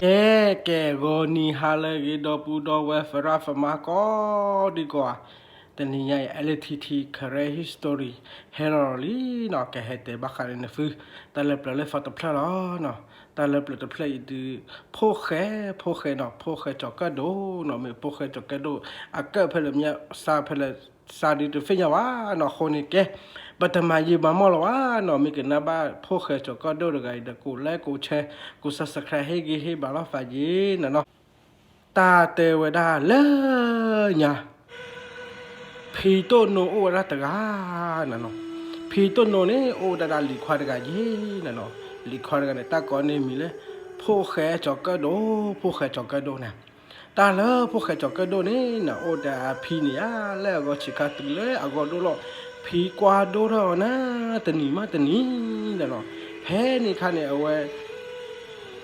ကဲ ကဲ ဂီၤနံၤဟါလၢအဂ့ၤ ဒီပုၢ်ဒီဝဲၢ် သရၣ်သမါကိးဒံကိးဂၤ, တနံၤညါအံၤ L T T Karen History ဟဲလီၤလံနီၤ, ကဟဲတဲဘၣ်ဃးန့ၣ်နသု တၢ်လၢပျၢၤလၢသီတဖျၢၣ်လီၤနီၤ. တၢ်လၢပျၢၤတဖျၢၣ်အံၤဒုး ဖိၣ်ဃဲ ဖိၣ်ဃဲနီၤ, ဖိၣ်ဃဲကၠီၤကၢၣ်ဒိၣ်နီၤ, မ့ၢ်ဖိၣ်ဃဲကၠီၤကၢၣ်ဒိၣ် အကၢၣ်ဖဲလဲၣ်မ့ၢ်စါဖဲလဲၣ် စါဒုးတသ့ၣ်ညါဘၣ်နီၤ. အဃိန့ၣ်ကဲ ပတမၤယံာ်မၤမီၢ်လီၤဘၣ်နီၤ, မ့ၢ်ကနၣ်ဘၣ်ဖိၣ်ဃဲကၠီၤကၢၣ်ဒိၣ်တဂၤအံၤဒီး ကိး like ကိး share ကိး subscribe ဟ့ၣ်ဂံၢ်ဟ့ၣ်ဘါလိာ်သးယ့ၤနၤနီၤ. တၢ်တဲဝဲဒၣ်လၢညါ ဖံတိၢ်နိအိၣ်ဝဲဒၣ်တဂၤနၤနီၤ. ဖံတိၢ်နိန့ၣ် အိၣ်ဝဲဒၣ်ဒီးလံၤခွါတဂၤယ့ၤနၤနီၤ. လံၤခွါတဂၤန့ၣ် တၢ်ကိးန့ၣ်မံၤလၢ ဖိၣ်ဃဲကၠီၤကၢၣ်ဒိၣ်, ဖိၣ်ဃဲကၠီၤကၢၣ်ဒိၣ်န့ၣ်. တၢ်လၢဖိၣ်ဃဲကၠီၤကၢၣ်ဒိၣ်န့ၣ်နၤ အိၣ်ဒီးအဖံန့ၣ်ဧါ, လၢအဂီၢ်ဆံးခါတုၤလၢအဂီၢ်ဒိၣ်လီၤ, ဖံကွၢ်ဒိၣ်ထီၣ်အီၤနၤ တနံၤမးတနံၤနၤနီၤ. ဖဲန့ၣ်အခါန့ၣ် အဝဲ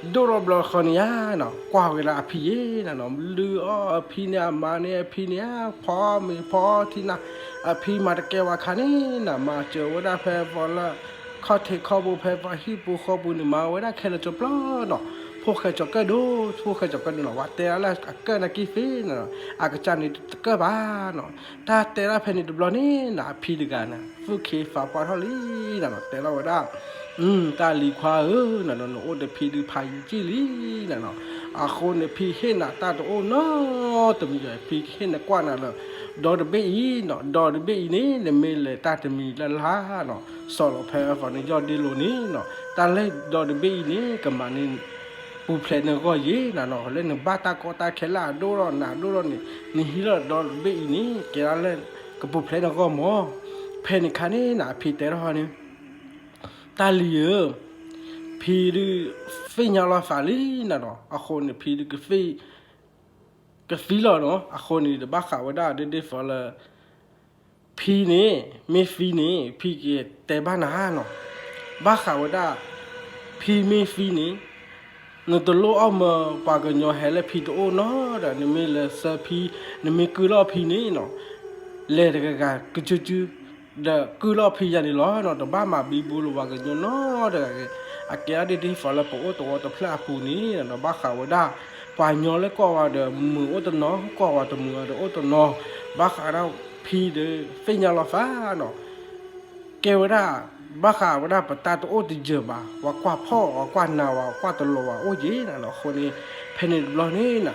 ဒိၣ်ထီၣ်ဘျီဃီန့ၣ်ဧါနီၤ, ကွၢ်ဝဲဒၣ်အဖံယ့ၤနၤနီၤ, လုၢ်အီၣ်အဖံန့ၣ် အမၤန့ၢ်အဖံန့ၣ်ဧါ, ဖီမ့ၤဖီထံနၤ, အဖံမၤတကဲဝဲခါန့ၣ်နၤ, မၤစၢၤဝဲဒၣ်ဖဲပှၤလၢ ခီၣ်ထံးခီၣ်ဘိ ဖဲပှၤဟံၣ်ပူၤဃီပူၤန့ၣ် မၤဝဲဒၣ်ခဲလၢာ်ကၠိပျီနီၤ. ဖိၣ်ဃဲကၠီၤကၢၣ်ဒိၣ်, ဖိၣ်ဃဲကၠီၤကၢၣ်ဒိၣ်နီၤ, ပှၤတဲအီၤလၢအကၢၣ်နာ်က့သ့နၤနီၤ, အကစၢ်န့ၣ်တကၢၣ်ဘၣ်နီၤ. တၢ်တဲဒၣ်ဖဲန့ၣ်တဘျီန့ၣ်နၤ အဖံတဂၤန့ၣ် သူၣ်ခ့သးပှၢ်ထီၣ်လံနၤနီၤ, တဲထီၣ်ဝဲဒၣ် တၢ်လံၤခွါဧၢ, နအိၣ်ဒီးဖံဒုးဖးယံာ်ကံၢ်လံနၤနီၤ. အဃိန့ၣ် ဖံဟ့ၣ်နၤတၢ်တအိၣ်နီတမံၤဒီး ဖံကဟ့ၣ်နၤကွၢ်နၤလၢ ဒီတဘ့ၣ်အံၤနီၤ, ဒီတဘ့ၣ်အံၤန့ၣ် နမ့ၢ်လဲၤတၢ်တမံၤလၢ်လၢ်နီၤ, စီၤလီၤဖဲသီနယီၢ်ဒ့လိၤန့ၣ်နီၤ, တၢ်လၢဒီတဘ့ၣ်အံၤန့ၣ် ကမၤန့ၢ် ပူၤဖျဲးနဂီၢ်ယ့ၤနၤနီၤ, လၢနဘၣ်တၢ်ကီတၢ်ခဲလၢအဒိၣ်ထီၣ်နၤဒိၣ်ထီၣ်န့ၣ် နဟံးလီၤဒီတဘ့ၣ်အံၤန့ၣ် ကဲဒၣ်လၢ ကပူၤဖျဲးနဂီၢ်မၢ်. ဖဲန့ၣ်ခါန့ၣ်နၤ အဖံတဲထီၣ်န့ၣ် တၢ်လံၤဧၢ, ဖံဒုးသ့ၣ်ညါလီၤသးလံနၤနီၤ, အဃိန့ၣ် ဖံဒုးကသံ ကသံလီၤနီၤ. အဃိန့ၣ် တဘၣ်ဃးဝဲဒၣ်ဒ်ဒ်သိးလၢ ဖံန့ၣ် မ့ၢ်သံန့ၣ် ဖံကတဲဘၣ်နၤနီၤ, ဘၣ်ဃးဝဲဒၣ် ဖံမ့ၢ်သံန့ၣ် နတလိၣ်အီၣ်မၢပှၤကညီဟဲလၢဖံတအိၣ်နီၤဒီး နမ့ၢ်လဲၤဆှၢဖံ နမ့ၢ်ကုၢ်လီၤဖံန့ၣ်နီၤ, လဲၤတဂၤဂၤကစုကစု ဒီးကုၢ်လီၤဖံယၤန့ၣ်လီၤနီၤ, တဘၣ်မၤဘံဘူလိာ်ပှၤကညီနီတဂၤဂ့ၤ. အကဲဒ်ဒ်သိးလၢပအိၣ်သဝီတဖျၢၣ်အပူၤန့ၣ် ဘၣ်ဃးဝဲဒၣ် ပှၤညီလၢကွၢ်ဝဲဒီးမုာ်အိၣ်တနီၤ, ကွၢ်ဝဲတမုာ်ဒီးအိၣ်တနီၤ, ဘၣ်ဃးဒၣ်ဖံဒီးသ့ၣ်ညါလီၤသးနီၤ. ကဲဝဲဒၣ် ဘၣ်ဃးဝဲဒၣ်ပတၢ်တအိၣ်တယၢၤဘၣ်, ပှၤကွၢ်ဖီၣ် ပှၤကွၢ်နၤဝဲ ပှၤကွၢ်တလီၤဝဲအိၣ်ယ့ၤနၤနီၤ. အဃိန့ၣ် ဖဲန့ၣ်တဘျီန့ၣ်နၤ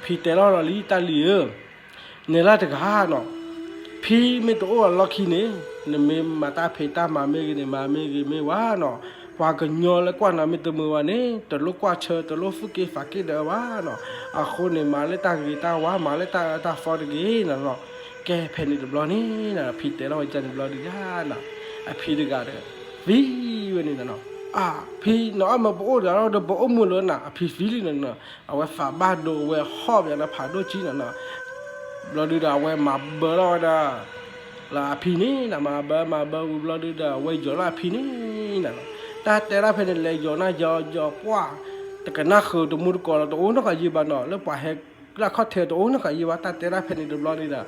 ဖံတဲလီၤလီၤလံ တၢ်လံၤဧၢ နဲလၢတဂၤနီၤ, ဖံမ့ၢ်တအိၣ်အလီၢ်ခံန့ၣ် နမ့ၢ်မၤတၢ်ဖံးတၢ်မၤမ့ၢ်ဂ့ၤန့ၣ် မၤမ့ၢ်ဂ့ၤမ့ၢ်ဝဲနီၤ, ပှၤကညီလၢကွၢ်နၤမ့ၢ်တမုာ်ဝဲန့ၣ် တလိၣ်ကွၢ်ဆၢ တလိၣ်သူၣ်က့သးက့ဒီးဘၣ်နီၤ. အဃိန့ၣ် မၤလၢတၢ်ဂ့ၤတၢ်ဝါ မၤလၢတၢ်အၢတၢ်သီတဂ့ၤနၤနီၤ. ကဲဖဲန့ၣ်တဘျီန့ၣ် ဖံတဲထီၣ်ဝဲဒ်န့ၣ်တဘျီဒုးယၤနီၤ, အဖံတဂၤဒီး သံဝဲန့ၣ်နၤနီၤ. အဖံ နအီၣ်မၢပအိၣ်ဒီး ဒီးပအိၣ်မုာ်လၢနၤ အဖံသံလံနၤနီၤ. အဝဲသးဘၣ်ဒိဝဲဟီၣ်ပယါဒီးဖးဒိၣ်ကံနၤနီၤ. ဘျီဒုဒီး အဝဲမၤဘၢထီၣ်ဝဲဒၣ် လၢအဖံန့ၣ်နၤ, မၤဘၢမၤဘၢဝံၤဘျီဒုဒီး အဝဲယီၤလၢအဖံန့ၣ်နၤနီၤ. တၢ်တဲဒၣ်ဖဲန့ၣ် လဲၤယီၤနၤယီၤယီၤပှၢ် တကနၣ်ဃုာ်တမူတကိးလီၤ တအိၣ်နီတဂၤယံၤဘၣ်နီၤ, လၢပှၤဟဲလၢခီၣ်ထံးတအိၣ်နီတဂၤယံၤဘၣ်. တၢ်တဲဒၣ်ဖဲန့ၣ်တဘျီန့ၣ်ဒီး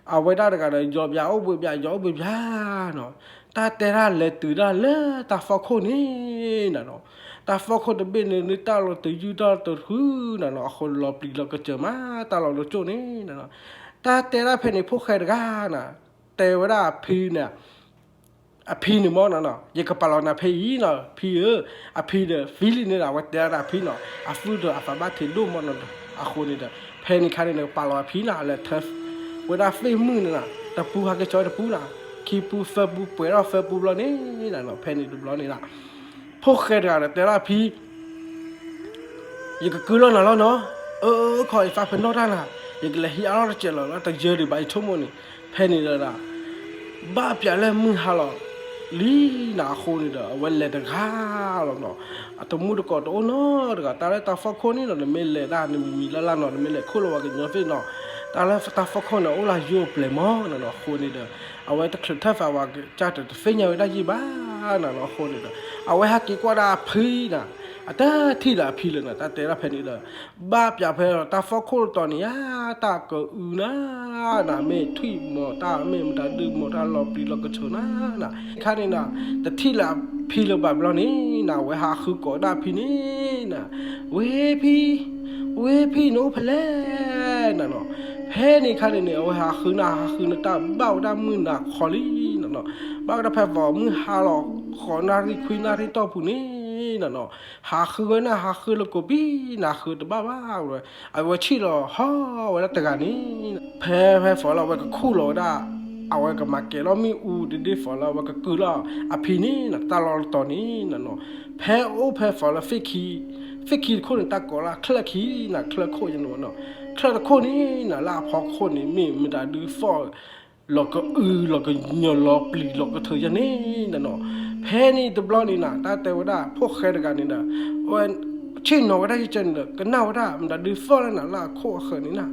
အဝဲဒၣ်တဂၤဒီး ယီၤဘၣ်အိၣ်ဘှံးဘၣ် ယီၤအိၣ်ဘှံးဘၣ်နီၤ. တၢ်တဲဒၣ်လဲၤတုၤဒၣ်လၢတၢ်ဖီခိၣ်န့ၣ်နၤနီၤ, တၢ်ဖီခိၣ်တဘ့ၣ်န့ၣ် တၢ်လီၤတယုၢ်တၢ်လီၤတဃုနၤနီၤ, အဃိလီၤပျံၤလီၤကစၢၢ်မး တၢ်လီၤတကၠိၣ်န့ၣ်နၤနီၤ. တၢ်တဲဒၣ်ဖဲန့ၣ် ဖိၣ်ဃဲတဂၤနၤ တဲဝဲဒၣ်အဖံန့ၣ် အဖံန့ၣ်မၢ်နၤနီၤ, ယကပာ်လီၤနၤဖဲအံၤနီၤ, ဖံဧၢ, အဖံဒီးသံလံန့ၣ်ဒီး အဝဲတဲဒၣ်အဖံနီၤ, အသူၣ်ဒီးအသးဘၣ်ထံးဒိၣ်မၢ်နီၤ. အဃိန့ၣ်ဒီး ဖဲန့ၣ်ခါန့ၣ်ဒီး ပာ်လီၤအဖံနီၤ, လဲၤထၢဝဲဒၣ်သ့ၣ်မုၣ်န့ၣ်နီၤ, တပူဟးက့ၤဆၢတပူနီၤ, ခံပူသၢပူ ပှဲၤထီၣ်သၢပူဘျီန့ၣ်နၤနီၤ. ဖဲန့ၣ်တဘျီန့ၣ်နီၤ ဖိၣ်ဃဲတဂၤဒီးတဲဒၣ်အဖံ ယကကုၢ်လီၤနၤလီၤနီၤ, အၢ ခီ ယသးဖဲနီၣ်တၢ်နၤ, ယကလဲၤဟံးအါထီၣ်တစဲးလီၤ လၢတယၢၤဒံးဘၣ် ယဆိကမိၣ်န့ၣ်. ဖဲန့ၣ်ဒီး ဘၣ်ပျးလၢမုၢ်ဟါလီၤလံနၤ, အဃိန့ၣ်ဒီး အဝဲလဲၤတဂၤလီၤနီၤ, အတမူတကိးတအိၣ်နီတဂၤ, တၢ်လၢတၢ်ဖီခိၣ်န့ၣ်နီၤ နမ့ၢ်လဲၤတၢ်နမံၤမံၤလၢ်လၢ်နီၤ, နမ့ၢ်လဲၤခိၣ်လီၤဝဲကညီသ့ၣ်နီၤ, တၢ်လၢတၢ်ဖီခိၣ်န့ၣ် အိၣ်လၢယိၤပျဲၤမၢ်နီၤနီၤ. အဃိန့ၣ်ဒီး အဝဲတချုးထၢၣ်သးဝဲကစၢ်တသ့ၣ်ညါဝဲဒၣ်ယံာ်ဘၣ် နၤနီၤ. အဃိန့ၣ်ဒီး အဝဲဟဲက့ၤကွၢ်ဒၣ်အဖံနၤ, အတထံၣ်လၢအဖံလၢၤနၤ, တၢ်တဲဒၣ်ဖဲန့ၣ်ဒီး ဘၣ်ပျးဖဲတၢ်ဖီခိၣ်တတီၤန့ၣ်ဧါ, တၢ်ကအုနၤ, နၤမ့ၢ်ထွံၣ်မၢ် တၢ်မ့ၢ်မတၤဒုးမၢ် တၢ်လီၤပျံၤလီၤကစၢၢ်နၤနၤ, ခါန့ၣ်နၤ တထံၣ်လၢ ဖံလၢၤဘၣ်ဘျီန့ၣ်နၤ အဝဲဟးဃုကိးဒၣ်ဖံန့ၣ်နၤ, ဝ့ၢ်ဖံ, ဝ့ၢ်ဖံ နအိၣ်ဖဲလဲၣ်နၤနီၤ. ဖဲန့ၣ်ခါန့ၣ်န့ၣ် အဝဲဟးဃုနၤ ဟးဃုနၤ တၢ်ဘၣ်ဝဲဒၣ်မုၢ်နၤခီလံနၤနီၤ. ဘၣ်ဝဲဒၣ်ဖဲ မုၢ်ဟါလီၤ ဃိးနၣ်ရံၣ်ခွံနၣ်ရံၣ်တီၢ်ပူၤန့ၣ်နၤနီၤ. ဟးဃုဝဲနၤ ဟးဃုလၢကိးပံၤနၤ ဟးဃုတဘၣ်ဘၣ်ဝဲ. အဝဲဆံၣ်လီၤဟီၣ်ဝဲဒၣ်တဂၤန့ၣ် ဖဲ ဖဲ for လၢအဝဲကခူၣ်လီၤဝဲဒၣ် အဝဲကမၤကဲၤလီၤမ့ၣ်အူဒ်ဒ် for လၢအဝဲကကုၢ်လီၤအဖံန့ၣ် တၢ်လီၢ်တတီၤန့ၣ်နၤနီၤ. ဖဲအိၣ်ဖဲ for လၢ ဖ့ၣ်ခံတခိၣ်န့ၣ် တၢ်ကိးလၢချၢၣ်ခံနၤ ချၢၣ်ခိၣ်ယဲန့ၣ်မနီၤ. ချၢၣ်တခိၣ်န့ၣ်နၤ လၢအဖီခိၣ်န့ၣ် မ့ၢ်မတၤဒု for လီၤကအု လီၤကညီၤ လီၤပျံၤ လီၤကထၢယဲန့ၣ်နၤနီၤ. ဖဲန့ၣ်တဘျီန့ၣ်နၤ တၢ်တဲဝဲဒၣ် ဖိၣ်ဃဲတဂၤန့ၣ်ဒီး အဝဲဆ့ၣ်နီၤဝဲဒၣ်ယကဲန့ၣ်ဒီး ကနၣ်ဝဲဒၣ် မတၤဒု for လၢနၤ လၢအခိၣ်အဃၢၤန့ၣ်နၤ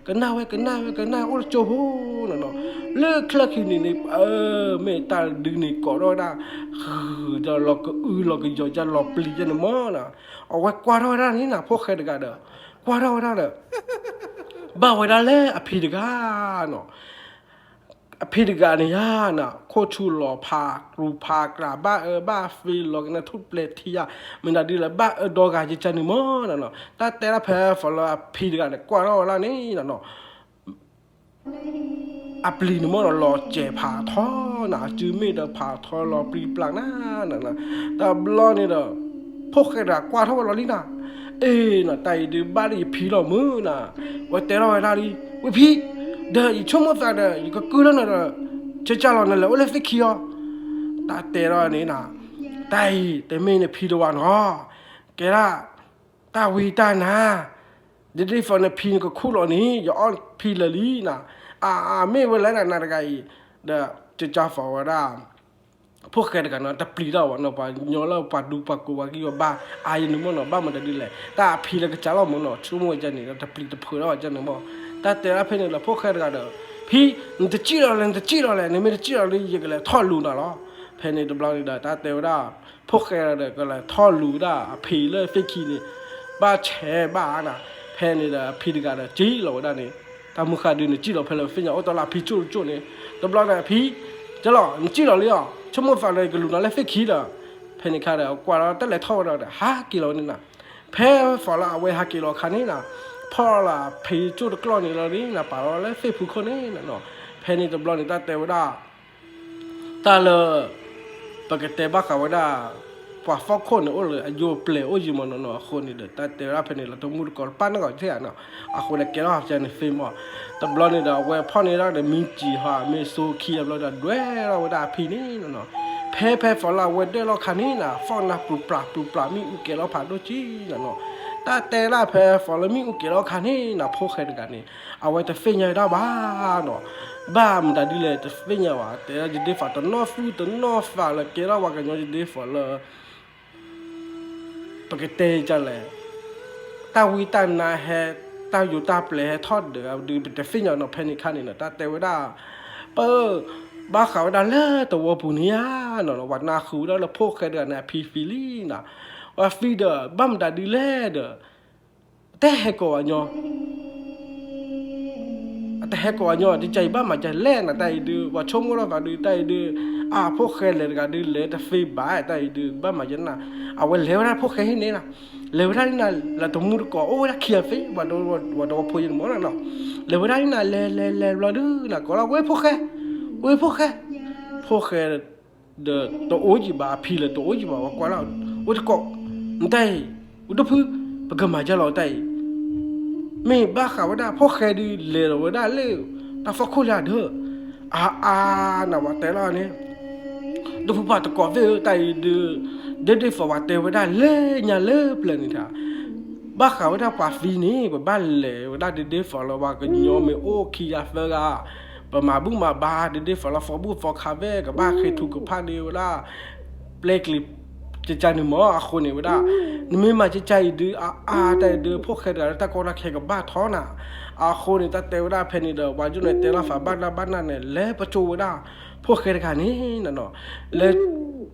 ကနၣ်ဝဲ ကနၣ်ဝဲ ကနၣ်အိၣ်တကၠိဖိနၤနီၤ. လၢချၢၣ်ခံန့ၣ်န့ၣ် အၢ မ့ၢ်တၢ်ဒုန့ၣ်ကိးထီၣ်ဝဲဒၣ် ဃုာ်ဒီး လီၤကအု လီၤကညီၤ ယဲ လီၤပျံၤယဲန့ၣ်မနီၤ. အဝဲကွၢ်ထီၣ်ဝဲဒၣ်န့ၣ်နၤ ဖိၣ်ဃဲတဂၤဒီး ကွၢ်ထီၣ်ဝဲဒၣ်ဒီး ဘၣ်ဝဲဒၣ်လၢအဖံတဂၤနီၤ. အဖံတဂၤန့ၣ်ယါနၤ ခိၣ်ဆူၣ်လီၤဖး ကြူးဖးကြး ဘၣ်အၢဘၣ်သီ လီၤကနၣ်ထူၣ်ပျဲၤထံယါ မတၤဒုလဲၣ် ဘၣ်အၢဒီဂၤယကဲန့ၣ်မနီၤ. တၢ်တဲဒၣ်ဖဲ for လၢအဖံတဂၤန့ၣ် ကွၢ်ထီၣ်ဝဲဒၣ်န့ၣ်နၤနီၤ အပျံၤန့ၣ်မနီၤ လီၤစဲးဖးထီနၤ အစုမ့ၣ်ဒီးဖးထီ လီၤပျံၤပျါနၤနၤနၤ. တဘျီန့ၣ်ဒီး ဖိၣ်ဃဲတဂၤကွၢ်ထီၣ်ဝဲလီၤလံနၤ. အ့နၤ တၢ်အံၤဒုးဘၣ်ဒီးယဖံလီၤမုၢ်နၤ. ဝဲတဲထီၣ်ဝဲဒၣ်လံ ဝ့ၢ်ဖံ, ဒီးယဆိကမိၣ်သးဒီး ယကကုၢ်လၢနၤဒီး ကကၢ်လီၤနၤလဲၤအိၣ်လၢသ့ၣ်ခံအီၤ. တၢ်တဲထီၣ်န့ၣ်နၤ တၢ်အံၤ တမ့ၢ်နဖံတဝၤနီၤ ကဲဒၣ် တၢ်ဝံတၢ်နါ ဒ်ဒ် for နဖံနကခူၣ်လီၤန့ၣ် ယအီၣ်ဖံလၢာ်လံနၤ. အါ အါ မ့ၢ်ဝဲလဲၣ်နၤတဂၤအံၤ ဒီးကကၢ် for ဝဲဒၣ် ဖိၣ်ဃဲတဂၤနီၤ တပျံၤတၢ်ဝဲနီၤ ပှၤညီလၢပှၤဒူပှၤကိးပှၤကံၢ်ပှၤဘါ အါယဲန့ၣ်မနီၤ ဘၣ်မတၤဒုလဲၣ် တၢ်အဖံလၢကစၢ်လီၤမနီၤ ဆိကမိၣ်ဝဲကဲန့ၣ် တပျံၤတဖုးထီၣ်ဝဲကဲန့ၣ်မနီၤ. တၢ်တဲဒၣ်ဖဲန့ၣ်ဒီး ဖိၣ်ဃဲတဂၤဒီး ဖံ နတစံၣ်လီၤလဲၣ် နတစံၣ်လီၤလဲၣ် နမ့ၢ်တစံၣ်လီၤလံ ယကလဲၤထီၣ်လူၤနၤလီၤ. ဖဲန့ၣ်တဘျီန့ၣ်ဒီး တၢ်တဲဝဲဒၣ် ဖိၣ်ဃဲဒီး ကလဲၤထီၣ်လူၤဝဲဒၣ်အဖံလၢသ့ၣ်ခံန့ၣ် ဘၣ်ဆဲးဘၣ်နၤ. ဖဲန့ၣ်ဒီး အဖံတဂၤဒီး စံၣ်လီၤဝဲဒၣ်န့ၣ် တၢ်မုၢ်ဃၢ်ဒုး နစံၣ်လီၤဖဲလဲၣ် သ့ၣ်ညါအိၣ်တ့ၢ်လၢအဖံကၠိၣ်တကၠိၣ်န့ၣ် တဘျီန့ၣ် အဖံ ကလီၤ နစံၣ်လီၤလံအီၤ ဆိကမိၣ်သးဒီး ယကလူၤနၤလၢသ့ၣ်ခံဒီး ဖဲန့ၣ်ခါဒီး ကွၢ်လီၤတၢ်လဲၤထီၣ်ဝဲဒီး ဟးက့ၤလီၤန့ၣ်နၤ. ဖဲ for လၢအဝဲဟးက့ၤလီၤအခါန့ၣ်နၤ ဖီၣ်လီၤဖံကၠိၣ်တကျီၢ်န့ၣ်လီၤန့ၣ်နၤ ပာ်လီၤလၢသ့ၣ်ဖူခိၣ်န့ၣ်နၤနီၤ. ဖဲန့ၣ်တဘျီန့ၣ် တၢ်တဲဝဲဒၣ် တၢ်လၢ ပကတဲဘၣ်ဃးဝဲဒၣ် ပှၤဖီခိၣ်န့ၣ်အိၣ်လၢအယိာ်ပျဲၤအိၣ်ယံၤမနီၤနီၤ အဃိန့ၣ်ဒီး တၢ်တဲဝဲဒၣ်ဖဲန့ၣ် လီၤတမူတကိးတပၣ်န့ၣ်ဂီၤထဲဧါနီၤ. အဃိန့ၣ် ကဲထီၣ်ဟးကဲန့ၣ်သ့မး တဘျီန့ၣ်ဒီး အဝဲဖီၣ်န့ၢ်ဒၣ်ဒီးမံကံၤဟီ မ့ၢ်စိခံအဘျီဒီး ဒွဲၣ်ထီၣ်ဝဲဒၣ်အဖံန့ၣ်နီၤနီၤ. ဖဲ ဖဲ for လၢအဝဲဒွဲၣ်လီၤခါန့ၣ်နၤ ဖီၣ်နၤပျူၤပျၢ်ပျူၤပျၢ် မ့ၣ်အူကဲၤလီၤဖးဒိၣ်ကံနီၤနီၤ. တၢ်တဲဒၣ်ဖဲ for လၢမ့ၣ်အူကဲၤလီၤခါန့ၣ်နၤ ဖိၣ်ဃဲတဂၤန့ၣ် အဝဲတသ့ၣ်ညါဝဲဒၣ်ဘၣ်နီၤ. ဘၣ်မတၤဒ်လဲၣ် တသ့ၣ်ညါဘၣ် တဲဒၣ်ယဒ့ for တနီၣ်သူၣ်တနီၣ်သးလၢကဲထီၣ်ပှၤကညီယဒ့ for လၢ ပကတဲဒ်လဲၣ် တၢ်ဝံတၢ်နါဟဲ တၢ်ယိာ်တၢ်ပျဲၤဟဲထီၣ်ဒီး ဒုးပတသ့ၣ်ညါနီၤ ဖဲန့ၣ်ခါန့ၣ်နီၤ တၢ်တဲဝဲဒၣ် ပ ဘၣ်ဃးဝဲဒၣ်လၢသဝီပူၤန့ၣ်ဧါနီၤ ပှၤနၢ်ဟူဝဲဒၣ်လၢဖိၣ်ဃဲတဂၤန့ၣ် အဖံသံလံနီၤ ပှၤသံဒီး ဘၣ်မတၤဒ်လဲၣ်ဒီး တဟဲကိးဝဲညီ အတဟဲကိးဝဲညီ တကဲအံၤဘၣ်မၤကလဲၣ်နၤ တၢ်အံၤဒုး ပှၤဆိကမိၣ်ထီၣ်သးဒုး တၢ်အံၤဒုး အဖိၣ်ဃဲလဲၤတဂၤဒုး လဲၤတသ့ဘၣ် တၢ်အံၤဒုး ဘၣ်မၤကနၤ အဝဲလဲၤဝဲဒၣ်ဖိၣ်ဃဲဟ့ၣ်န့ၣ်နၤ လဲၤဝဲဒၣ်လံနၤ လၢတမူတကိး အိၣ်ဝဲဒၣ်ခံဂၤသ့ ပှၤတဝီဖိယဲန့ၣ်မနီၤ လဲၤဝဲဒၣ်လံနၤ လဲၤလဲၤလဲၤဘျီဒုးနၤ ကိးလီၤဝဲဖိၣ်ဃဲ ဝဲဖိၣ်ဃဲ ဖိၣ်ဃဲ ဒီးတအိၣ်ယံၤဘၣ် အဖံလၢတအိၣ်ယံၤဘၣ် ပှၤကွၢ်လၢ ဝဲတကိး နတၢ်အံၤ ဝဲဒိၣ်ဖု ပကမၤယဲလီၤတၢ်အံၤ မ့ၢ်ဘၣ်ဃးဝဲဒၣ်ဖိၣ်ဃဲဒုး လဲၤလီၤဝဲဒၣ်လၢ တၢ်ဖီခိၣ်လၢအဒၢး အါအါနၤ ပှၤတဲလီၤန့ၣ် ဒိၣ်ဖုပှၤတကိးသ့ၣ်ဧၢ တၢ်အံၤဒုး ဒ့ဒ့ for ပှၤတဲဝဲဒၣ်လၢညါလၢပျၢၤန့ၣ်တၢ် ဘၣ်ဃးဝဲဒၣ်ပှၤသံန့ၣ် ပဘၣ်လဲၤဝဲဒၣ်ဒ့ဒ့ for လၢပှၤကညီမ့ၢ်အိၣ်ခံဂၤသၢဂၤ ပမၤဘူၣ်မၤဘါဒ့ဒ့ for လၢ for ဘူၣ် for ခးဝဲ ကဘၣ်ဃ့ထုကဖၣ်န့ၢ်ဝဲဒၣ် ပျဲကလံၤ ကကန့ၣ်မး အဃိန့ၣ်ဝဲဒၣ် နမ့ၢ်မၤကကအံၤဒုး အါအါတၢ်အံၤဒုး ဖိၣ်ဃဲတဂၤလၢတၢ်ကီတၢ်ခဲကဘၣ်ထီနၤ အဃိန့ၣ် တၢ်တဲဝဲဒၣ်ဖဲန့ၣ်ဒီး ပှၤယိၣ်န့ၣ်တဲလီၤသးဘၣ်တၢ်ဘၣ်နၢ်န့ၣ် လဲၤပကၠိဝဲဒၣ် ဖိၣ်ဃဲတဂၤန့ၣ်နၤနီၤ လဲၤ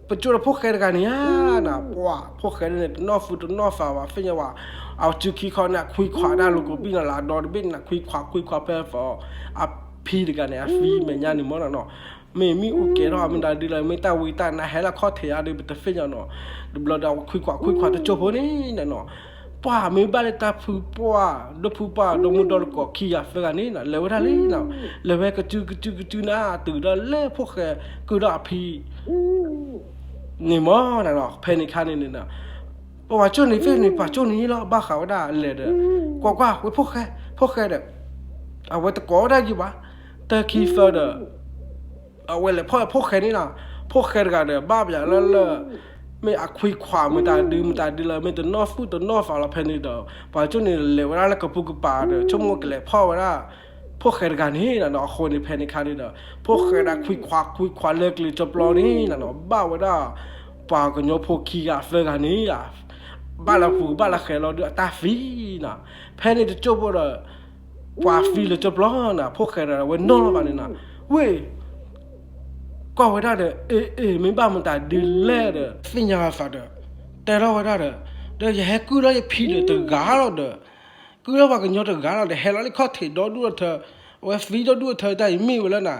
ပကၠိဒီးဖိၣ်ဃဲတဂၤန့ၣ်ဧါနၤ ပှၤ ဖိၣ်ဃဲန့ၣ် တနီၣ်သူတနီၣ်သးဘၣ် သ့ၣ်ညါဝဲ အစုခံခီန့ၣ် အခွံခွးဒၣ်လိာ်ကိးဘ့ၣ်နၤ လၢအဒီတဘ့ၣ်န့ၣ် ခွံခွးခွံခွးဖဲ for အ ဖံတဂၤန့ၣ် အဖံမဲာ်ညါန့ၣ်မ့ၢ်နီၤနီၤ, မ့ၢ်မ့ၣ်အူကဲၤထီၣ်မ့ၢ်တၢ်ဒုးလၢ မ့ၢ်တၢ်ဝံတၢ်နါဟဲလၢခီၣ်ထံးအါဒုး ပတသ့ၣ်ညါနီၤ, တဘျီဒီးအဝဲခွံခွါခွံခွါတကၠိၢ်ဖိန့ၣ်နီၤနီၤ, ပှၤမ့ၢ်ဘၣ်လၢတၢ်ဖုပှၢ် ဒိၣ်ဖုပှၢ် ဒီမုၢ်ဒီတကိးခံဂၤသၢဂၤန့ၣ်နီၤ လဲၤဝဲဒၣ်လံနီၤ, လဲၤဝဲကစုကစုကစုနၤ တုၤဒီးလၢဖိၣ်ဃဲ ကုၢ်ဒီးအဖံ န့ၣ်မ့ၢ်နီၤနီၤ, ဖဲန့ၣ်ခါန့ၣ်န့ၣ်နီၤ, ပှၤကၠိၢ်န့ၣ်သ့ၣ်န့ၣ် ပှၤကၠိၢ်န့ၣ်လီၤ ဘၣ်ဃးဝဲဒၣ်လဲၤဒီး ကွၢ်ကွၢ်ဝဲဖိၣ်ဃဲ ဖိၣ်ဃဲဒီး အဝဲတကိးဝဲဒၣ်ယံၤဘၣ်, တၢ်ခံသၢဒီး အဝဲလဲၤဖီၣ်ဖိၣ်ဃဲန့ၣ်နီၤ, ဖိၣ်ဃဲတဂၤဒီး ဘၣ်ပယၤလၢလၢ မ့ၢ်အခွံခွါမ့ၢ်တၢ်ဒုးမ့ၢ်တၢ်ဒုးလၢ မ့ၢ်တနီၣ်သူၣ်တနီၣ်သးလီၤဖဲန့ၣ်ဒီး ပှၤကၠိၢ်န့ၣ်လဲၤဝဲဒၣ်လၢကပူၤကပၤဒီး ဆိကမိၣ်ကလဲၤဖီၣ်ဝဲဒၣ် ဖိၣ်ဃဲတဂၤန့ၣ်နီၤနီၤ, အဃိန့ၣ်ဖဲန့ၣ်ခါန့ၣ်ဒီး ဖိၣ်ဃဲဒၣ်ခွံခွါခွံခွါလၢကျဲကၠိပျီန့ၣ်နီၤနီၤ ဘၣ်ဝဲဒၣ် ပှၤကညီဖိခံဂၤသၢဂၤန့ၣ် ဘၣ်လၢပူၤဘၣ်လၢဃဲၤလီၤဒုးအတၢ်သံနီၤ, ဖဲန့ၣ်တကၠိၢ်ဖိဒီး ပှၤသံလၢကၠိပျီနီၤ, ဖိၣ်ဃဲဒီးအဝဲနီၣ်လီၤဘၣ်န့ၣ်နီၤ, ဝ့ၢ် ကွၢ်ဝဲဒၣ်ဒီး အ့ အ့ မ့ၢ်ဘၣ်မတၤဒုးလဲၣ်ဒီး သ့ၣ်ညါသးဒီး တဲထီၣ်ဝဲဒၣ်ဒီး ဒီးယဟဲကုၢ်ထီၣ်ယဖံဒီးတဂၤလီၤဒီး ကုၢ်ထီၣ်ပှၤကညီတဂၤလီၤဒီး ဟဲလီၤလၢခီၣ်ထံးဒီဒူၣ်ဒီထၢ အဝဲသံဒီဒူၣ်ဒီထၢတၢ်အံၤမ့ၢ်ဝဲလၢနၤ,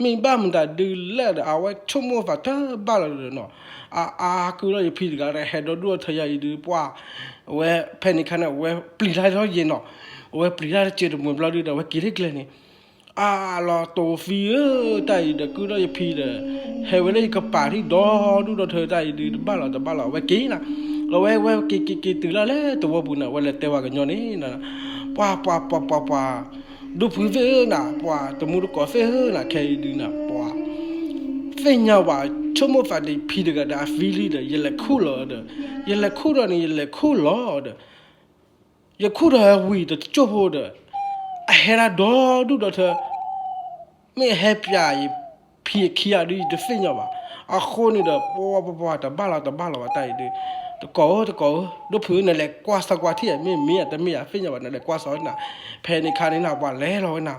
မ့ၢ်ဘၣ်မတၤဒုးလဲၣ်ဒီး အဝဲဆိကမိၣ်သးတဘၣ်လီၤဒီးနီၤ, အါအါ ကုၢ်ထီၣ်ယဖံတဂၤဒီး ဟဲဒီဒူၣ်ဒီထၢယၤအံၤဒုး ပှၤ အဝဲဖဲန့ၣ်ခါန့ၣ် အဝဲပျံၤတၢ်ထီၣ်ယဲၢ်နီၤ, အဝဲပျံၤတၢ်တစဲးတမှဲၤဘျီဒုးဒီး အဝဲက့ၤထံၣ်ကျဲန့ၣ် အါလီၤတိၤသံဧၢ, တၢ်အံၤဒီးကုၢ်ထီၣ်ယဖံဒီး ဟဲဝဲလၢယကပၤထံၣ်ဒီဒူၣ်ဒီထၢတၢ်အံၤဒုး တဘၣ်လီၤတဘၣ်လီၤ အဝဲက့ၤနီၤ, အဝဲဝဲက့ၤက့ၤက့ၤတုၤလၢလၢတဝီပူၤန့ၣ် အဝဲလဲၤတဲပှၤကညီန့ၣ် ပှၤပှၤပှၤပှၤပှၤ ဒိၣ်ဖုသ့ၣ်ဧၢနၤ, ပှၤတမူတကိးသ့ၣ်ဧၢနၤ, ခဲအံၤဒုးနၤ ပှၤ သ့ၣ်ညါဝဲ ဆိကမိၣ်သးဒီးဖံတဂၤဒီးအသံလံဒီး ယလဲၤခူၣ်လီၤဒီး ယလဲၤခူၣ်ဒီးန့ၣ် ယလဲၤခူၣ်လီၤဒီး ယခူၣ်ဒီးဝံၤတကၠိၢ်ဖိဒီး အဟဲဒၣ်ဒီဒူၣ်ဒီထၢ မ့ၢ်အဟဲပျးယဖံအခံဂၤဒုး ယတသ့ၣ်ညါဘၣ်. အဃိန့ၣ်ဒီး ပှၤပှၤပှၤ တဘၣ်လီၤတဘၣ်လီၤဘၣ်တၢ်အံၤဒုး, တကိးဧၢတကိးဧၢ, ဒိၣ်ဖုဧၢ နလဲၤကွၢ်စၢၤကွၢ်ထံၣ်, မ့ၢ်မ့ၢ်ဧါတမ့ၢ်ဧါ သ့ၣ်ညါဘၣ် နလဲၤကွၢ်စၢၤနၤ. ဖဲန့ၣ်ခါန့ၣ်နၤ ပှၤလဲၤလီၤဝဲနၤ,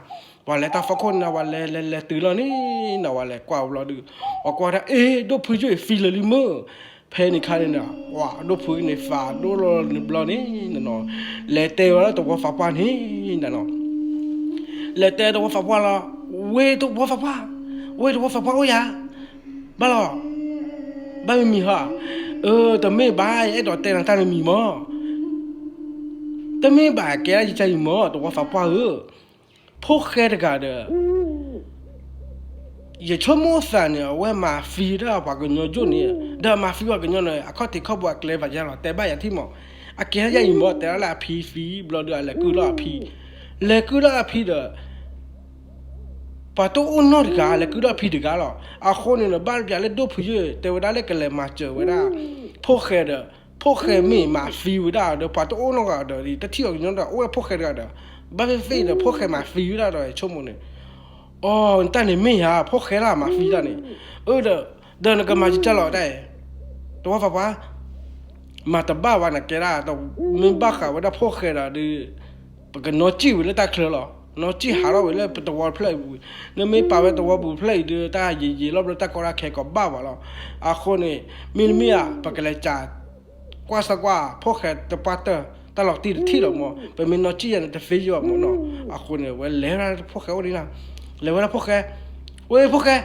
ပှၤလဲၤတၢ်ဖီခိၣ်န့ၣ်နၤ ပှၤလဲၤလဲၤလဲၤတုၤလီၤန့ၣ်နၤ ပှၤလဲၤကွၢ်ဝဲဘျီဒုး, ပှၤကွၢ်ဒၣ် အ့ ဒိၣ်ဖုယိၣ်အံၤသံလၢာ်လံမုၢ်, ဖဲန့ၣ်ခါန့ၣ်နၤ ပှၤဒိၣ်ဖုန့ၣ် သးဒိၣ်လီၤန့ၣ်ဘျီန့ၣ်နနီၤ, လဲၤတဲဝဲဒၣ်တဝီသးပှၢ်န့ၣ်နနီၤ လဲၤတဲတဝီသးပှၢ်လီၤ, ဝ့ၢ်တဝီသးပှၢ်, ဝ့ၢ်တဝီသးပှၢ်အိၣ်ယၤ, ဘၣ်လီၤ, ဘၣ်မံၤမံၤဟီ, အၢ တမ့ၢ်ဘၣ် ယအဲၣ်ဒိးတဲနၤတၢ်နမံၤမၢ်, တမ့ၢ်ဘၣ်ကဲဒၣ်ယတၢ်အံၤမၢ် တဝီသးပှၢ်ဧၢ, ဖိၣ်ဃဲတဂၤဒီး ယဆိကမိၣ်သးန့ၣ် အဝဲမၤသံဒၣ်ပှၤကညီယိၣ်န့ၣ်, ဒီးမၤသံပှၤကညီန့ၣ် အခီၣ်ထံးခီၣ်ဘိအကျဲဘၣ်ယဲလီၤ တဲဘၣ်ယၤထံၣ်မး, အကဲဒၣ်ယၤအံၤမၢ် တဲဒၣ်လၢအဖံသံဘျီဒီး အလဲၤကုၢ်ထီၣ်အဖံ, လဲၤကုၢ်ထီၣ်အဖံဒီး ပှၤတအိၣ်နီတဂၤ လဲၤကုၢ်ထီၣ်အဖံတဂၤလီၤ. အဃိန့ၣ်ဒီး ဘၣ်ပျးလၢဒိၣ်ဖုယိၣ် တဲဝဲဒၣ်လၢကလဲၤမၤစၢၤဝဲဒၣ် ဖိၣ်ဃဲဒီး ဖိၣ်ဃဲမ့ၢ်မၤသံဝဲဒၣ်ဒီး ပှၤတအိၣ်နီတဂၤဒီး တထံၣ်အီၤကညီဒီး အိၣ်ဝဲဖိၣ်ဃဲတဂၤဒီး ဘၣ်သ့ၣ်သ့ၣ်ဒီး ဖိၣ်ဃဲမၤသံဝဲဒၣ်ဒီး ဆိကမိၣ်န့ၣ် အိ တၢ်န့ၣ်မ့ၢ်ဧါ ဖိၣ်ဃဲလၢမၤသံတၢ်န့ၣ်, အၢ ဒီး ဒီးနကမၤယတၢ်လီၤတၢ်အံၤ, တဝီသးပှၢ်, မၤတဘၣ်ဝဲနကဲဒၣ် မ့ၢ်ဘၣ်ဃးဝဲဒၣ်ဖိၣ်ဃဲဒီးဒုး, ပကနီၣ်စံၣ်ဝံၤလၢတၢ်ချၢလီၤ, နီၣ်စံၣ်ဟးထီၣ်ဝံၤလၢပတဝီဖျၢၣ်အံၤဝံၤ, နမ့ၢ်ပာ်ဝဲတဝီပူၤဖျၢၣ်အံၤဒုး တၢ်ယံာ်ယံာ်လီၤဘျီတၢ်ကီတၢ်ခဲကိးဘၣ်ဝဲလီၤ. အဃိန့ၣ် မ့တမ့ၢ်ဧါ ပကလဲၤစး ကွၢ်စၢၤကွၢ် ဖိၣ်ဃဲတပှၢ်တၢၢ် တၢ်လီၤတံၢ်တထံၣ်လီၤမၢ်, ပမ့ၢ်နီၣ်စံၣ်ယၤန့ၣ် တသ့ယီၤမၢ်နီၤ. အဃိန့ၣ် ဝဲလဲၤဝဲဒၣ်ဖိၣ်ဃဲအိၣ်ဒံးနၤ, လဲၤဝဲဒၣ်ဖိၣ်ဃဲ, ဝ့ၢ်ဖိၣ်ဃဲ,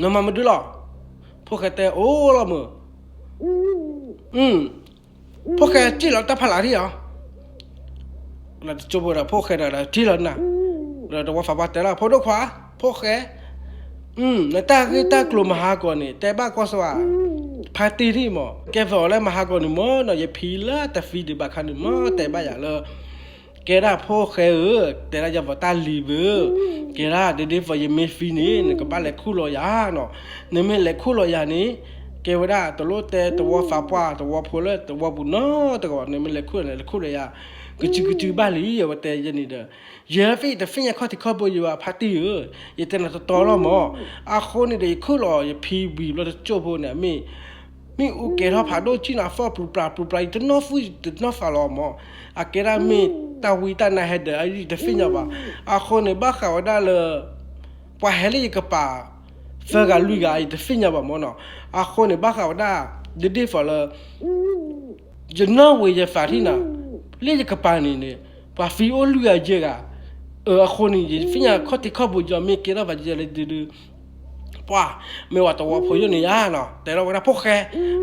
နမၤမနုၤလီၤ. ဖိၣ်ဃဲတဲ အိၣ်လီၤမုၢ်, ဖိၣ်ဃဲစံၣ်လီၤတၢ်ဖးလးထံၣ်ဧါ. လၢတကၠိဖိဒီးဖိၣ်ဃဲဒီးထံၣ်လီၤနၤ, ဒီးတဝီသးပှၢ်တဲလီၤ ဖိဒိၣ်ခွါ, ဖိၣ်ဃဲ, နတၢ်ဂ့ၢ်တၢ်ကျိၤမဟါကီးန့ၣ် တဲဘၣ်ကွၢ်စၢၤ ဖါတံၢ်ထံၣ်မၢ်, ကဲသိးလၢမဟါကီးန့ၣ်မၢ်နီၤ ယဖံလၢတသံဒံးဘၣ်ခါန့ၣ်မၢ် တဲဘၣ်ယၤလၢ ကဲဒၣ်ဖိၣ်ဃဲဧၢ, တဲဒၣ်ယၤပှၤတၢ်လံၤဧၢ, ကဲဒၣ်ဒ်ဒ်သိးယမ့ၢ်သံန့ၣ် နကဘၣ်လဲၤခူၣ်လီၤယၤနီၤ, နမ့ၢ်လဲၤခူၣ်လီၤယၤန့ၣ် ကဲဝဲဒၣ်တလိၣ်တဲတဝီသးပှၢ် တဝီဖိလၢတဝီပူၤနီတဂၤ, နမ့ၢ်လဲၤခူၣ်န့ၣ် လဲၤခူၣ်လီၤယၤ, ကစုကစုဘၣ်လံ အဝဲတဲယဲန့ၣ်ဒီး, ယဲသ့ၣ်တသ့ၣ်ညါခီၣ်ထံးခီၣ်ဘိယဘၣ်ဖါတံၢ်ဧၢ, ယတဲနၤတီတီလီၤမၢ်, အဃိန့ၣ်ဒီးယခူၣ်လီၤယဖံဝံၤဘျီတကၠိဖိန့ၣ် မ့ၢ် မ့ၣ်အူကဲထီၣ်ဖးဒိၣ်ကံၣ်နၤသီၣ်ပျူၤပျါပျူၤပျါ ယတနီၣ်သူၣ်တနီၣ်သးလီၤမၢ်, အကဲဒၣ်မ့ၢ်တၢ်ဝံတၢ်နါဟဲဒီး ယတသ့ၣ်ညါဘၣ်, အဃိန့ၣ် ဘၣ်ဃးဝဲဒၣ်လၢ ပှၤဟဲလၢယကပၤ သၢဂၤလွံၢ်ဂၤ ယတသ့ၣ်ညါဘၣ်မၢ်နီၤ, အဃိန့ၣ် ဘၣ်ဃးဝဲဒၣ် ဒ်ဒ်သိးလၢ ယနီၣ်ဝံၤယသးထံၣ်နၤ, လၢယကပၤန့ၣ်န့ၣ် ပှၤသံအိၣ်လွံၢ်ဂၤယဲၢ်ဂၤ, အဃိန့ၣ် ယသ့ၣ်ညါခီၣ်ထံးခီၣ်ဘိ ယမ့ၢ်ကဲထီၣ်ဘၣ်ယဲလၢဒုဒု ပှၤ မ့ၢ်ဝဲသဝီဖိယိၣ်န့ၣ်ဧါနီၤ တဲထီၣ်ဝဲဒၣ် ဖိၣ်ဃဲ,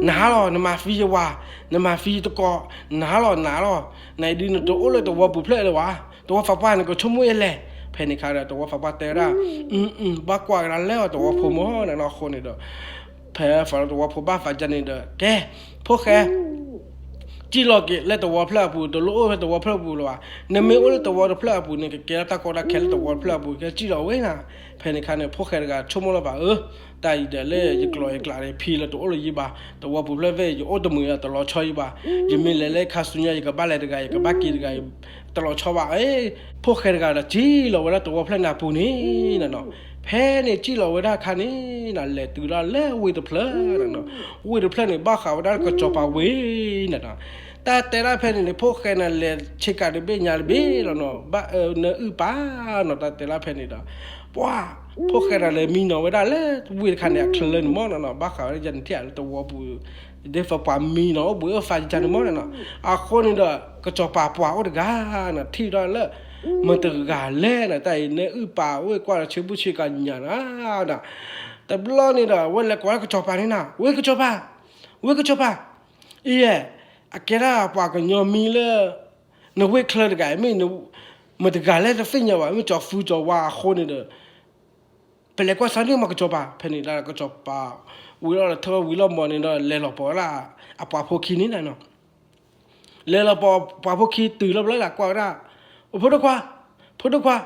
နဟါလီၤ နမၤသံယဝၤ, နမၤသံယသကိး, နဟါလီၤ နဟါလီၤ, နဒုးနတအိၣ်လၢသဝီပူၤဖျၢၣ်လၢၤဘၣ်, သဝီသးပှၢ်န့ၣ် ကဆိကမိၣ်ယဲလဲၣ်. ဖဲန့ၣ်အခါဒီး သဝီသးပှၢ်တဲဝဲဒၣ်, ဘၣ်ကွၢ်ကဒါလဲၣ်အီၤသဝီဖိမၢ်နီၤ အဃိန့ၣ်ဒီး ဖဲသဝီဖိဘၣ်သးဒ်န့ၣ်ဒီး ကဲ, ဖိၣ်ဃဲ စံၣ်လီၤက့ၤလၢသဝီဖျၢၣ်အပူၤ, တလိၣ်အိၣ်ဖဲသဝီဖျၢၣ်အပူၤလၢၤဘၣ်. နမ့ၢ်အိၣ်လၢသဝီတဖျၢၣ်အပူၤန့ၣ် ကကဲထီၣ်တၢ်ကီတၢ်ခဲလၢသဝီတဖျၢၣ်အပူၤ ကဲစံၣ်လီၤဝဲနၤ. ဖဲန့ၣ်အခါန့ၣ် ဖိၣ်ဃဲတဂၤဆိကမိၣ်လီၤဘၣ်, အၢ တၢ်အံၤဒီးလၢယကျိာ်ယကျးဒီး ဖံလၢတအိၣ်လၢၤယံၤဘၣ်, သဝီပူၤဖျၢၣ်ဖဲအံၤ ယအိၣ်တမုာ်အတလီၤဆီယံၤဘၣ်, ယမ့ၢ်လဲၤလၢခါဆူညါ ယကဘၣ်လဲၤတဂၤ ယကဘၣ်က့ၤတဂၤ တလီၤဆီဘၣ်. ဖိၣ်ဃဲတဂၤဒီး စံၣ်လီၤဝဲဒၣ်သဝီဖျၢၣ်န့ၣ်အပူၤန့ၣ်နီၤ. ဖဲန့ၣ်စံၣ်လီၤဝဲဒၣ်အခါန့ၣ် လဲၤတုၤဒၣ်လၢဝ့ၢ်တဖျၢၣ်နီၤ. ဝ့ၢ်တဖျၢၣ်န့ၣ် ဘၣ်ဃးဝဲဒၣ်ကစီၤပၤဝ့ၢ်နီၤ. တၢ်တဲဒၣ်ဖဲန့ၣ်န့ၣ် ဖိၣ်ဃဲန့ၣ် လဲၤဆ့ကၤတဘ့ၣ်ညါတဘ့ၣ်လီၤနီၤ. ဘၣ်အၢနအုၣ်ပာ်နီၤ တၢ်တဲဒၣ်ဖဲန့ၣ်ဒီး ပှၤ ဖိၣ်ဃဲဒီးလဲၤမံနီၤဝဲဒၣ်လၢဝ့ၢ်တခါန့ၣ် အချၢလၢန့ၣ်မၢ်နီၤနီၤ. ဘၣ်ဃးဝဲဒၣ်ယဲန့ၣ်ထံၣ်လၢသဝီပူၤ ဒ်သိးပှၤမံနီၤအိၣ်ဘှံးအိၣ်သါယန့ၣ်မၢ်နီၤနီၤ. အဃိန့ၣ်ဒီး ကစီၤပၤပှၤအိၣ်တဂၤနီၤ ထံၣ်ဒၣ်လၢ မတၤတဂၤလဲၣ်နီၤ တၢ်အံၤ နအုၣ်ပာ်ဝ့ၢ်ကွၢ်ဒီးဆ့ဘူးဆ့ကၤညါနီၤ. တဘျီန့ၣ်ဒီး ဝဲလဲၤကွၢ်လၢကစီၤပၤန့ၣ်နီၤ ဝ့ၢ်ကစီၤပၤ, ဝ့ၢ်ကစီၤပၤ, အံၤ အကဲဒၣ်ပှၤကညီမံလၢ နဝ့ၢ်ချၢတဂၤ မ့ၢ် မတၤတဂၤလဲၣ်တသ့ၣ်ညါဘၣ် မ့ၢ်ကၠီၤဖုကၠီၤဝါအဃိန့ၣ်ဒီး ပလဲၤကွၢ်စၢ်န့ၢ်မးကစီၤပၤ. ဖဲန့ၣ်ဒၣ်ကစီၤပၤ ဝံၤလီၤထၢဝံၤလီၤမီၤန့ၣ်ဒီး လဲၤလီၤပိာ်ဝဲဒၣ် အပှၤဖိခံန့ၣ်နီၤ. လဲၤလီၤပိာ်ပှၤဖိခံတုၤလီၤဘျီဒၣ်ကွၢ်ဝဲဒၣ် အိၣ် ဖိဒိၣ်ခွါ, ဖိဒိၣ်ခွါ,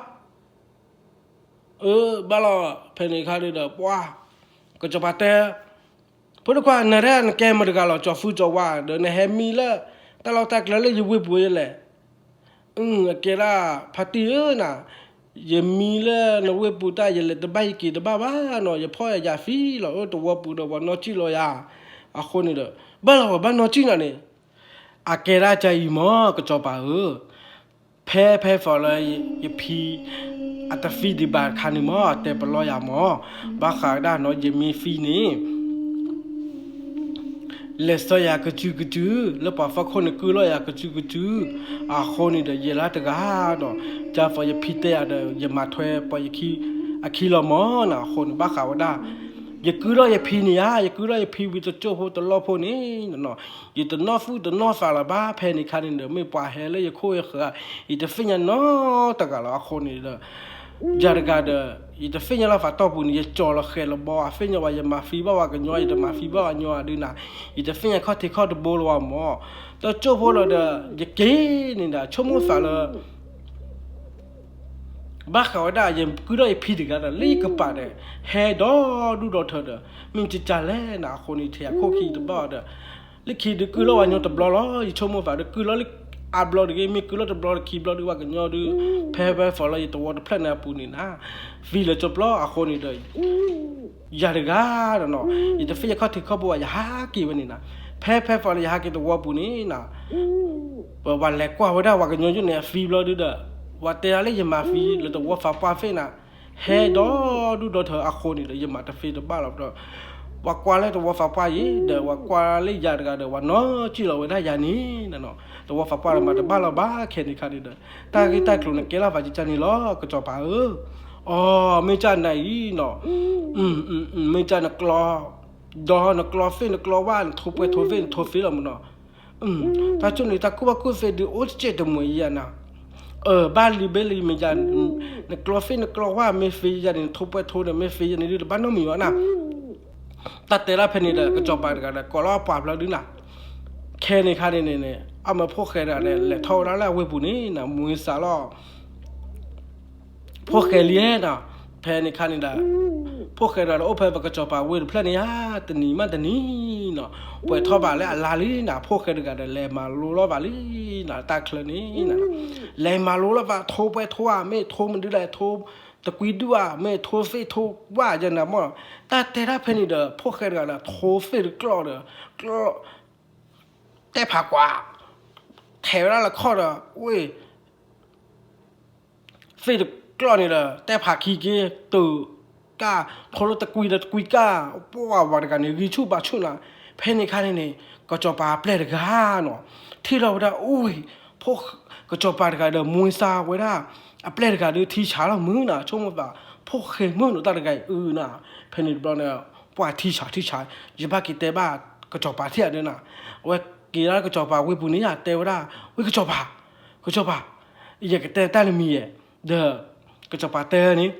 အၢ ဘၣ်လီၤ. ဖဲန့ၣ်အခါန့ၣ်ဒီး ပှၤ ကစီၤပၤတဲ ဖိဒိၣ်ခွါ နရဲၣ်နကဲမတၤတဂၤလီၤ ကၠီၤဖုကၠီၤဝါ ဒီးနဟဲမံလၢ တၢ်လီၢ်တၢ်ကျဲလၢယဝ့ၢ်ပူၤယဲလဲၣ်. အကဲဒၣ် ဖါတံၢ်ဧၢနီၤ, ယမံလၢနဝ့ၢ်ပူၤတၢ် ယလဲၤတဘၣ်ယက့ၤတဘၣ်ဘၣ်နီၤ, ယဖီၣ်ယၤယၤသံလီၤ အိၣ်သဝီပူၤဒီးပှၤနီၢ်ကံၣ်လီၤယၤ. အဃိန့ၣ်ဒီး ဘၣ်လီၤပှၤဘၣ်နီၢ်ကံၣ်နၤန့ၣ် အကဲဒၣ်ကအံၤမၢ် ကစီၤပၤဧၢ, ဖဲဖဲသီလၢယဖံ အတသံဒံးဘၣ်တခါန့ၣ်မၢ် တဲပလီၢ်ယၤမၢ်, ဘၣ်ဃးဒၣ်နီၤ ယမ့ၢ်သံန့ၣ် လဲၤဆှၢယၤကစုကစု, လၢပှၤဖီခိၣ်န့ၣ် ကုၢ်လီၤယၤကစုကစု, အဃိန့ၣ်ဒီး ယဲလၢတဂၤဒီး ကၢ်သီယဖံတဲယၤဒီး ယမၤထွဲပှၤယခံ အခံလီၤမၢ်နီၤ. အဃိန့ၣ် ဘၣ်ဃးဝဲဒၣ် ယကုၢ်လီၤယဖံန့ၣ်ဧါ, ယကုၢ်လီၤယဖံဝံၤတကၠိၢ်ဖိတလီၢ်ဖိန့ၣ်နီၤ, ယတနီၢ်သူၣ်တနီၢ်သးလၢၤဘၣ်. ဖဲန့ၣ်အခါန့ၣ်ဒီး မ့ၢ်ပှၤဟဲလၢယခိၣ်ယဃၢၤ ယတသ့ၣ်ညါနီတဂၤလီၤ. အဃိန့ၣ်ဒီး ယၤတဂၤဒီး ယတသ့ၣ်ညါလၢ်သးတီၢ်ပူၤန့ၣ် ယကၠီၤလီၤဃဲၤလီၤဘီ အသ့ၣ်ညါဝဲ ယမၤသံဘၣ်ပှၤကညီ ယတမၤသံဘၣ်ပှၤကညီဒုနၤ, ယတသ့ၣ်ညါခီၣ်ထံးခီၣ်တဘိလၢၤဘၣ်မၢ်. တကၠိၢ်ဖိလီၤဒီး ယက့ၤန့ၣ်ဒီး ဆိကမိၣ်သးလၢ ဘၣ်ဃးဝဲဒၣ် ယကုၢ်ထီၣ်ယဖံတဂၤဒီး လၢယကပၤဒီး ဟဲဒီဒူၣ်ဒီထၢဒီး မ့ၢ်ကကၢ်လဲၣ်နၤ. အဃိန့ၣ် ထဲယၤခိၣ်ခံတဘၣ်ဒီး လၢခံဒုးကုၢ်လီၤပှၤကညီတဘျီလီၤ. ယဆိကမိၣ်သးဒီး ကုၢ်လီၤလၢအဘျီတဂ့ၤ မ့ၢ်ကုၢ်လီၤတဘျီတခံဘျီဒုး ပှၤကညီဒုး ဖဲဖဲသီလၢယသဝီတဖျၢၣ်န့ၣ်အပူၤန့ၣ်နၤ သံလၢကၠိၢ်ပျီ. အဃိန့ၣ်ဒီး ယၤတဂၤဒီးနီၤ ယတသ့ၣ်ညါခီၣ်ထံးခီၣ်ဘိဘၣ် ယဟးက့ၤဝဲန့ၣ်နၤ. ဖဲဖဲသီလၢယဟးက့ၤသဝီပူၤန့ၣ်နၤ ပှၤလဲၤကွၢ်ဝဲဒၣ်ပှၤကညီယိၣ်န့ၣ်အသံဘျီဒုဒီး ပှၤတဲဒၣ်လၢယမၤသံလၢသဝီသးပှၢ်သ့ၣ်နၤ ဟဲဒီဒူၣ်ဒီထၢအဃိန့ၣ်ဒီး ယမၤတသ့တဘၣ်လီၤဒီး ပှၤကွၢ်လၢသဝီသးပှၢ်အံၤ ဒီးပှၤကွၢ်လၢယၤတဂၤဒီး ပှၤနီၢ်ကံၣ်လီၤဝဲဒၣ်ယၤန့ၣ်နၤ. သဝီသးပှၢ်ဒီးမၤတဘၣ်လီၤဘၣ်ခဲန့ၣ်ခါန့ၣ်ဒီး တၢ်ဂ့ၢ်တၢ်ကျိၤန့ၣ်ကဲလီၤဖးယကန့ၣ်လီၤ ကစီၤပၤဧၢ. အိ မ့ၢ်ကနၤအံၤနီၤ မ့ၢ်ကနကျီ ဒီးနကျီသ့ၣ်နကျီဝၣ် နထိပှဲထိသ့ၣ်နထိသ့လီၤမးနီၤ. တၢ်ကၠိၣ်န့ၣ် တၢ်ကူၣ်ဘၣ်ကူၣ်သ့ဒုးအိၣ်တစဲးတမှဲၤယၤနၤ. ဘၣ်လံဘဲလံမ့ၢ်ယၤ နကျီသ့ၣ်နကျီဝၣ်မ့ၢ်သ့ယၤန့ၣ် နထိပှဲထိဒီးမ့ၢ်သ့ယၤန့ၣ်ဒုး တဘၣ်နီတမံၤဘၣ်နၤ. တၢ်တဲဒၣ်ဖဲန့ၣ်ဒီး ကစီၤပၤတဂၤဒီး ကိးလီၤပှၤဖျၢၣ်ဒုနၤ. ခဲန့ၣ်ခါန့ၣ်န့ၣ် အမ့ၢ်ဖိၣ်ဃဲတဂၤဒီး လဲၤထီၣ်ဝဲဒၣ်လၢအဝ့ၢ်ပူၤန့ၣ်နၤ မူၤစးလီၤ ဖိၣ်ဃဲလံနီၤ. ဖဲန့ၣ်ခါန့ၣ်ဒီး ဖိၣ်ဃဲတဂၤဒီးအိၣ်ဖဲပကစီၤပၤဝ့ၢ်တဖျၢၣ်န့ၣ်ဧါ တနံၤမးတနံၤနီၤ ပှဲၤထီၣ်ဘၣ်လၢအလါလံနၤ ဖိၣ်ဃဲတဂၤဒီး လဲၤမၤလိလီၤဘၣ်လံနၤ တၢ်ချၢန့ၣ်နၤ လဲၤမၤလိလီၤဘၣ် ထိပှဲထိဧါ မ့ၢ်ထိမနုၤလဲၣ် ထိတကွံဒူၣ်ဧါ မ့ၢ်ထိသ့ၣ်ထိဝၣ်ယဲနၤမး. တၢ်တဲဒၣ်ဖဲန့ၣ်ဒီး ဖိၣ်ဃဲတဂၤဒီး ထိသ့ၣ်တကျီၢ်ဒီး ကျီၢ် တဲဖးကွၢ် ထဲးဝဲဒၣ်လၢခီၣ်ဒီး ဝ့ၢ် သ့ၣ်တကျီၢ်န့ၣ်ဒီး တဲဖးခံက့ၤ တုၤကၢ် ထိလၢတကွံဒီးတကွံကၢ် ပှၤဝၤတဂၤန့ၣ် ဂံၢ်ဆူၣ်ဘါဆူၣ်နၤ. ဖဲန့ၣ်ခါန့ၣ်န့ၣ် ကစီၤပၤပျဲၢ်တဂၤနီၤ ထံၣ်လီၤဝဲဒၣ် အိၣ် ဖိ ကစီၤပၤတဂၤဒီး မူၤစးဝဲဒၣ် အပျဲၢ်တဂၤဒုးထံဆးလီၤမုၢ်နၤ, ဆိကမိၣ်သး ဖိၣ်ဃဲမုၢ်နီၤ တၢ်တဂၤအံၤအုနၤ. ဖဲန့ၣ်တဘျီန့ၣ် ပှၤထံဆးထံဆး, ယဘၣ်က့ၤတဲဘၣ်ကစီၤပၤထံၣ်ဧါဒုးနၤ. အဝဲက့ၤလၢကစီၤပၤဝ့ၢ်ပူၤန့ၣ်ဧါ, တဲဝဲဒၣ်, ဝ့ၢ်ကစီၤပၤ, ကစီၤပၤ, ယကတဲတၢ်တမံၤယဲၢ်, ဒီးကစီၤပၤတဲန့ၣ်,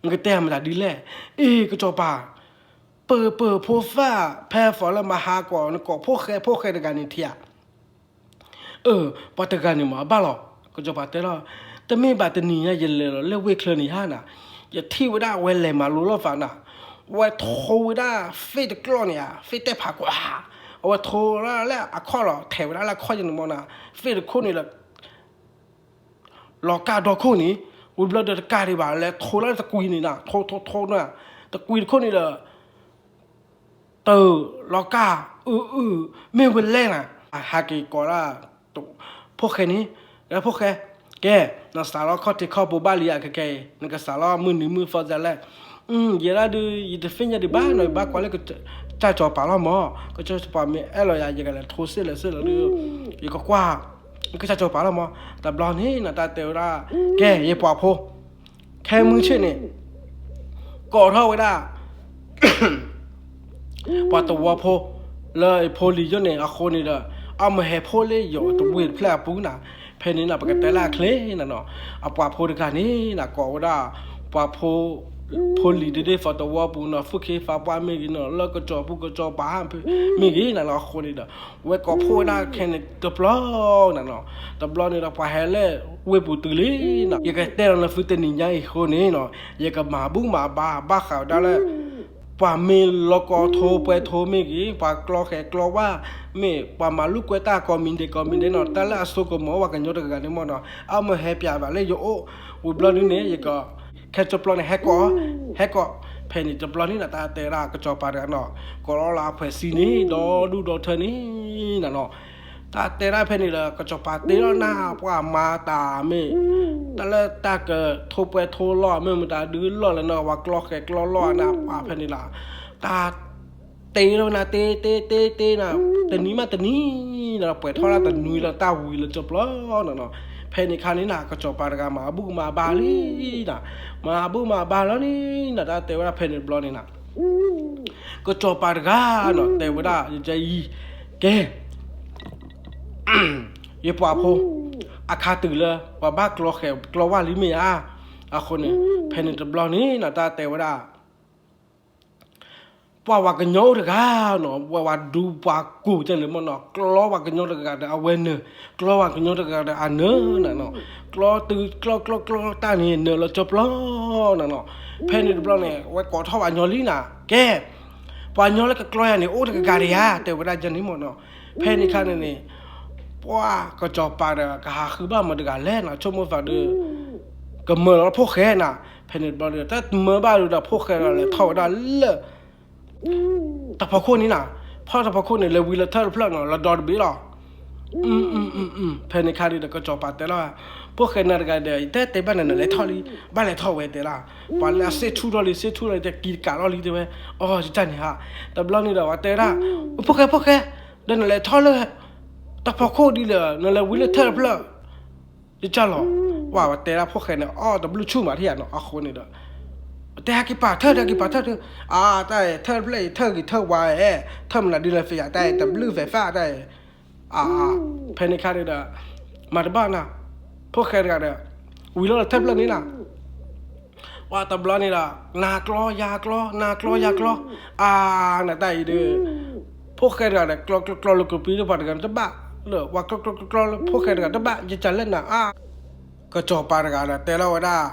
နကတဲမတၤဒ်လဲၣ်. အ့ၣ် ကစီၤပၤ, ပၢၤပၢၤဖိသၣ် ဖဲ for လၢမဟါကီး နကိးဖိၣ်ဃဲဖိၣ်ဃဲတဂၤန့ၣ်ထံဧါ. အၢ ပှၤတဂၤန့ၣ်မ့ၢ်အဘၣ်လီၤ. ကစီၤပၤတဲလီၤ, တမ့ၢ်ဘၣ်တနံၤညါ ယလဲၤလီၤလၢဝ့ၢ်ချၢန့ၣ်ဧါနၤ, ယထံၣ်ဝဲဒၣ်ဝဲလဲၤမၤလိလီၤသးနၤ, ဝဲထိဝဲဒၣ်သ့ၣ်တကျီၢ်န့ၣ်ဧါ, သ့ၣ်တဲဖးကွၢ်, အဝဲထိလၢအခိၣ်လီၤ, ထဲးဝဲဒၣ်လၢအခိၣ်ယန့ၣ်မ့ၢ်နၤ, သ့ၣ်တခိၣ်န့ၣ်လီၤ လီၤကၢ်ဒီခိၣ်န့ၣ်, ဝံၤဘျီဒီးတကးဒံးဘၣ် လဲၤထိလၢတကွံန့ၣ်နၤ, ထိထိထိနၤ, တကွံတခိၣ်န့ၣ်ဒီး တၢ်လီၤကၢ်အုၣ်အုၣ် မ့ၢ်ဝဲလဲၣ်နၤ, ဟးက့ၤကိးဒၣ် ဖိၣ်ဃဲန့ၣ်, ဖိၣ်ဃဲ, ကဲ, နစးလီၤခီၣ်ထံးခီၣ်ဘိဘၣ်လံဧါ, ခဲကဲအံၤ နကစးလီၤမုၢ်နံၤမုၢ်သီဒ်လဲၣ်. ယဲဒၣ်ဒုး ယတသ့ၣ်ညါဒံးဘၣ်နီၤ, ယဘၣ်ကွၢ်လၢကစၢ်စီၤပၤလီၤမး, ကစၢ်စီၤပၤမ့ၢ်အဲၣ်လီၤယၤ ယကလဲၤထိစ့ၢ်လဲၣ်စ့ၢ်လီၤဒုး, ယကကွၢ် ကစၢ်စီၤပၤလီၤမး. တဘျီန့ၣ်နၤ တၢ်တဲဝဲဒၣ်, ကဲ ယပှၤဖိ ခဲမုၢ်ဆ့ၣ်န့ၣ် ကိးထီၣ်ဝဲဒၣ် ပှၤသဝီဖိ လၢဖိလံၤယိၣ်န့ၣ် အဃိန့ၣ်ဒီး အမ့ၢ်ဟဲဖိလၢယိၤတဝ့ၢ်တဖျၢၣ်အပူၤနၤ, ဖဲန့ၣ်နၤ ပကတဲလၢအချ့နၤနီၤ, အပှၤဖိတဂၤန့ၣ်နၤ ကိးဝဲဒၣ် ပှၤဖိ ဖိလံၤဒ်ဒ်သိးသဝီပူၤနီၤ, သူၣ်ခ့သးပှၢ်မ့ၢ်ဂ့ၤနီၤ, လၢကစီၤပူၤကစီၤပၤမ့ၢ်ဂ့ၤနၤနီၤ, အဃိန့ၣ်ဒီး ဝဲကိးဖှိၣ်ဝဲဒၣ်ခဲန့ၣ်တဘျီနၤနီၤ, တဘျီန့ၣ်ဒီး ပှၤဟဲလၢဝ့ၢ်ပူၤတုၤလံနီၤ, ယကတဲလီၤနသုတနံၤညါအံၤအဃိန့ၣ်နီၤ, ယကမၤဘူၣ်မၤဘါ ဘၣ်ဃးဝဲဒၣ်လၢ ပှၤမ့ၢ်လီၤကီထိပှဲၤထိမ့ၢ်ဂ့ၤ, ပှၤကျီဃဲၤကျီဝါမ့ၢ်, ပှၤမၤလိာ်ကွဲတၢ်ကိးမံၤဒဲးကိးမံၤဒဲးနီၤ, တၢ်လၢအစိကမီၤပှၤကညီတဂၤန့ၣ်မ့ၢ်နီၤ, အမ့ၢ်ဟဲပၠးဘၣ်လၢယအိၣ်, ဝံၤဘျီဒုန့ၣ် ယက ခဲကၠိပျီန့ၣ် ဟဲကိး, ဟဲကိး, ဖဲန့ၣ်တဘျီန့ၣ်နၤ တၢ်တဲဒၣ်ကစီၤပၤတဂၤနီၤ, ကိးလီၤလၢအဖှဲးစံန့ၣ် ဒီဒူၣ်ဒီထၢန့ၣ်နၤနီၤ, တၢ်တဲဒၣ်ဖဲန့ၣ်ဒီး ကစီၤပၤတ့လီၤနၤ ပှၤမၤတၢ်မ့ၢ်, တၢ်လၢတၢ်ကထိပှဲၤထိလီၤ မ့ၢ်မတၤဒုလီၤလဲၣ်နီၤ, ပှၤကျီဃဲၤကျီလီၤနၤပှၤဖဲန့ၣ်လီၤ, တၢ် တ့လီၤနၤ တ့တ့တ့တ့နၤ, တနံၤမးတနံၤနၤ ပှဲၤထီၣ်ဒၣ်တနွံလီၤ တၢ်ဝံၤလၢကၠိပျီနၤနီၤ, ဖဲန့ၣ်ခါန့ၣ်နၤ ကစီၤပၤတဂၤမၤဘူၣ်မၤဘါလံနၤ, မၤဘူၣ်မၤဘါလီၤန့ၣ်နၤ တၢ်တဲဝဲဒၣ်ဖဲန့ၣ်တဘျီန့ၣ်နၤ, ကစီၤပၤတဂၤနီၤ တဲဝဲဒၣ်ယကအံၤ, ကဲ ယပှၤဖိ, အခါတုၤလၢ ပှၤဘၣ်ကျီဃဲၤကျီဝါလံမ့ၢ်ဧါ, အဃိန့ၣ် ဖဲန့ၣ်တဘျီန့ၣ်နၤ တၢ်တဲဝဲဒၣ် ပှၤဝၤကညီအိၣ်တဂၤနီၤ, ပှၤဝၤဒူပှၤကူၣ်တၢ်န့ၣ်မ့ၢ်နီၤ, ကျီပှၤကညီတဂၤဒီးအဝဲနၢၤ, ကျီပှၤကညီတဂၤဒီးအနၢၤနၤနီၤ, ကျီတုၤကျီကျီကျီတၢ်န့ၣ် နၢၤလၢကၠိပျီနၤနီၤ, ဖဲန့ၣ်တဘျီန့ၣ် ဝဲကိးထီၣ်ပှၤညီလံနၤ, ကဲ ပှၤညီလၢကကျီယၤန့ၣ် အိၣ်တဂၤဂၤဒံးဧါ, တဲဝဲဒၣ်ယၤန့ၣ်မ့ၢ်နီၤ, ဖဲန့ၣ်ခါန့ၣ်န့ၣ် ပှၤကစီၤပၤဒီးကဟးဃုဘၣ်မတၤတဂၤလဲၣ်နၤ, ဆိကမိၣ်သးဒီး ကမၢလီၤဖိၣ်ဃဲနၤ, ဖဲန့ၣ်တဘျီဒီး တၢ်မၢဘၣ်ဒီး ဖိၣ်ဃဲဒီးလဲၤထီၣ်ဝဲဒၣ်လၢ တဖီခိၣ်န့ၣ်နၤ, ဖီၣ်တဖီခိၣ်န့ၣ် လဲၤဝံၤလၢထၢၣ်တဖျၢၣ်နီၤ, လၢဒီတဘ့ၣ်လီၤ, ဖဲန့ၣ်ခါဒီး ကစီၤပၤတဲလီၤ, ဖိၣ်ဃဲနၤတဂၤဒီး ယတဲတဲဘၣ်နၤ နလဲၤထီၣ်လံ, ဘၣ်လဲၤထီၣ်ဝဲတဲလီၤ, ပှၤလၢအစ့ၣ်ထူၣ်ထီၣ်လံ စ့ၣ်ထူၣ်ထီၣ်လံ တၢ်ကံတကးလီၤလံတဲဝဲ, အီ ယတၢ်န့ၣ်ဧါ, တဘျီန့ၣ်ဒီး ပှၤတဲဒၣ်, ဖိၣ်ဃဲ ဖိၣ်ဃဲ, ဒီးနလဲၤထီၣ်လၢ တဖီခိၣ်ဒ်လဲၣ်, နလဲၤဝံၤလၢထၢၣ်တဖျၢၣ် ယကၢ်လီၤ, ပှၤတဲဒၣ်ဖိၣ်ဃဲန့ၣ် အီၣ်တဘျုးဆူၣ်မးထံၣ်ဧါနီၤ, အဃိန့ၣ်ဒီး တဲဟဲက့ၤပာ်ထၢၣ် တဲဟဲက့ၤပာ်ထၢၣ်ဒီး, အါ တၢ်အံၤ ထၢၣ်တဖျၢၣ်အံၤ ထၢၣ်ဂ့ၤထၢၣ်ဝါအဲ, ထၢၣ်မနုၤဒ်လဲၣ်သ့ၣ်ယါ တၢ်အံၤ တဘျုးသဲးသၣ်တၢ်အံၤ, အါ, ဖဲန့ၣ်ခါန့ၣ်ဒီး မၤတဘၣ်နၤ, ဖိၣ်ဃဲတဂၤဒီး ဝံၤလီၤလၢထၢၣ်တဖျၢၣ်န့ၣ်နၤ ပှၤတဘျီန့ၣ်ဒီး နၤကျီယၤကျီ နၤကျီယၤကျီ, အါ နတၢ်အံၤဒီး ဖိၣ်ဃဲတဂၤဒီး ကျီကျီကျီလိာ်ကပံၤဒီး ပှၤတဂၤတဘၣ်, ဒီးပှၤကျီကျီကျီကျီလၢဖိၣ်ဃဲတဂၤတဘၣ် ယကၢ်လၢနၤအါ, ကစီၤပၤတဂၤဒီးတဲလီၤဝဲဒၣ်,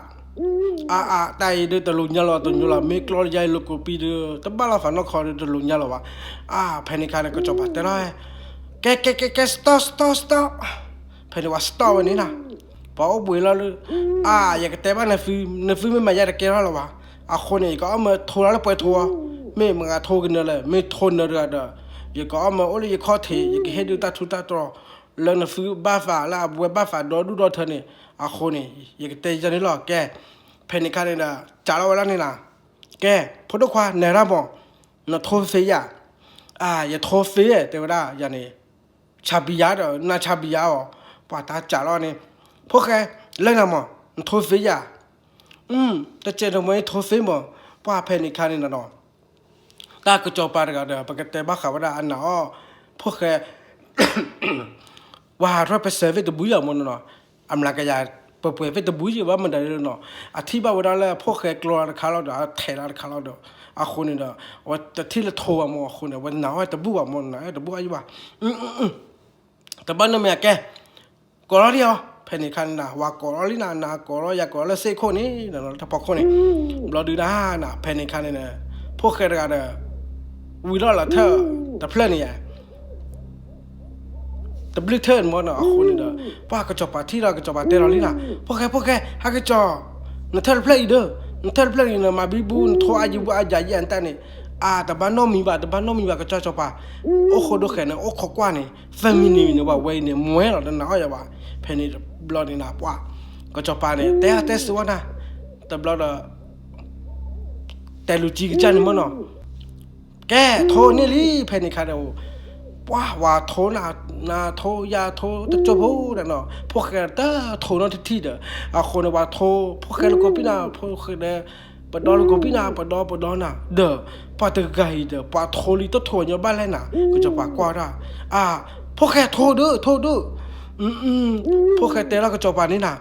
အါအါ တၢ်အံၤဒီးတလိၣ်ညါလီၤတညိလီၤ မ့ၢ်ကျီယၤလိာ်ကပံၤဒီး တဘၣ်လီၤသးနီၢ်ခီဒီးတလိၣ်ညါလီၤဘၣ်, အါ ဖဲန့ၣ်ခါန့ၣ် ကစီၤပၤတဲလီၤ, ကဲကဲကဲကဲ stop stop stop, ဖဲန့ၣ်ပှၤ stop ဝဲန့ၣ်နၤ, ပှၤအိၣ်ဘှံးလီၤလၢ, အါ ယကတဲဘၣ်နသု, နသုမ့ၢ်မၤယါတကဲထီၣ်လၢၤဘၣ်, အဃိန့ၣ် ယကအီၣ်မၢထိလီၤလၢပှဲၤထိ, မ့ၢ်မတၤထိကနၢၤလဲၣ်, မ့ၢ်ထိနၢၤတဂၤဒီး ယကအီၣ်မၢအိၣ်လၢယခီၣ်ထံး ယကဟ့ၣ်ဒုးတၢ်ထူးတၢ်တီၤ လၢနသုဘၣ်သးလၢအဝဲဘၣ်သးဒီဒူၣ်ဒီထၢန့ၣ်, အဃိန့ၣ် ယကတဲယၤန့ၣ်လီၤ, ကဲ, ဖဲန့ၣ်ခါန့ၣ်ဒီး စးထီၣ်ဝဲလီၤန့ၣ်နၤ, ကဲ, ဖိဒိၣ်ခွါ နၤဒၣ်မး, နထိသ့ယၤ, အါ ယထိသ့ တဲဝဲဒၣ်ယၤန့ၣ် ဆါဘံယၤဒီး နၤဆါဘံယၤအီၤ, ပှၤတၢ်စးလီၤန့ၣ်, ဖိၣ်ဃဲ, လၢနၤမး နထိသ့ယၤ, တကဲးတမှဲထိသ့မး, ပှၢ်ဖဲန့ၣ်ခါန့ၣ်နီၤနီၤ, တၢ်ကစီၤပၤတဂၤဒီး ပကတဲဘၣ်ဃးဝဲဒၣ်အနာ်အီၤ, ဖိၣ်ဃဲ ဝၤဟးထီၣ်ပစဲးဖဲတဘုယၤမ့ၢ်နီၤနီၤ, အမျးကယၤ ပှဲၤပှဲၤဖဲတဘုယၤဘၣ်မတၤဒ်နီၤ, အထံၣ်ဘၣ်ဝဲဒၣ်လၢဖိၣ်ဃဲကျီတခါလီၤဒီး အထဲးလီၤတခါလီၤဒီး အဃိန့ၣ်ဒီး အဝဲတထံၣ်လၢထိဘၣ်မ့ၢ်အဃိန့ၣ် အဝဲနာ်အီၤတဘူၣ်ဘၣ်မ့ၢ်နီၤ, တဘူၣ်အါယံဘၣ်, တဘၣ်နီတမံၤအကဲ ကိးလီၤလံအီၤ, ဖဲန့ၣ်ခါန့ၣ်နီၤ ဝၤကိးလီၤလံနီၤ, နၤကိးလီၤယၤကိးလီၤလၢစ့ၢ်ခိၣ်န့ၣ် တဖီခိၣ်န့ၣ်, ဘျီဒုးနၤနီၤ ဖဲန့ၣ်ခါန့ၣ် ဖိၣ်ဃဲတဂၤဒီး ဝံၤထီၣ်လီၤထၢၣ်တဖျၢၣ်န့ၣ်ယါ တဘျုးထၢၣ်န့ၣ်မ့ၢ်နီၤ, အဃိန့ၣ်ဒီး ပှၢ်ကစီၤပၤထံၣ်ဒီး ကစီၤပၤတဲလီၤလံနီၤ, ဖိၣ်ဃဲ ဖိၣ်ဃဲ ဟဲကစီၤ, နထၢၣ်တဖျၢၣ်အံၤဒီး, နထၢၣ်တဖျၢၣ်အံၤ နမၤဘံဘူ နထိအါယံဘူအါယၤယဲၢ်အတၢ်န့ၣ်, အါ တဘၣ်နီတမံၤဘၣ် တဘၣ်နီတမံၤဘၣ် ကစီၤပၤ, အိၣ်ဃိဒိၣ်ဃဲန့ၣ် အိၣ်ခိးကွၢ်န့ၣ် သၢမံၤနံၤန့ၣ် ပှၤဝဲအံၤန့ၣ် မွဲလီၤတနာ်အီၤယၤဘၣ်, ဖဲန့ၣ်တဘျီန့ၣ်နီၤ ပှၢ် ကစီၤပၤန့ၣ် တဲအါတဲစှၤဝဲနၤ, တဘျီဒီး တဲလူၤကံကစၢ်န့ၣ်မ့ၢ်နီၤ, ကဲ ထိန့ၢ်လံ ဖဲန့ၣ်ခါဒီး ပှၢ်ဝၤထိနၤ, နၤထိယၤထိတကၠိဖိဒီးနီၤ, ဖိၣ်ဃဲတထိနီတထံၣ်ဒီး, အဃိန့ၣ် ပှၤထိ ဖိၣ်ဃဲလၢကိးပံနၤ ဖိၣ်ဃဲဒီး ပဒီလၢကိးပံနၤ ပဒီပဒီနၤ ဒီး ပှၤတဂၤအံၤဒီး ပှၤထိလံတထိညီဘၣ်လဲၣ်နၤ, ကစီၤပၤကွၢ်ဒၣ်, အါ ဖိၣ်ဃဲထိဒုး ထိဒုး, ဖိၣ်ဃဲတဲလီၤကစီၤပၤန့ၣ်နၤ,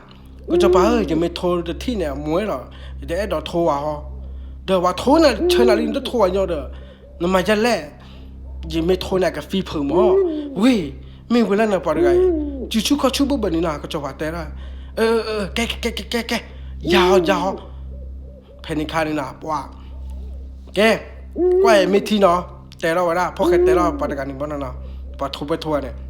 ကစီၤပၤဧၢ ယမ့ၢ်ထိတထံၣ်န့ၣ် အမွဲလီၤ, ယတအဲၣ်ဒိးထိဝၤဟီ, ဒီးပှၤထိနၤဆၢနၤလံ နတထိဝၤညီဒီး နမၤယဲလဲၣ်, ယမ့ၢ်ထိန့ၣ် အကသံဖုးမး, ဝ့ၢ် မ့ၢ်ဝဲလၢနပှၤတဂၤအံၤ စုဆူၣ်ခီၣ်ဆူၣ်ဘၣ်ဘၣ်န့ၣ်နီၤ, ကစီၤပၤတဲဒၣ်, ကဲ ကဲ ကဲ ကဲ ကဲ ယၤဟီ ယၤဟီ, ဖဲန့ၣ်ခါန့ၣ်နီၤ ပှၤ ကဲ ကွၢ်အံၤမ့ၢ်ထံနီၤ, တဲထီၣ်ဝဲဒၣ် ဖိၣ်ဃဲတဲထီၣ်ပှၤတဂၤန့ၣ်မ့ၢ်နီၤ, ပှၤထိပှဲၤထိဂၤန့ၣ်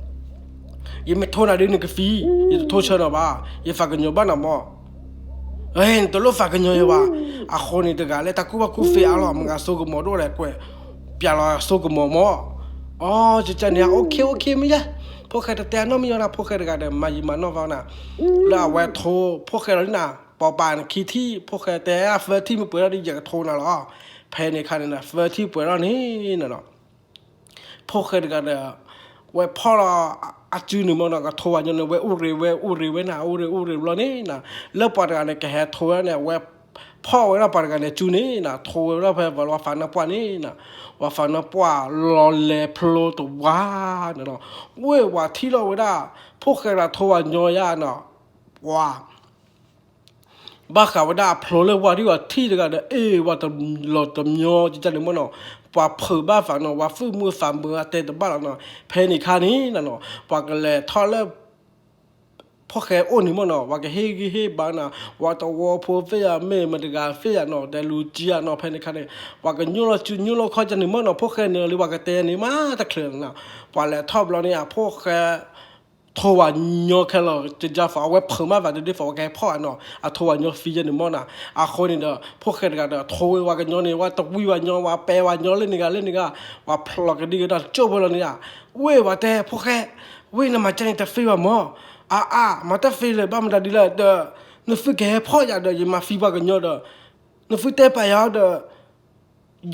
ယမ့ၢ်ထိနၤဒုးနကသံ, ယတထိဆၢနီၤဘၣ်, ယသးကညီၤဘၣ်နၤမး, နတလိၣ်သးကညီၤယၤဘၣ်, အဃိန့ၣ်တဂၤလၢတၢ်ကူၣ်ဘၣ်ကူၣ်သ့အါလီၤ မ့ၢ်ဂၤစိကမီၤဒိၣ်လဲၣ်ကွဲး, ပျဲလီၤစိကမီၤမး, အီ ကကန့ၣ် OK OK မ့ၢ်ယါ, ဖိၣ်ဃဲတတဲနီတမံၤအီၤနၤ, ဖိၣ်ဃဲတဂၤဒီး မၤယံာ်မၤနီၢ်ဘၣ်နၤ, လၢအဝဲထိ ဖိၣ်ဃဲလီၤနၤ, ပှၤပာ်နခံထံၣ် ဖိၣ်ဃဲတဲအသၢထံၣ်မ့ၢ်ပှဲၤထီၣ်ဒီး ယကထိနၤလီၤ, ဖဲန့ၣ်ခါန့ၣ် သၢထံၣ်ပှဲၤထီၣ်န့ၣ်နီၤ ဖိၣ်ဃဲတဂၤဒီး ဝဲဖီၣ်လီၤအစုန့ၣ်မ့ၢ်နီၤ, ကထိဝၤညီန့ၣ် ဝဲအိၣ်ရ့ဝဲအိၣ်ရ့ဝဲနၤ အိၣ်ရ့အိၣ်ရ့ဘျီန့ၣ်နၤ, လၢပှၤတဂၤန့ၣ် ကဟဲထိဝဲန့ၣ် ဝဲဖီၣ်ဝဲဒၣ်ပှၤတဂၤန့ၣ်စုန့ၣ်နၤ, ထိဝဲဒၣ်ဖဲဝဲဖးနၢပှၢ်န့ၣ်နၤ, ဝဲဖးနၢပှၢ်လီၤလဲၤဖျိတဝါန့ၣ်နီၤ, ဝ့ၢ်ဝၤထံၣ်လီၤဝဲဒၣ် ဖိၣ်ဃဲတဂၤထိဝၤညီယါနီၤ, ဝၤ ဘၣ်ဃးဝဲဒၣ်အဖျိလၢဝၤဒ်ဝၤထံၣ်တဂၤဒီး အ့ၣ် ဝၤတလီၤတမညီကကန့ၣ်မ့ၢ်နီၤ, ပှၤဖုးဘၣ်သးနီၤ, ဝၤသူၣ်မုာ်သးမုာ်အတဲတဘၣ်လီၤနီၤ, ဖဲန့ၣ်ခါန့ၣ်နၤနီၤ, ပှၤကလဲၤထီၣ်လၢ ဖိၣ်ဃဲအိၣ်န့ၣ်မ့ၢ်နီၤ, ပှၤကဟ့ၣ်ဂံၢ်ဟ့ၣ်ဘါနၤ, ဝၤတဝီဖိသ့ၣ်ယၤ မ့ၢ်မတဂၤသ့ၣ်ယၤနီၤ, တဲလူၤကံယၤနီၤ, ဖဲန့ၣ်ခါန့ၣ် ပှၤကညိၣ်လီၤစုညိၣ်လီၤခီကန့ၣ်မ့ၢ်နီၤ, ဖိၣ်ဃဲန့ၣ်လၢပှၤကတဲန့ၣ်မးတချုးနီၤ, ပှၤလဲၤထီၣ်ဘျီန့ၣ် အဖိၣ်ဃဲ ထိဝၤညီခဲလၢာ် ကယါသး အဝဲဖုးမးသးတဒ်သိး ဝဲကဟဲဖီၣ်အနီၤ, အထိဝၤညီသံယဲန့ၣ်မ့ၢ်နီၤ, အဃိန့ၣ်ဒီး ဖိၣ်ဃဲတဂၤဒီး ထိဝဲဝၤကညီန့ၣ် ဝဲတဝံၤဝၤညီ ဝဲပဲဝၤညီလၢန့ၣ်ဂၤလၢန့ၣ်ဂၤ, ဝဲဖျိးကဒံကဒါကၠိၣ်ဖဲလီၤန့ၣ်ဧါ, ဝ့ၢ်ဝဲတဲ ဖိၣ်ဃဲ, ဝ့ၢ်နမၤကဲန့ၣ်တသ့ဘၣ်မး, အါအါ မၤတၢ်သ့လၢၤဘၣ်မတၤဒ်လဲၣ်ဒီး နသုကဟဲဖီၣ်ယၤဒီး ယမၤသံပှၤကညီဒီး နသုတဲပာ်ယၤဒီး ယ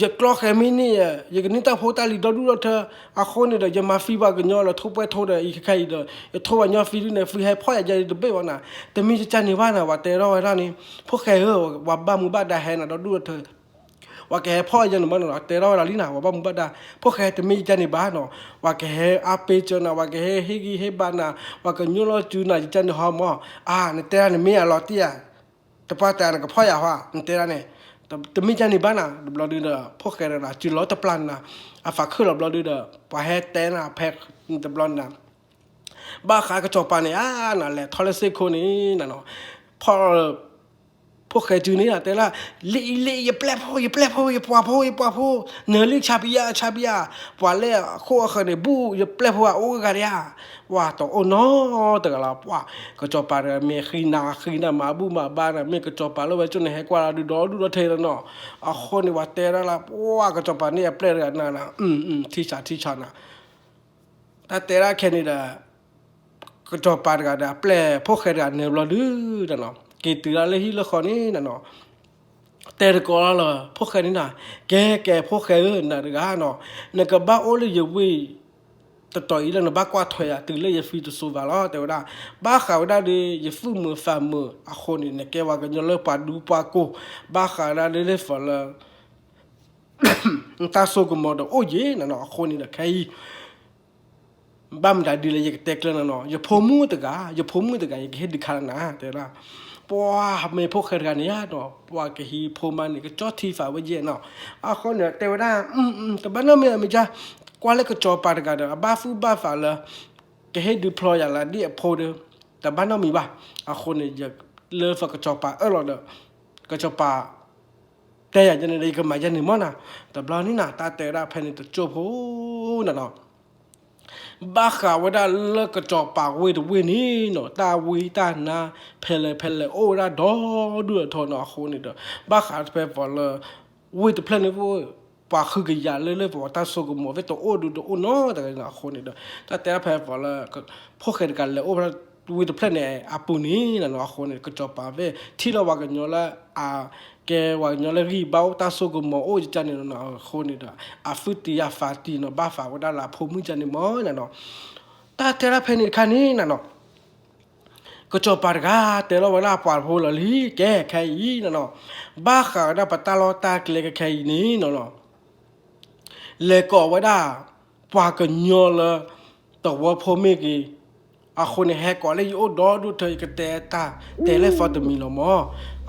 ကျီဃဲၤမ့ၢ်န့ၣ် ယကန့ၢ်တၢ်ဖိတၢ်လံၤဒီဒူၣ်ဒီထၢ, အဃိန့ၣ်ဒီး ယမၤသံပှၤကညီလၢ ထိပှဲၤထိဒီး အံၤခဲခဲအံၤဒီး ယထိဝၤညီသံဒုန့ၣ် သုဟဲဖီၣ်ယၤယဲတဘ့ၣ်ဘၣ်နၤ, တမ့ၢ်ကကန့ၣ်ဘၣ်နၤ, ဝဲတဲထီၣ်ဝဲဒၣ်န့ၣ်, ဖိၣ်ဃဲဧၢ, ဝဲဘၣ်မူဘၣ်ဒါဟဲနၤဒီဒူၣ်ဒီထၢ, ဝဲကဟဲဖီၣ်ယဲန့ၣ်မ့ၢ်နီၤ, တဲထီၣ်ဝဲဒၣ်လံနၤ, ဝဲဘၣ်မူဘၣ်ဒါ, ဖိၣ်ဃဲတမ့ၢ်ကကန့ၣ်ဘၣ်နီၤ, ဝဲကဟဲအါပ့ၤစၢၤနၤ, ဝဲကဟဲဟ့ၣ်ဂံၢ်ဟ့ၣ်ဘါနၤ, ဝဲကညိၣ်လီၤစုနၤ ကကန့ၣ်ဟီမး, အါ နတဲဒၣ်နမ့ၢ်အလီၤတံၢ်ဧါ တပှၢ်တဲနကဖီၣ်ယၤဟီ, နတဲဒၣ်န့ၣ်, တမ့ၢ်ကန့ၣ်ဘၣ်နၤ, တဘျီဒုဒီး ဖိၣ်ဃဲတဂၤဒီး စုလီၤတပျၢ်နၤ, အသးခုၣ်လီၤဘျီဒုဒီး ပှၤဟဲတဲနၤဖဲတဘျီနၤ, ဘၣ်ဃးကစီၤပၤန့ၣ် အါနၤလဲၤထီၣ်လၢစ့ၢ်ခိၣ်န့ၣ်နၤနီၤ, ဖီၣ် ဖိၣ်ဃဲစုန့ၣ် တဲလၢ လံလံ ယပျဲၢ်ဖိ ယပျဲၢ်ဖိ ယပှၤဖိ ယပှၤဖိ, နလံဆါပယါ ဆါပယါ, ပှၤလၢအခိၣ်အဃၢၤန့ၣ် ဘူၣ် ယပျဲၢ်ဖိအအိၣ်ဂၤဒံးဧါ, ပှၤတအိၣ်နီတဂၤလီၤ, ပှၤ ကစီၤပၤတဂၤမ့ၢ်ဃံနၤ ဃံနၤမၤဘူၣ်မၤဘါနၤ, မ့ၢ်ကစီၤပၤလၢဝဲကၠိန့ၣ် ဟဲကွၢ်လီၤဒုဒီဒူၣ်ဒီထၢနီၤ, အဃိန့ၣ် ပှၤတဲဒၣ်လၢ ပှၤကစီၤပၤန့ၣ်အပျဲၢ်တဂၤနၤနၤ, ထံဆးထံဆးနၤ တၢ်တဲဒၣ်ခဲန့ၣ်ဒီး ကစီၤပၤတဂၤဒီး အပျဲၢ်ဖိၣ်ဃဲတဂၤန့ၣ်ဘျီဒုဒီးနီၤ, က့ၤတုၤဒၣ်လၢဟံၣ်လၢဃီန့ၣ်နၤနီၤ, တဲတကိးလၢဖိၣ်ဃဲန့ၣ်နၤ, ကဲကဲဖိၣ်ဃဲဧၢ နၤတဂၤနီၤ, နကဘၣ်အိၣ်လၢယဝ့ၢ် တတီၤအံၤလၢနဘၣ်ကွၢ်ထွဲယၤတုၤလၢယဖံတစိၤဘၣ်လီၤ တဲဝဲဒၣ်. ဘၣ်ဃးဝဲဒၣ်ဒီး ယသူၣ်မုာ်သးမုာ်အဃိန့ၣ် နကဲပှၤကညီလၢပှၤဒူပှၤကိၢ်, ဘၣ်ဃးဝဲဒၣ်လၢလၢ for လၢ တၢ်စိကမီၤဒီးအိၣ်ယံၤနၤနီၤ အဃိန့ၣ်ဒီး ခဲအံၤ ဘၣ်မတၤဒ်လဲၣ် ယကတဲကျၢၤနၤနီၤ, ယဖိမုၣ်တဂၤ, ယဖိမုၣ်တဂၤ ယကဟ့ၣ်ဒုးခါနၤ တဲဝဲဒၣ်. ပှၤမ့ၢ်ဖိၣ်ဃဲတဂၤန့ၣ်ဧါနီၤ, ပှၤကဟံးဖိမါန့ၣ် ကကၠီထံဖးဝဲယဲၢ်နီၤ. အဃိန့ၣ် တဲဝဲဒၣ် တဘၣ်နီတမံၤ အမ့ၢ်ကါ, ကွၢ်လၢကစီၤပၤတဂၤဒီး အဘၣ်သူၣ်ဘၣ်သးလၢ ကဟ့ၣ်ဒုးဖျီယၤလၢဒ်အဖိဒီး တဘၣ်နီတမံၤဘၣ်. အဃိန့ၣ် ယလၢ for ကစီၤပၤအၢၣ်လီၤဒီး ကစီၤပၤ တဲယၤယဲန့ၣ်ဒီး ယကမၤယဲန့ၣ်မ့ၢ်နၤ, တဘျီန့ၣ်နၤ တၢ်တဲဝဲဒၣ်ဖဲန့ၣ်တကၠိၢ်ဖိနၤနီၤ. ဘၣ်ဃးဝဲဒၣ်လၢကစီၤပၤဝ့ၢ်တဝ့ၢ်န့ၣ်နီၤ တၢ်ဝံတၢ်နါဖဲလဲၣ်ဖဲလဲၣ်အိၣ်ဝဲဒၣ်ဒီဒူၣ်ဒီထီနီၤ အဃိန့ၣ်ဒီး ဘၣ်ဃးဖဲ for လၢ ဝ့ၢ်တဖျၢၣ်န့ၣ် ပှၤဃုကယၤလၢလၢ for တၢ်စိကမီၤဝဲတအိၣ်ဒုးတအိၣ်နီတဂၤနီၤ အဃိန့ၣ်ဒီး တၢ်တဲဒၣ်ဖဲ for လၢ ဖိၣ်ဃဲတဂၤလဲၤအိၣ်ဖဲ ဝ့ၢ်တဖျၢၣ်န့ၣ်အပူၤန့ၣ်နၤနီၤ အဃိန့ၣ် ကစီၤပၤဝ့ၢ် ထံၣ်လီၤပှၤကညီလၢ အ ကဲပှၤကညီလၢဂံၢ်ဘါအိၣ်တၢ်စိကမီၤအိၣ်ယကန့ၣ်နီၤ အဃိန့ၣ်ဒီး အသူၣ်တံၢ်ယၤသးတံၢ်နီၤ ဘၣ်ဃးဝဲဒၣ်လၢအဖိမုၣ်ကန့ၣ်မ့ၢ်နၤနီၤ. တၢ်တဲဒၣ်ဖဲန့ၣ်တခါန့ၣ်နၤနီၤ ကစီၤပၤတဂၤတဲလီၤဝဲဒၣ်ပှၤဖိလီၤလံ ကဲခဲအံၤနၤနီၤ ဘၣ်ဃးဝဲဒၣ်ပတၢ်လီၢ်တၢ်ကျဲခဲအံၤန့ၣ်နၤနီၤ လဲၤကိးဝဲဒၣ် ပှၤကညီလၢ သဝီဖိမ့ၢ်ဂ့ၤ, အဃိန့ၣ် ဟဲကိးလၢယအိၣ်ဒီဒူၣ်ထီ ယကတဲတၢ်တဲလၢ for တမံၤလီၤမး.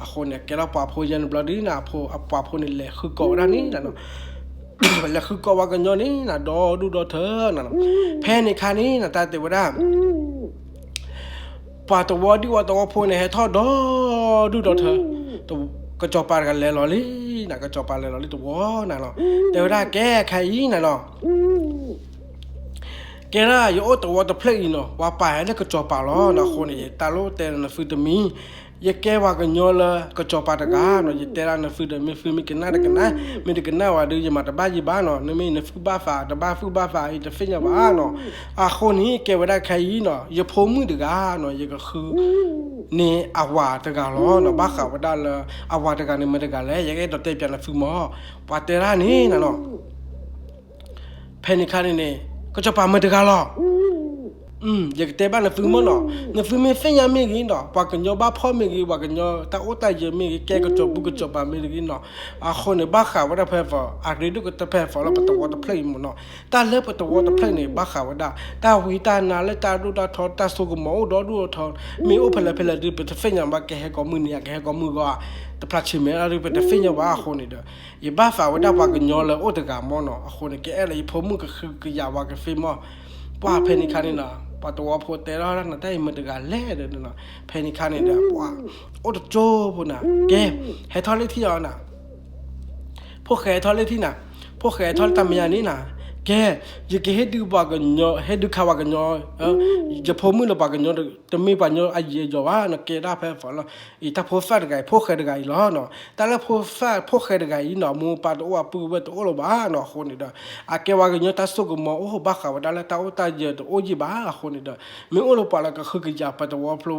အဃိန့ၣ် ကဲထီၣ်ပှၤဖိယဲန့ၣ်ဘျီဒ်နၤ အပှၤဖိန့ၣ် လဲၤဃုကိးဝဲဒၣ်န့ၣ်နၤနီၤ လဲၤဃုကိးပှၤကညီန့ၣ်နၤ ဒီဒူၣ်ဒီထီနၤနီၤ. ဖဲန့ၣ်ခါန့ၣ်နၤ တၢ်တဲဝဲဒၣ် ပှၤသဝီဒံၣ်ဝဲသဝီဖိန့ၣ် ဟဲထီၣ်ဒီဒူၣ်ဒီထီ, ကစီၤပၤတဂၤလဲၤလီၤလံနၤ ကစီၤပၤလဲၤလီၤလံသဝီနၤနီၤ. တဲဝဲဒၣ်ကဲခဲအံၤနၤနီၤ ကဲဒၣ်ယအိၣ်သဝီတဖျၢၣ်အံၤနီၤ ပှၤပာ်ဟဲလၢကစီၤပၤလီၤနၤ အဃိန့ၣ် ယတၢ်လိၣ်တဲနသုတမံၤ, ယကဲပှၤကညီလၢကစီၤပၤတဂၤနီၤ ယတဲဒၣ်နသုဒီး မ့ၢ်သုမ့ၢ်ကနၣ်တကနၣ်, မ့ၢ်တကနၣ်ဝဲဒီး ယမၤတဘၣ်ယံၤဘၣ်နီၤ, နမ့ၢ်နသူၣ်ဘၣ်သး တဘၣ်သူၣ်ဘၣ်သးအံၤ တသ့ၣ်ညါဘၣ်နီၤ. အဃိန့ၣ် ကဲဝဲဒၣ်ခဲအံၤနီၤ ယဖိမုၣ်တဂၤနီၤ ယကဃု န့ၣ်အဝၤတဂၤလီၤနီၤ. ဘၣ်ဃးဝဲဒၣ်လၢ အဝၤတဂၤန့ၣ်မတၤတဂၤလဲၣ် ယကအဲၣ်ဒိးတဲပၠးနသုမး, ပှၤတဲဒၣ်န့ၣ်နၤနီၤ ဖဲန့ၣ်ခါန့ၣ်န့ၣ် ကစီၤပၤမတၤတဂၤလီၤ. ယကတဲဘၣ်နသုမးနီၤ, နသုမ့ၢ်သ့ၣ်ညါမ့ၢ်ဂ့ၤနီၤ, ပှၤကညီဘၣ်ဖီၣ်မ့ၢ်ဂ့ၤ, ပှၤကညီတၢ်အိၣ်တၢ်ယၢၤမ့ၢ်ဂ့ၤ, ကဲကစီၤပူၤကစီၤပၤမ့ၢ်တဂ့ၤနီၤ, အဃိန့ၣ် ဘၣ်ဃးဝဲဒၣ်ဖဲ for အရ့ဒိၣ်ကတၢၢ်ဖဲ for လၢပသဝီတဖျၢၣ်အံၤမးနီၤ. တၢ်လၢပသဝီတဖျၢၣ်န့ၣ် ဘၣ်ဃးဝဲဒၣ် တၢ်ဝံတၢ်နါလၢတၢ်ဒိၣ်တၢ်ထီ တၢ်စိကမီၤအိၣ်ဒီဒူၣ်ဒီထီ မ့ၢ်အိၣ်ဖဲလဲၣ်ဖဲလဲၣ်ဒီး ပတသ့ၣ်ညါဘၣ် ကဟဲကိးမုၢ်နံၤဧါ ကဟဲကိးမုၢ်ဂီၤဧါ, တဖျါဆံးမဲာ်ဒီး ပတသ့ၣ်ညါဘၣ်အဃိန့ၣ်ဒီး ယဘၣ်ဃးဝဲဒၣ်ပှၤကညီလၢအိၣ်တဂၤမးနီၤ, အဃိန့ၣ် ကအဲၣ်လၢယဖိမုၣ်ကဃုကယာ်ဝၤကသ့မး, ပှၤဖဲန့ၣ်ခါန့ၣ်နီၤ, ပှၤသဝီဖိတဲထီၣ်နၤတၢ်အံၤမတၤတဂၤလဲၣ်ဒီး, ဖဲန့ၣ်ခါန့ၣ်ဒီး ပှၤအိၣ်တကၠိဖိနၤ, ကဲ, ဟဲထီၣ်လၢထံၣ်အီၤနၤ ဖိၣ်ဃဲထီၣ်လၢထံၣ်နၤ, ဖိၣ်ဃဲထီၣ်လၢတၢ်မဲာ်ညါန့ၣ်နၤ, ကဲ, ယကဟ့ၣ်ဒုးပှၤကညီ, ဟ့ၣ်ဒုးခးပှၤကညီ, ယဖိမုၣ်လၢပှၤကညီ, တမ့ၢ်ပှၤကညီအယံၤအယီၤဘၣ်, နကဲဒၣ်ဖဲ for လၢ အံၤတၢ်ဖိသၣ်တဂၤအံၤ ဖိၣ်ဃဲတဂၤအံၤလီၤနီၤ, တၢ်လၢဖိသၣ်ဖိၣ်ဃဲတဂၤအံၤနီၤ မိၢ်ပၢ်တအိၣ်အပုၢ်ဝဲၢ်တအိၣ်လၢၤဘၣ်နီၤ, အဃိန့ၣ်ဒီး အကဲပှၤကညီတၢ်စိကမီၤအိၣ် ဘၣ်ဃးဝဲဒၣ်လၢတၢ်အိၣ်တၢ်ယၢၤတအိၣ်ယံၤဘၣ်အဃိန့ၣ်ဒီး မ့ၢ်အိၣ်လၢပှၤလၢကဃုကယာ်ပတဝီဖိ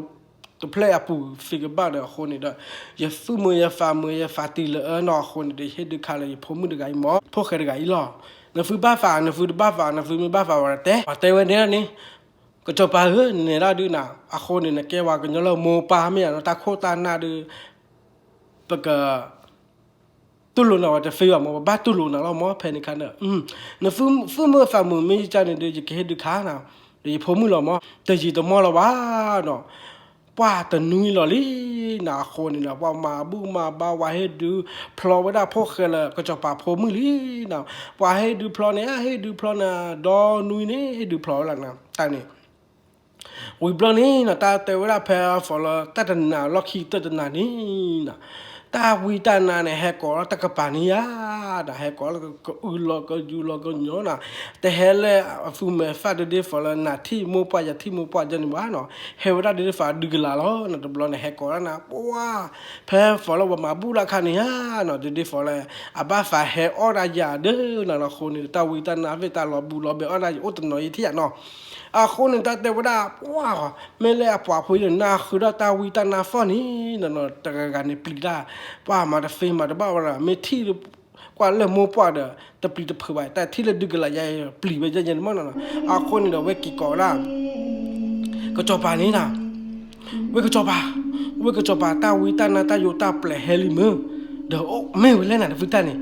တဖျၢၣ်အပူၤသ့ကဘၣ်ဒီးအဃိန့ၣ်ဒီး ယသူၣ်မုာ်ယသးမုာ်ယသးတံၢ်လၢအၢနီၤအဃိန့ၣ်ဒီး ယဟ့ၣ်ဒုးခးလၢယဖိမုၣ်တဂၤအံၤမး ဖိၣ်ဃဲတဂၤအံၤလီၤ, နသုဘၣ်သး နသုတဘၣ်သး နသုမ့ၢ်ဘၣ်သးဝဲတတဲ, ပှၤတဲဝဲန့ၣ်န့ၣ်, ကစီၤပၤဧၢ နနဲၤဒၣ်ဒုးနၤ, အဃိန့ၣ် နကဲပှၤကညီလၢမိၢ်ပၢ်မ့ၢ်ယါနီၤ တၢ်ခိၣ်တၢ်နၢ်ဒီး ပက တူၢ်လိာ်နၤဝဲတသ့ဘၣ်မး ပဘၣ်တူၢ်လိာ်နၤလီၤမး ဖဲန့ၣ်ခါန့ၣ်, နသုသူၣ်မုာ်သးမုာ်မ့ၢ်ယကန့ၣ်ဒီး ယကဟ့ၣ်ဒုးခးနၤ, ဒီးယဖိမုၣ်လီၤမး တယံာ်တမီၢ်လၢၤဘၣ်နီၤ, ပှၤတနွံလီၤလံနၤအဃိန့ၣ်ဒီး ပှၤမၤဘူၣ်မၤဘါ ပှၤဟ့ၣ်ဒုးဖျီဝဲဒၣ်ဖိၣ်ဃဲလၢကစီၤပၤဖိမုၣ်လံနၤ, ပှၤဟ့ၣ်ဒုးဖျီန့ၣ် ဟ့ၣ်ဒုးဖျီနၤ ဒီနွံန့ၣ် ဟ့ၣ်ဒုးဖျီဝဲလၢနၤ တၢ်န့ၣ် ဝံၤဘျီန့ၣ်နီၤ တၢ်တဲဝဲဒၣ်ဖဲ for လၢတၢ်တနၤလီၢ်ခံကတၢၢ်တနၤန့ၣ်နီၤ, တၢ်ဝံတၢ်နါန့ၣ် ဟဲကိးလၢတကပၤန့ၣ်ယါဒီး ဟဲကိးလၢကအုလီၤကယူၤလီၤကညီနၤ, တဟဲလၢအသူၣ်မဲာ်သၣ်ဒ်ဒ် for လၢနၤထံၣ်မိၢ်ပှၢ်ယၤထံၣ်မိၢ်ပှၢ်ယဲန့ၣ်ဘၣ်နီၤ, ဟဲဝဲဒၣ်ဒ်ဒ် for ဒုးကလၤလီၤနီၤ, တဘျီန့ၣ် ဟဲကိးဒၣ်နၤ ပှၤ ဖဲ for လၢပှၤမၤဘူၣ်လၢခါန့ၣ်ယါနီၤ ဒ်ဒ် for လၢ အဘၣ်သးဟဲအီၣ်ဒၣ်ယၤဒၣ်နၤနီၤ, အဃိန့ၣ် တၢ်ဝံတၢ်နါသ့ၣ်တၢ်လီၤဘူၣ်လီၤဘဲအီၣ်ဒၣ်ယအိၣ်တနီၤယထံၣ်ယါနီၤ, အဃိန့ၣ် တၢ်တဲဝဲဒၣ် ပှၤ မ့ၢ်လၢအပှၤဖိအံၤန့ၣ် နၢ်ဃုာ်ဒီးတၢ်ဝံတၢ်နါသီၣ်န့ၣ်နီၤ, တဂၤဂၤန့ၣ်ပျံၤတၢ်, ပှၤမၤတသ့မၤတဘၣ်ဝဲဒၣ် မ့ၢ်ထံၣ် ကွၢ်လၢမိၢ်ပှၢ်ဒီး တပျံၤတဖုးဘၣ် တၢ်ထံၣ်လၢဒုးကလးယဲ ပျံၤဝဲယဲန့ၣ်မ့ၢ်နီၤ. အဃိန့ၣ်ဒီး ဝဲက့ၤကိးဝဲဒၣ် ကစီၤပၤန့ၣ်နီၤ, ဝဲကစီၤပၤ, ဝဲကစီၤပၤ တၢ်ဝံတၢ်နါတၢ်ယိးတၢ်ပျဲၤဟဲလံမ့ၢ်, ဒီးမ့ၢ်ဝဲလဲၣ်နၤ နဖုတၢ်န့ၣ်,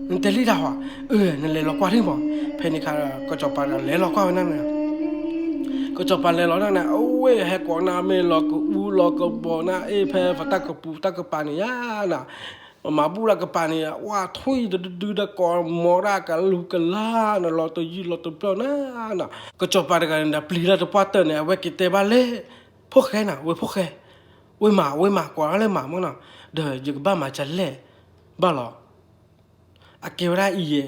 နတဲလံတၢ်ဟီ, အၢ နလဲၤလီၤကွၢ်ထံၣ်မး. ဖဲန့ၣ်ခါ ကစီၤပၤဒီးလဲၤလီၤကွၢ်ဝဲဒၣ်န့ၣ်, ကစီၤပၤလဲၤလီၤဒၣ်န့ၣ် အဝဲဟဲကိးနၤ မ့ၢ်လီၤကအူလီၤကဘီနၤ အ့ၣ် ဖဲပတၢ်ကပူၤတၢ်ကပၤန့ၣ်ယါနၤ, မၤဘူၣ်လၢကပၤန့ၣ် ဝဲထွံၣ်တဒုဒုဒီးကိးမီၤဒၣ်ကလူၤကလါနၤ လီၤတယုၢ်လီၤတဘျီနၤ, ကစီၤပၤတဂၤန့ၣ်ဒီး ပျံၤလၢတပှၢ်တၢၢ်န့ၣ် အဝဲက့ၤတဲဘၣ်လၢ ဖိၣ်ဃဲနၤ ဝဲဖိၣ်ဃဲ, ဝဲမး ဝဲမး ကိးဒၣ်လၢမးမ့ၢ်နီၤ, ဒီးယကဘၣ်မၤဒ်လဲၣ်ဘၣ်လီၤ. အကဲဝဲဒၣ်အံၤယဲ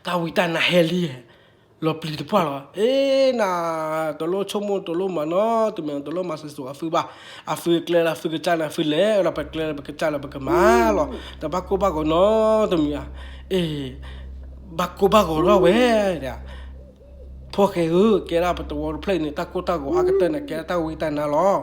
တၢ်ဝံတၢ်နါဟဲလံယဲ, လီၤပျံၤတပှၢ်လီၤ. အ့နၤ, တလိၣ်ဆိကမိၣ် တလိၣ်မၤနီတမံၤ တလိၣ်မၤစၢၤစိၤအဖုဘၣ်. အဖုကျဲလၢအဖုကစၢ်န့ၣ် အဖုလဲၤဝဲဒီး ပကျဲလၢပကစၢ်လၢပကမၤလီၤ. တဘၣ်ကိၢ်ဘၣ်ဂီၤနီတမံၤဧါ. အ့ ဘၣ်ကိၢ်ဘၣ်ဂီၤထီၣ်ဝဲဒၣ် ဖိၣ်ဃဲဧၢ, ကဲဒၣ်ပတဝီတဖျၢၣ်အံၤန့ၣ် တၢ်ကိၢ်တၢ်ဂီၤအါကတၢၢ်န့ၣ် ကဲဒၣ်တၢ်ဝံတၢ်နါလီၤ.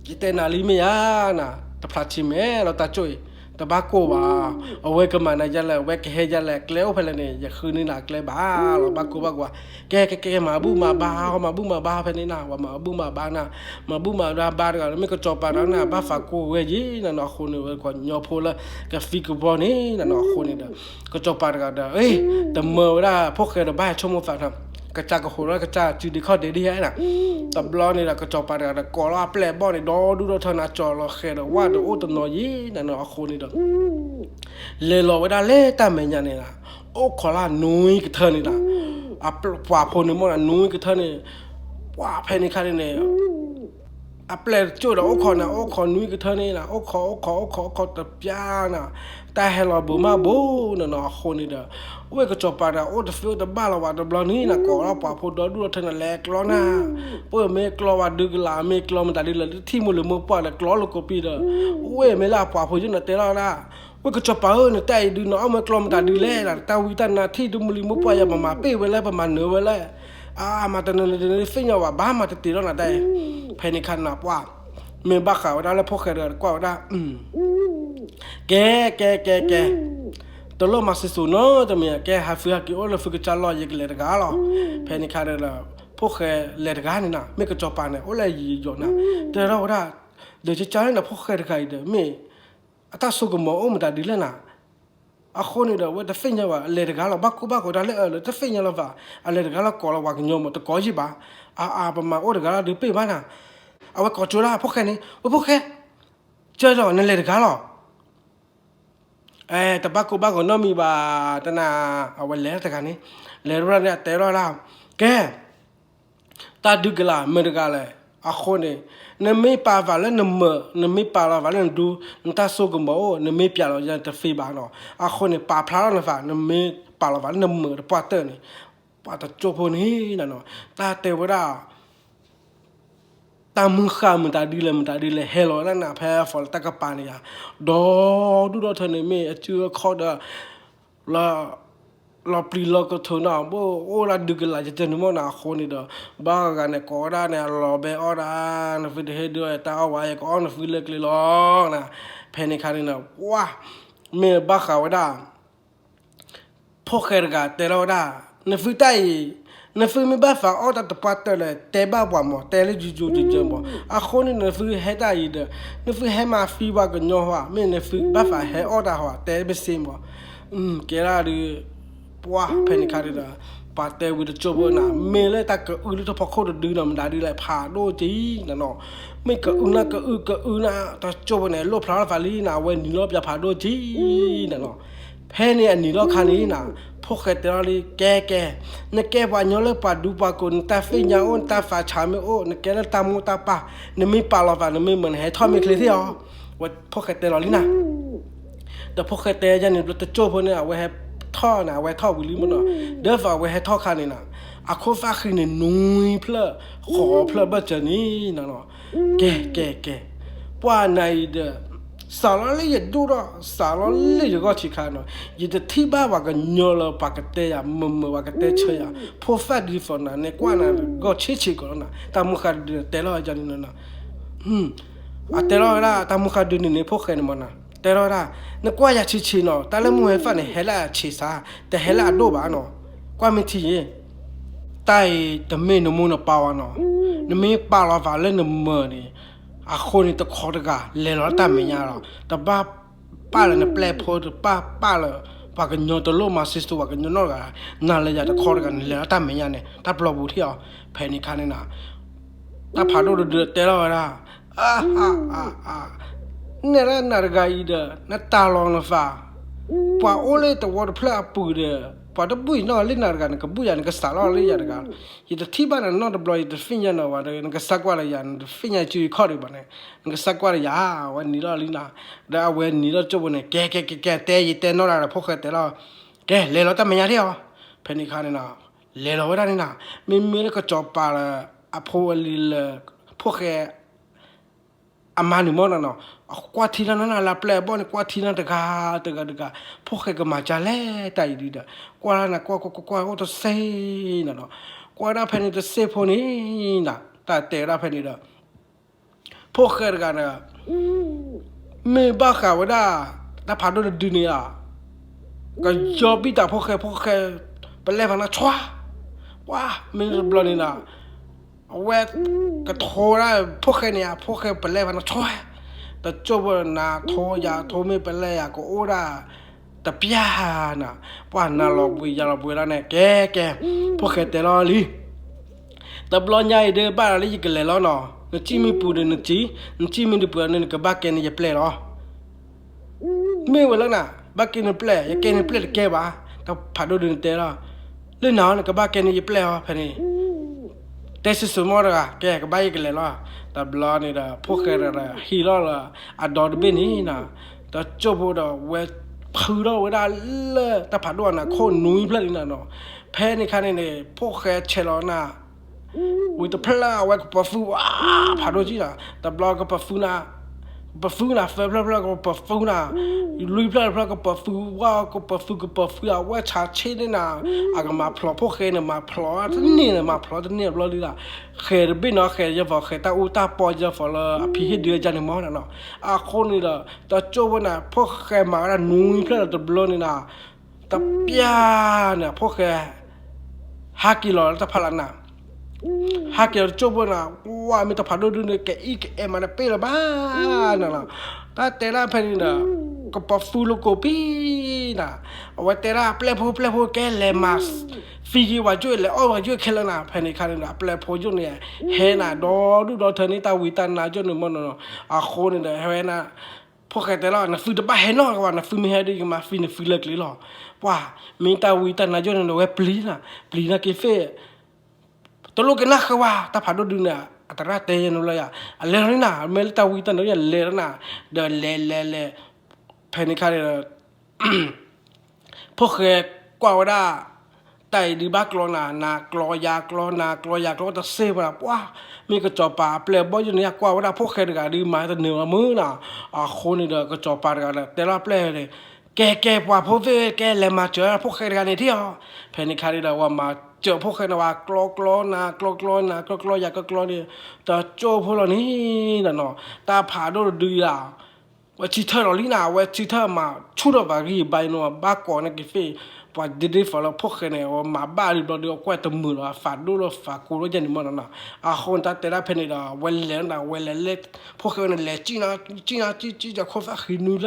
ယတဲနၤလံမ့ၢ်ဧါနၤ, တဖျါထံမဲာ်လီၤတၢ်ကၠိၣ်အံၤ, တဘၣ်ကိၢ်ဘၣ်. အဝဲကမၤနၤဒ်လဲၣ် အဝဲကဟဲဒ်လဲၣ် ကျဲအိၣ်ဖဲလဲၣ်န့ၣ် ယဃုန့ၢ်နၤကျဲဘၣ်လီၤ. ဘၣ်ကိၢ်ဘၣ်ဂီၤ, ကဲကဲကဲ မၤဘူၣ်မၤဘါ မၤဘူၣ်မၤဘါဖဲန့ၣ်နၤ, ဝဲမၤဘူၣ်မၤဘါနၤ, မၤဘူၣ်မၤဘါတဂၤ မ့ၢ်ကစီၤပၤတဂၤန့ၣ် ဘၣ်သးကိၢ်ဝဲယံၤနၤနီၤ. အဃိန့ၣ် ဝဲကညီဖိလၢကသံကဘီန့ၣ်နၤနီၤ. အဃိန့ၣ်ဒီး ကစီၤပၤတဂၤဒီး အ့ တမၢဝဲဒၣ်ဖိၣ်ဃဲဒီး ဘၣ်ဟဲဆိကမိၣ်သးနၤ, ကစၢ်ကဟူးဒီးကစၢ်စုဒ့ခီၣ်ဒ့ဒ်ဟဲနၤ. တဘျီန့ၣ်ဒီး ကစီၤပၤတဂၤဒီး ကိးလီၤအပျဲၢ်အဘီၣ်န့ၣ် ဒီဒူၣ်ဒီထၢနၤ ကၠီၤလီၤဃဲၤဒီး ဝၣ်ဒီးအိၣ်တနီၤယံၤနၤနီၤ. အဃိန့ၣ်ဒီး လဲၤလီၤဝဲဒၣ်လၢတၢ်မဲာ်ညါန့ၣ်နၤ, အိၣ်ခိးလၢနွံကထၢန့ၣ်နၤ, အပှၤဖိန့ၣ်မ့ၢ်နၤ နွံကထၢန့ၣ်, ပှၤဖဲန့ၣ်ခါန့ၣ်န့ၣ် အပျဲၢ်တကၠိၣ်ဒီး အိၣ်ခိးနၤ အိၣ်ခိးနွံကထၢန့ၣ်နၤ, အိၣ်ခိး အိၣ်ခိး အိၣ်ခိး အိၣ်ခိးတပျၢ်နၤ, တၢ်ဟဲလီၤဘိးမးဘိးနၤနီၤ. အဃိန့ၣ်ဒီး ဝဲကစီၤပၤဒီး အိၣ်တသ့အိၣ်တဘၣ်လီၤဘၣ်တဘျီန့ၣ်နၤ, ကိးလီၤပှၤဖိဒီဒူၣ်ဒီထၢန့ၣ် လဲၤကျီနၤ, ပမ့ၢ်ကျီဝဲဒုးကလး မ့ၢ်ကျီမတၤဒုလဲၣ် တထံၣ်မိၢ်လၢမိၢ်ပှၢ်ဒီး ကျီလိာ်ကိးပံဒီး, ဝဲမ့ၢ်လၢအပှၤဖိယိၣ်န့ၣ် တဲလီၤဒၣ် ဝဲကစီၤပၤဧၢ နတၢ်အံၤဒုး နအီၣ်မ့ၢ်ကျီမတၤဒုလဲၣ်, တၢ်ဝံတၢ်နါထံၣ်တမုၢ်လံမိၢ်ပှၢ်ယၤ ပမၤပ့ၢ်ဝဲလဲၣ် ပမၤနၢၤဝဲလဲၣ်, အါ မၤတနၢၤနတနၢၤသ့ၣ်ညါဘၣ် ဘၣ်မၤတတ့ၢ်လီၤနၤတၢ်အံၤ. ဖဲန့ၣ်ခါနၤပှၢ် မ့ၢ်ဘၣ်ဃးဝဲဒၣ်လၢဖိၣ်ဃဲတဂၤတကွၢ်ဝဲဒၣ် ကဲ ကဲ ကဲ ကဲ, တလိၣ်မၤစၢၤစိၤနီတမံၤ ကဲ ဟးဖုဟးက့ၤအိၣ်လၢဖုကစၢ်လီၢ် ယကလဲၤတဂၤလီၤ. ဖဲန့ၣ်ခါဒီး ဖိၣ်ဃဲလဲၤတဂၤန့ၣ်နၤ, မ့ၢ်ကစီၤပၤန့ၣ် အိၣ်လၢယံာ်ယံာ်ယိာ်နၤ, တဲထီၣ်ဝဲဒၣ် ဒီးကကၢ်လၢနဖိၣ်ဃဲတဂၤအံၤဒီး မ့ၢ်အတၢ်ဆိကမိၣ်အိၣ်မတၤဒုလဲၣ်နၤ. အဃိန့ၣ်ဒီး အဝဲတသ့ၣ်ညါဘၣ် အလဲၤတဂၤလီၤ ဘၣ်ကိၢ်ဘၣ်ဂီၤတၢ်လၢအၢၣ်လၢ တသ့ၣ်ညါလီၤဘၣ်, အလဲၤတဂၤလီၤ ကိးလီၤပှၤကညီမး တကိးယံာ်ဘၣ်, အါအါ ပမၤအိၣ်တဂၤလီၤဒုးပ့ၢ်ဘၣ်နၤ. အဝဲကိးကၠိဒၣ်ဖိၣ်ဃဲန့ၣ် ဝဲဖိၣ်ဃဲ ကၢ်လီၤ နလဲၤတဂၤလီၤ. အဲ တဘၣ်ကိၢ်ဘၣ်ဂီၤနီတမံၤဘၣ် တနၤ, အဝဲလဲၤတဂၤန့ၣ်, လဲၤတဘျီန့ၣ် အတဲထီၣ်ဒၣ် ကဲ တၢ်ဒုးကလးမတၤတဂၤလဲၣ်. အဃိန့ၣ် နမ့ၢ်ပာ်သးလၢနမၢၢ် နမ့ၢ်ပာ်လီၤသးလၢနဒူ နတၢ်ဆိကမိၣ်အိၣ် နမ့ၢ်ပျးလီၤယၤတသ့ဘၣ်နီၤ. အဃိန့ၣ် ပာ်ဖျါထီၣ်နသး နမ့ၢ်ပာ်လီၤသးလၢနမၢၢ်တပှၢ်တၢၢ်န့ၣ် ပှၤတကၠိဖိန့ၣ်နၤနီၤ တၢ်တဲဝဲဒၣ် တၢ်မုၢ်ဃၢ်မတၤဒုလဲၣ် မတၤဒုလဲၣ် ဟဲလီၤဝဲဒၣ်နၤ ဖဲ for လၢတၢ်ကပၤန့ၣ်ယါ, ဒီဒူၣ်ဒီထၢန့ၣ် မ့ၢ်အစုအခီၣ်ဒီး လီၤပျံၤလီၤကထိးနီၤ ဘၣ်အိၣ်လၢဒုးကလးယတဲန့ၣ်မ့ၢ်နၤ အဃိန့ၣ်ဒီး ဘၣ်ဂၤန့ၣ် ကိးဝဲဒၣ်န့ၣ် အလီၤဘဲအီၣ်ဒၣ် နသုတဟ့ၣ်ဒုးအီၣ်ယၤတၢ်အီၣ်ဝဲ ယကအီၣ်နသုလၢကျဲလီၤနၤ. ဖဲန့ၣ်ခါန့ၣ်နၤ ပှၤ မ့ၢ်ဘၣ်ဃးဝဲဒၣ် ဖိၣ်ဃဲတဂၤတဲထီၣ်ဝဲဒၣ် နသုတၢ်အံၤ နသုမ့ၢ်ဘၣ်သးအီၣ်တၢ်တပှၢ်တၢၢ်လဲၣ် တဲဘၣ်ပှၤမး တဲလၢယိယိယိယိမး အဃိန့ၣ်နသုဟဲတၢ်အံၤဒီး နသုဟဲမၤသံပှၤကညီဟီ မ့ၢ်နသုဘၣ်သးဟဲအီၣ်တၢ်ဟီ တဲမ့ၢ်စ့မး ကဲဒၣ်ဒုး ပှၤဖဲန့ၣ်ခါဒီး ပှၤတဲဝံၤတကၠိဖိနၤ မ့ၢ်လၢတၢ်ကအုလၢတဖီခိၣ်တဒုနီၤ မတၤဒုလဲၣ်ဖးဒိၣ်က့ၤနၤနီၤ မ့ၢ်ကအုနၤကအုကအုနၤ တကၠိဖိန့ၣ် လိၣ်ဖျါထီၣ်သးလံနၤ အဝဲနံၤလီၤပျၢ်ဖးဒိၣ်က့ၤနၤနီၤ ဖဲန့ၣ်အနံၤလီၤခါန့ၣ်နၤ ဖိၣ်ဃဲတဲထီၣ်လံ ကဲကဲ နကဲပှၤကညီလၢပှၤဒူပှၤကိး နတၢ်သ့ၣ်ညါအိၣ် နတၢ်သးဆးမ့ၢ်အိၣ် နကဲလၢတၢ်မိၢ်တၢ်ပၢ် နမ့ၢ်ပာ်လီၤသး နမ့ၢ်မၢနဟဲထီၣ်မ့ၢ်ချ့သ့ၣ်ဧါ ဝဲဖိၣ်ဃဲတဲလီၤလံနၤ ဒီးဖိၣ်ဃဲတဲယါန့ၣ် တကၠိဖိန့ၣ် အဝဲဟဲထီၣ်န့ၣ် အဝဲထီၣ်ဝံၤလံမ့ၢ်နီၤ ဒီးအဝဲဟဲထီၣ်ခါန့ၣ်နၤ အခိၣ်သၣ်ဃံန့ၣ် နွံဖျၢၣ် ဃိးဖျၢၣ်ဘၢၣ်စၢၤန့ၣ်နၤနီၤ ကဲကဲကဲ ပှၤနၤအံၤဒီး စးလီၤလၢယဒိၣ်ထီၣ် စးလီၤလၢယဂီၢ်ထံးခါနီၤ ယတထံၣ်ဘၣ်ပှၤကညီလၢပှၤကတဲယၤ မ့မ့ၢ်ပှၤကတဲဆၢယၤ ဖိသၣ်ဒ်သိးနၤန့ၣ် ကွၢ်နၤဂီၢ်ဆံးဆံးကီးလီၤနၤ တၢ်မုၢ်ဃၢ်ဒုးတဲလီၤယါန့ၣ်နၤ အတဲလီၤဝဲဒၣ် တၢ်မုၢ်ဃၢ်ဒုးန့ၣ်န့ၣ် ဖိၣ်ဃဲန့ၣ်မ့ၢ်နၤ တဲထီၣ်ဝဲဒၣ်, နကွၢ်ယၤဆံးဆံးနီၤ, တၢ်လၢမုၢ်ဝဲသၣ်န့ၣ် ဟဲလၢအဆံးစၢ်, တဟဲလၢအဒိၣ်ဘၣ်နီၤ. ကွၢ်မ့ၢ်ထံယ့ၣ်, တၢ်အံၤတမ့ၢ်နမိၢ်နပၢ်ဝဲနီၤ. နမ့ၢ်ပာ်လီၤသးလၢနမၢန့ၣ်, အဃိန့ၣ်တခီတဂၤ လဲၤလီၤလၢတၢ်မဲာ်ညါလီၤ. တဘၣ်ပာ်လၢနပျဲၢ်ဖိ, တဘၣ်ပာ်လၢ ပှၤကညီတလိၣ်မၤစံၣ်စိၤ ပှၤကညီနီတဂၤ, နၤလၢယၤတခီတဂၤ နလဲၤလီၤတၢ်မဲာ်ညါန့ၣ် တၢ်ပျီပူၤထံၣ်အီၤ. ဖဲန့ၣ်အခါန့ၣ်နီၤ, တၢ်ဖးဒိၣ်တဒုတဲထီၣ်ဝဲဒၣ်, အါအါအါ, နဲဒၣ်နၤတဂၤအံၤဒီး နတၢ်လီၤနသး, ပှၤအိၣ်လၢတဝီတဖျၢၣ်အပူၤဒီး ပှၤတဘူၣ်ယနီၢ်လၢနၤတဂၤ, နကဘူၣ်ယၤ နကစးလီၤလၢယၤတဂၤ. ယတထံၣ်ဘၣ်နနီတဘျီ, ယတသ့ၣ်ညါနဝဲဒီး နကစၢ်ကွၢ်လၢယၤ, နတသ့ၣ်ညါစုခီၣ်ဒံးဘၣ်န့ၣ်, နကစၢ်ကွၢ်လၢယၤ, အဝဲနံၤလီၤလံနီၤ. ဒီးအဝဲနံၤလီၤကၠိဖိန့ၣ်, ကဲကဲကဲကဲ, တဲယတဲနီၢ်ဒၣ်ဒီး ဖိၣ်ဃဲတဲလီၤ, ကဲ လဲၤလီၤတၢ်မဲာ်ညါထံၣ်အီၤ. ဖဲန့ၣ်အခါန့ၣ်နီၤ, လဲၤလီၤဝဲဒၣ်န့ၣ်နီၤ, မ့မ့ၢ်လၢကစီၤပၤလၢ အဖိဝဲလံလၢ ဖိၣ်ဃဲ အမါန့ၣ်မ့ၢ်နီၤနီၤ, အကွၢ်ထံလၢနနီၤလၢပျဲၢ်အဘီၣ်န့ၣ်, ကွၢ်ထံလၢတဂၤတဂၤတဂၤ, ဖိၣ်ဃဲကမၤကလဲၣ်တၢ်အံၤဒုဒီး, ကွၢ်လၢနကွၢ်ကွၢ်ကွၢ်ကွၢ်အိၣ်တစ့နီၤနီၤ, ကွၢ်ဒၣ်ဖဲန့ၣ်တစ့ဖိန့ၣ်နီၤ, တၢ်တဲဝဲဒၣ်ဖဲန့ၣ်ဒီး ဖိၣ်ဃဲတဂၤန့ၣ် မ့ၢ်ဘၣ်ဃးဝဲဒၣ် တၢ်ဖးဒိၣ်တဒုန့ၣ်ဧါ, ကယီဘံၣ်တၢ်ဖိၣ်ဃဲ, ဖိၣ်ဃဲ ပလဲဖးနၤဆွါ, ပှၤမ့ၢ်တဘျီန့ၣ်နီၤ, အဝဲကထိဝဲဒၣ်ဖိၣ်ဃဲန့ၣ်ဧါ, ဖိၣ်ဃဲပလဲဖးနၤဆွါ, တကၠိဖိနၤထိယၤထိမ့ၢ်ပလဲယၤကအိၣ်ဒၣ် တပျၢ်နၤ, ပှၤနၤလီၤဘှံးယၤလီၤဘှံးလီၤန့ၣ်, ကဲကဲ, ဖိၣ်ဃဲတဲလီၤလံ တဘျီညါအံၤဒီး ဘၣ်လၢယကလဲၤလီၤနီၤ, နစံၣ်မ့ၢ်ပူၤဒီးနစံၣ်, နစံၣ်မ့ၢ်တပူၤန့ၣ် နကဘၣ်ကဲန့ၢ်ယပျဲၢ်လီၤ. မ့ၢ်ဝဲလၢနၤ, ဘၣ်ကဲနပျဲၢ်, ယကဲနပျဲၢ်တကဲဘၣ်. တၢ်ဖးဒိၣ်ဒုန့ၣ်တဲလီၤ, လၢနၤအီၤ နကဘၣ်ကဲန့ၢ်ယပျဲၢ်အီၤ ဖဲန့ၣ် တဲစိၤစိၤမီၢ်တဂၤ, ကဲ ကဘၣ်ယကလဲၤလီၤ. တဘျီန့ၣ်ဒီး ဖိၣ်ဃဲဒီးဟံးလီၤလၢအဒီတဘ့ၣ်န့ၣ်နီၤ, တကၠိဖိဒီးဝဲဖုထီၣ်ဝဲဒၣ်လၢတၢ်ဖးဒိၣ်အနၢ်ခိၣ်နွံဖျၢၣ်လံနီၤနီၤ. ဖဲန့ၣ်ခါန့ၣ်န့ၣ် ဖိၣ်ဃဲဆဲးလီၤနၤ ဝံၤတဖျၢၣ်အဝဲကပီၤဖုဝဲဖးဒိၣ်ကံနၤ, တဘျီကပီၤဖုနၤ, ကပီၤဖုနၤ သၢဖျၢၣ်ဖျၢၣ်ကပီၤဖုနၤ, လွံၢ်ဖျၢၣ်တဖျၢၣ်ကပီၤဖုဝဲ, ကပီၤဖုကပီၤဖုအဝဲဆးဆ့န့ၣ်နၤ, အကမၤဖျိးဖိၣ်ဃဲန့ၣ် မၤဖျိးတန့ၢ်န့ၣ် မၤဖျိးတန့ၢ်ဘျီလံလၢ ဃဲၤတဘ့ၣ်နီၤ, ဃဲၤယဲၢ်ဖီ ဃဲၤတၢ်အူတၢ်ပီယဲၢ်ဖီလၢအဖံးဟ့ၣ်ဒုးအယါန့ၣ်မီၢ်နီၤနီၤ. အဃိန့ၣ်ဒီး တကၠိဖိန့ၣ် ဖိၣ်ဃဲမၤဝဲဒၣ်နွံဖျၢၣ်ဒီးတဘျီန့ၣ်နီၤ, တပျၢ်န့ၣ် ဖိၣ်ဃဲ ဟးက့ၤလီၤလၢတၢ်ဖးလၢ်နၤ, ဟးက့ၤလီၤတကၠိဖိန့ၣ်, ဝဲမ့ၢ်တၢ်ဖးဒိၣ်ဒုန့ၣ် ကအံၣ်ကအဲၣ်မးတပ့ၢ်လၢၤဘၣ်နီၤနီၤ. တၢ်တဲဒၣ်ဖဲန့ၣ်ဒီး ကပီၤဖုလိၤကိးပံနီၤ, အဝဲတဲဒၣ်ပျဲၢ်ဖိ ပျဲၢ်ဖိ ကဲလဲၤမၤသံက့ၤဝဲယိၣ် လဲၤအီၣ်ဝဲယိၣ်ခဲလၢာ်နၤ. ဖဲန့ၣ်အခါန့ၣ်ဒီး အပျဲၢ်ဖိယိၣ်န့ၣ် ဟဲနၤဒီဒူၣ်ဒီထၢန့ၣ် တၢ်ဝံတၢ်နါယိၣ်န့ၣ်မီၢ်နီၤနီၤ. အဃိန့ၣ်ဒီး ဟဲဝဲနၤ ဖိၣ်ဃဲတဲလီၤ နသုတဘၣ်ဟဲနီတဂၤဘၣ်, နသုမ့ၢ်ဟဲဒီး ယကမၤသံနသုလၢကျဲလီၤ. ပှၤ မ့ၢ်တၢ်ဝံတၢ်နါယိၣ်န့ၣ်ဒီး ဝဲပျံၤနၤ, ပျံၤနၤက့ၤသ့ၣ်, တလိၣ်ကနၣ်ဃုာ်ဝဲ, တၢ်ဖးဒိၣ်ဒုန့ၣ် အတရၣ်တဲယဲၢ်န့ၣ်လီၤယၤ, အလဲၤလီၤန့ၣ်နၤ, မ့ၢ်လၢတၢ်ဝံတၢ်နါယိၣ်န့ၣ် လဲၤလီၤနၤ, ဒီးလဲၤလဲၤလဲၤ, ဖဲန့ၣ်အခါန့ၣ်ဒီး ဖိၣ်ဃဲကွၢ်ဝဲဒၣ် တၢ်အံၤဒုးဘၣ်ကျီနၤ, နၤကျီယၤကျီ, နၤကျီယၤကျီတစ့ၢ်ဖိဒီး ပှၤ မ့ၢ်ကစီၤပၤအပျဲၢ်အဘီၣ်ယိၣ်န့ၣ် ကွၢ်ဝဲဒၣ်ဖိၣ်ဃဲတဂၤဒုး မၤတန့ၢ်ဝဲမုၢ်နၤ. အဃိန့ၣ်ဒီး ကစီၤပၤတဂၤဒီး တဲလီၤပျဲၢ်န့ၣ်, ကဲကဲ ပှၤဖိသ့ၣ် ကဲလဲၤမၤစၢၤဖိၣ်ဃဲတဂၤန့ၣ်ထံၣ်အီၤ. ဖဲန့ၣ်အခါန့ၣ်ဒီး ဝဲမၤစၢၤဖိၣ်ဃဲန့ၣ် ဝဲကျီကျီနၤ ကျီကျီနၤ ကျီကျီယၤကျီကျီန့ၣ်, တကၠိဖိလီၤန့ၣ်နီၤနီၤ, တၢ်ဖးဒိၣ်တဒုယၤ ဝဲဆံထၢၣ်ဒီးလံနၤ, ဝဲဆံထၢၣ်မၤဆူၣ်ထီၣ်ဘၣ်ဂံၢ်ဘါနီၤ, ဘၣ်ကိးန့ၢ်က့ၤသ့ၣ်, ပှၤဒ့ဒ့ဖီလၢဖိၣ်ဃဲန့ၣ် ဝဲမၤဘၣ်ဒံးဘျီဒီး ကွၢ်တမုာ်လီၤ, အသးဒိၣ်လီၤသးကိးလီၤယဲၢ်န့ၣ်မီၢ်နီၤနီၤ. အဃိန့ၣ် တၢ်တဲဒၣ်ဖဲန့ၣ်ဒီး ဝဲလဲၤနၤ ဝဲလဲၤလၢ ဖိၣ်ဃဲဝဲန့ၣ် လဲၤစံၣ်နၤ စံၣ်နၤ စံၣ် စံၣ် စံၣ်တခိၣ်သၣ်ဃံနွံ